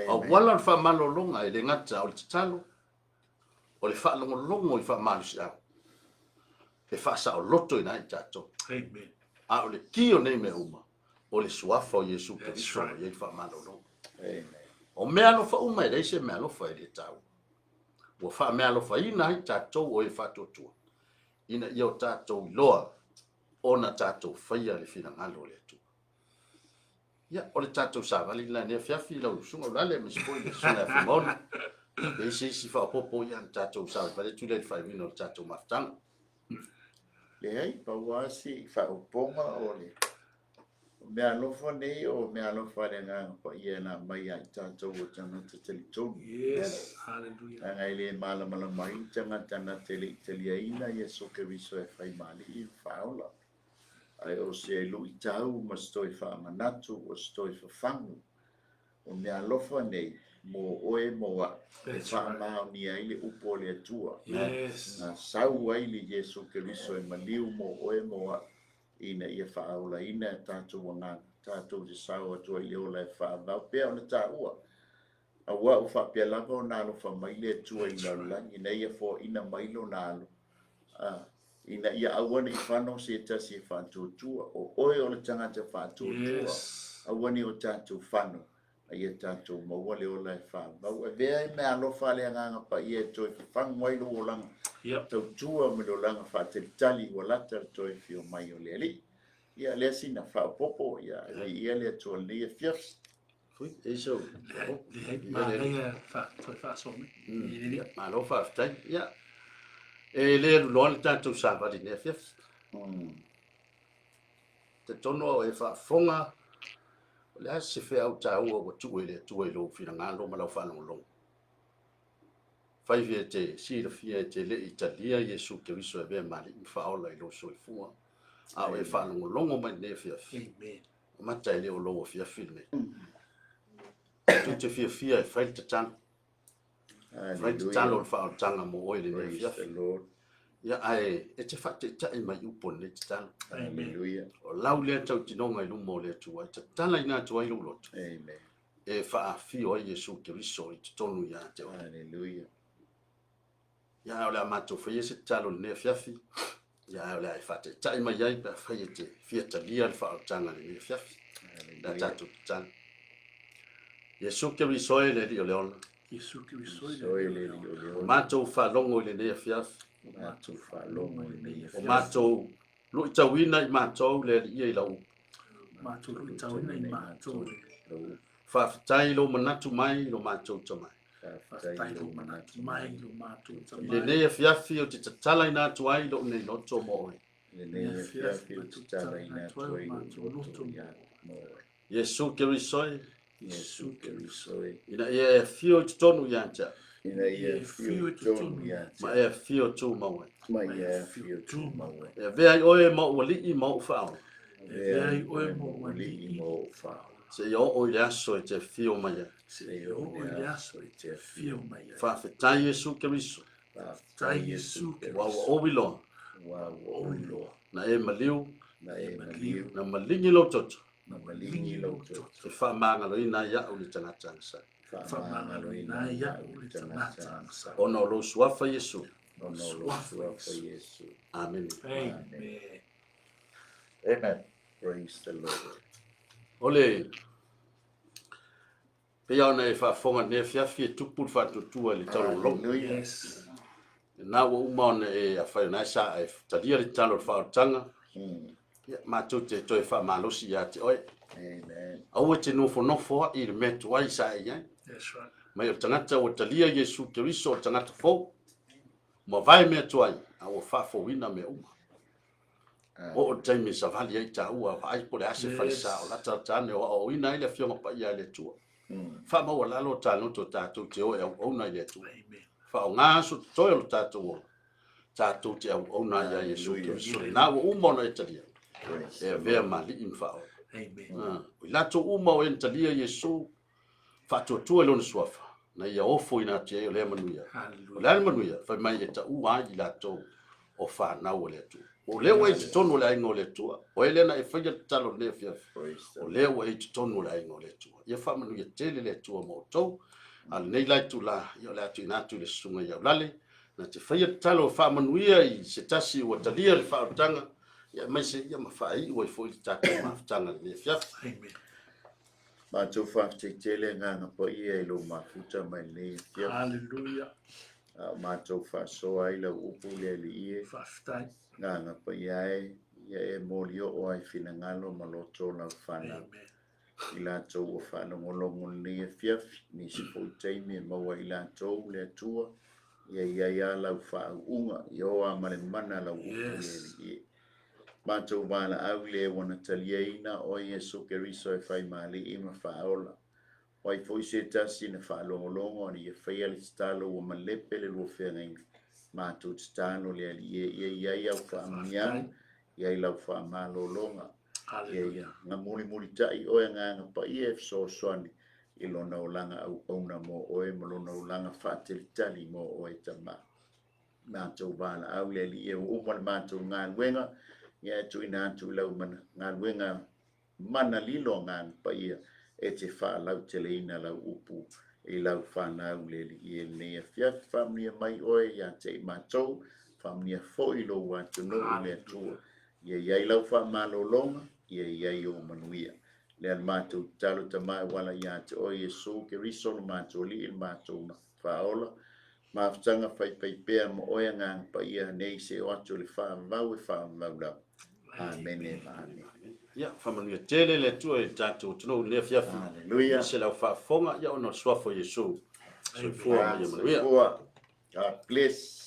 Auala o le faamalologa e le gata o le tatalo, o le faalogologo i faamalosiau e faasaolotoina ai i tatou. Amen. A o le ki o nei mea uma, o le suafa o Iesu Keriso ua i ai le faamalologa. Amen. O mea alofa uma e leai se mea alofa e le taua. Ua faameaalofaina ai tatou o e faatuatua, ina ia o tatou iloa ona tatou faia le finagalo o le Atua. Ia, o le tatou savali lena i lenei afiafi, lau Susuga Ulale, aemaise foi le Susuga ia Fuimaono. Pe i ai se isi faaopoopo, ia ona tatou savalivali atu lea i le faaiuina o le tatou mafutaga. Leai, pau lava si faaopoopoga o le meaalofa nei, o meaalofa a le Agaga Paia e na aumai ia i tatou o tagata talitonu. Yes, hallelujah. Leaga e le malamalama ai le tagata na te le i taliaina Iesu Keriso e fai ma Alii ma Faaola. Ae o se luitau ma se toe faamanatu, o se toe fafagu o meaalofa nei mo oe mo a'u, e faamaonia ai le upu a le Atua. Yes. Na sau ai le Iesu Keriso e maliu mo oe mo a'u, ina ia faaolaina e tatou agaga, tatou te sao atu ai i le ola e faavavau pea ona taua. Aua ua faapea lava ona alofa mai le Atua i le lalolagi, ina ia foaina mai Lona Alo, a, ina ia aua ne i fano se tasi e faatuatua. O oe o le tagata faatuatua. Yes. Aua ne i o tatou fano, a ia tatou maua le ola e faavavau. Avea ai meaalofa a le Agaga Paia e toe fafagu ai lou olaga Yep. tautua ma le olaga faatalitali ua lata le toe afio mai o le Alii. Ia, lea sina faaopoopo, ia, viia le Atua i lenei afiafi. Fui, e iso. Leai, manaia toe faasoa mai. Ia, malo faafetai. Ia, e le alu loa le tatou savali i lenei afiafi. Talitonu au e faafofoga, o le a se feau taua ua tuu e le Atua i lou finagalo ma lau faalogologo. Fai e te silafia e te le i talia Iesu Keriso e avea ma Alii ma Faaola i lou soifua, a o e faalogologo mai i lenei afiafi. Amen. O mata e le o lou afiafi lenei. Tu te fiafia e fai le tatalo. Fai le tatalo o le faaolataga mo oe i lenei afiafi. Ia, ae e te faataitai mai upu o lenei tatalo. Hallelujah. O lau lea tautinoga i luma o le Atua, e tatalaina atu ai lou loto. Amen. E faaafio ai Iesu Keriso i totonu ia te oe. Hallelujah. Ia, ae o le a matou faia se tatalo i lenei afiafi. Ia, ae o le a e faataitai mai ai pe afai e te fia talia le faaolataga i lenei afiafi. Le a tatou tatalo. Iesu Keriso e le Alii o le ola. Iesu Keriso e le Alii o le ola. O matou faalogo i lenei afiafi. O matou faalogo i lenei afiafi. O matou luitauina i matou le Alii i lau upu. Matou luitauina i matou le upu. Faafetai lou manatu mai lo matou tamai. Faafetai lou manatu mai lo matou tamai. I lenei afiafi ou te tatalaina atu ai lou nei loto mo oe. I lenei afiafi ou te tatalaina atu ai lou loto mo oe. Iesu Keriso e. Iesu Keriso e. Ina ia e afio i totonu ia te au. Ina ia e afio i totonu ia te au. Ma e afio tumau ai. Ma ia e afio tumau ai. E avea ai oe ma ou alii ma ou faaola. E avea ai oe ma ou alii ma ou faaola. Seia oo i le aso e te afio mai ai. Seia oo i le aso e te afio mai ai. Faafetai Iesu Keriso. Faafetai Iesu Keriso. Aua ua ou iloa. Aua ua ou iloa. Na e maliu. Na e maliu. Na maligi lou toto. Na maligi lou toto. E faamagaloina ai au le tagata agasala. Faamagaloina ai au le tagata agasala. Ona o lou suafa Iesu. Ona o lou Suafa Iesu. Amene. Amen. Amen. Praise the Lord. O le pei ona e faafofoga i lenei afiafi e tupu le faatuatua i le taulogologo. Hallelujah. Yes. Lena ua uma ona e afai o lena sa e talia le tatalo o le faaolataga, ia, matou te toe faamalosi ia te oe. Amen. Aua e te nofonofo ai i le mea tuai sa e i ai. That's right. Mai o le tagata ua talia Iesu Keriso o le tagata fou, mavae mea tuai, a ua faafouina mea uma. Oo le taimi e savali ai taua, vaai po o le a se falesa o latalata ane o aoaoina ai le Afioga Paia a le Atua. Faamaualalo ta loto tatou te o e auauna i le Atua. Faaaoga aso totoe o le tatou ola, tatou te auauna ai ia Iesu Keriso. Lena ua uma ona e talia, e avea ma Alii ma Faaola. O i latou uma o e na talia Iesu, faatuatua i lona suafa, na ia ofoina atu i ai o lea manuia. O le a le manuia? Fai mai e taua ai i latou o fanau a le Atua. O lea ua e i totonu o le aiga o le Atua. O e lea na e faia le tatalo i lenei afiafi. O lea ua e i totonu o le aiga o le Atua. Ia faamanuia tele le Atua ma outou. A lenei la itula, ia o le a tuuina atu i le susuga ia Aulale, na te faia le tatalo e faamanuia i se tasi ua talia le faaolataga, ia aemaise ia ma faaiu ai foi le tatou mafutaga i lenei afiafi. Amen. Matou faafetai tele Agaga Paia i lou mafuta mai lenei afiafi. Hallelujah. A o matou faasoa ai lau upu le Alii e. Faafetai. Agaga Paia e, ia e moli oo ai finagalo ma loto o lau fanau. Amen. I latou ua faalogologo i lenei afiafi, nisi foi taimi e maua ai i latou le Atua, ia i ai lava lau faauuga, ia o lava ma le mana lau upu le Alii e. Matou valaau i le ua na taliaina oe Iesu Keriso e fai ma Alii ma Faaola. O ai foi se tasi na faalogologo ana ia faia le tatalo ua malepe le lua feagaiga. Matou tatalo le Alii e ia i ai au faamanuiaga, i ai lau faamalologa. Ia ia na mulimulitai oe Agaga Paia e fesoasoani i lona olaga auauna mo oe ma lona olaga faatalitali mo oe Tama. Matou valaau le Alii e ua uma le matou galuega, ia e tuuina atu i lau mana, galuega mana lilo Agaga Paia e te faalauteleina lau upu i lau fanau le Alii e lenei afiafi. Faamanuia mai oe ia te i matou, faamanuia foi lou atunuu le Atua. Ia i ai lau faamalologa, ia i ai ou manuia. Lea le matou tatalo Tama e uala ia te oe Iesu Keriso lo matou Alii le matou Faaola. Mafutaga faifaipea ma oe Agaga Paia nei se o atu i le faavavau e faavavau lava. Amene ma amene. Ia, faamanuia tele le Atua i le tatou atunuu i lenei afiafi. Hallelujah. Aemaise lau faafofoga, ia ona o le suafa o Iesu. Soifua ma ia manuia. Soifua. God bless.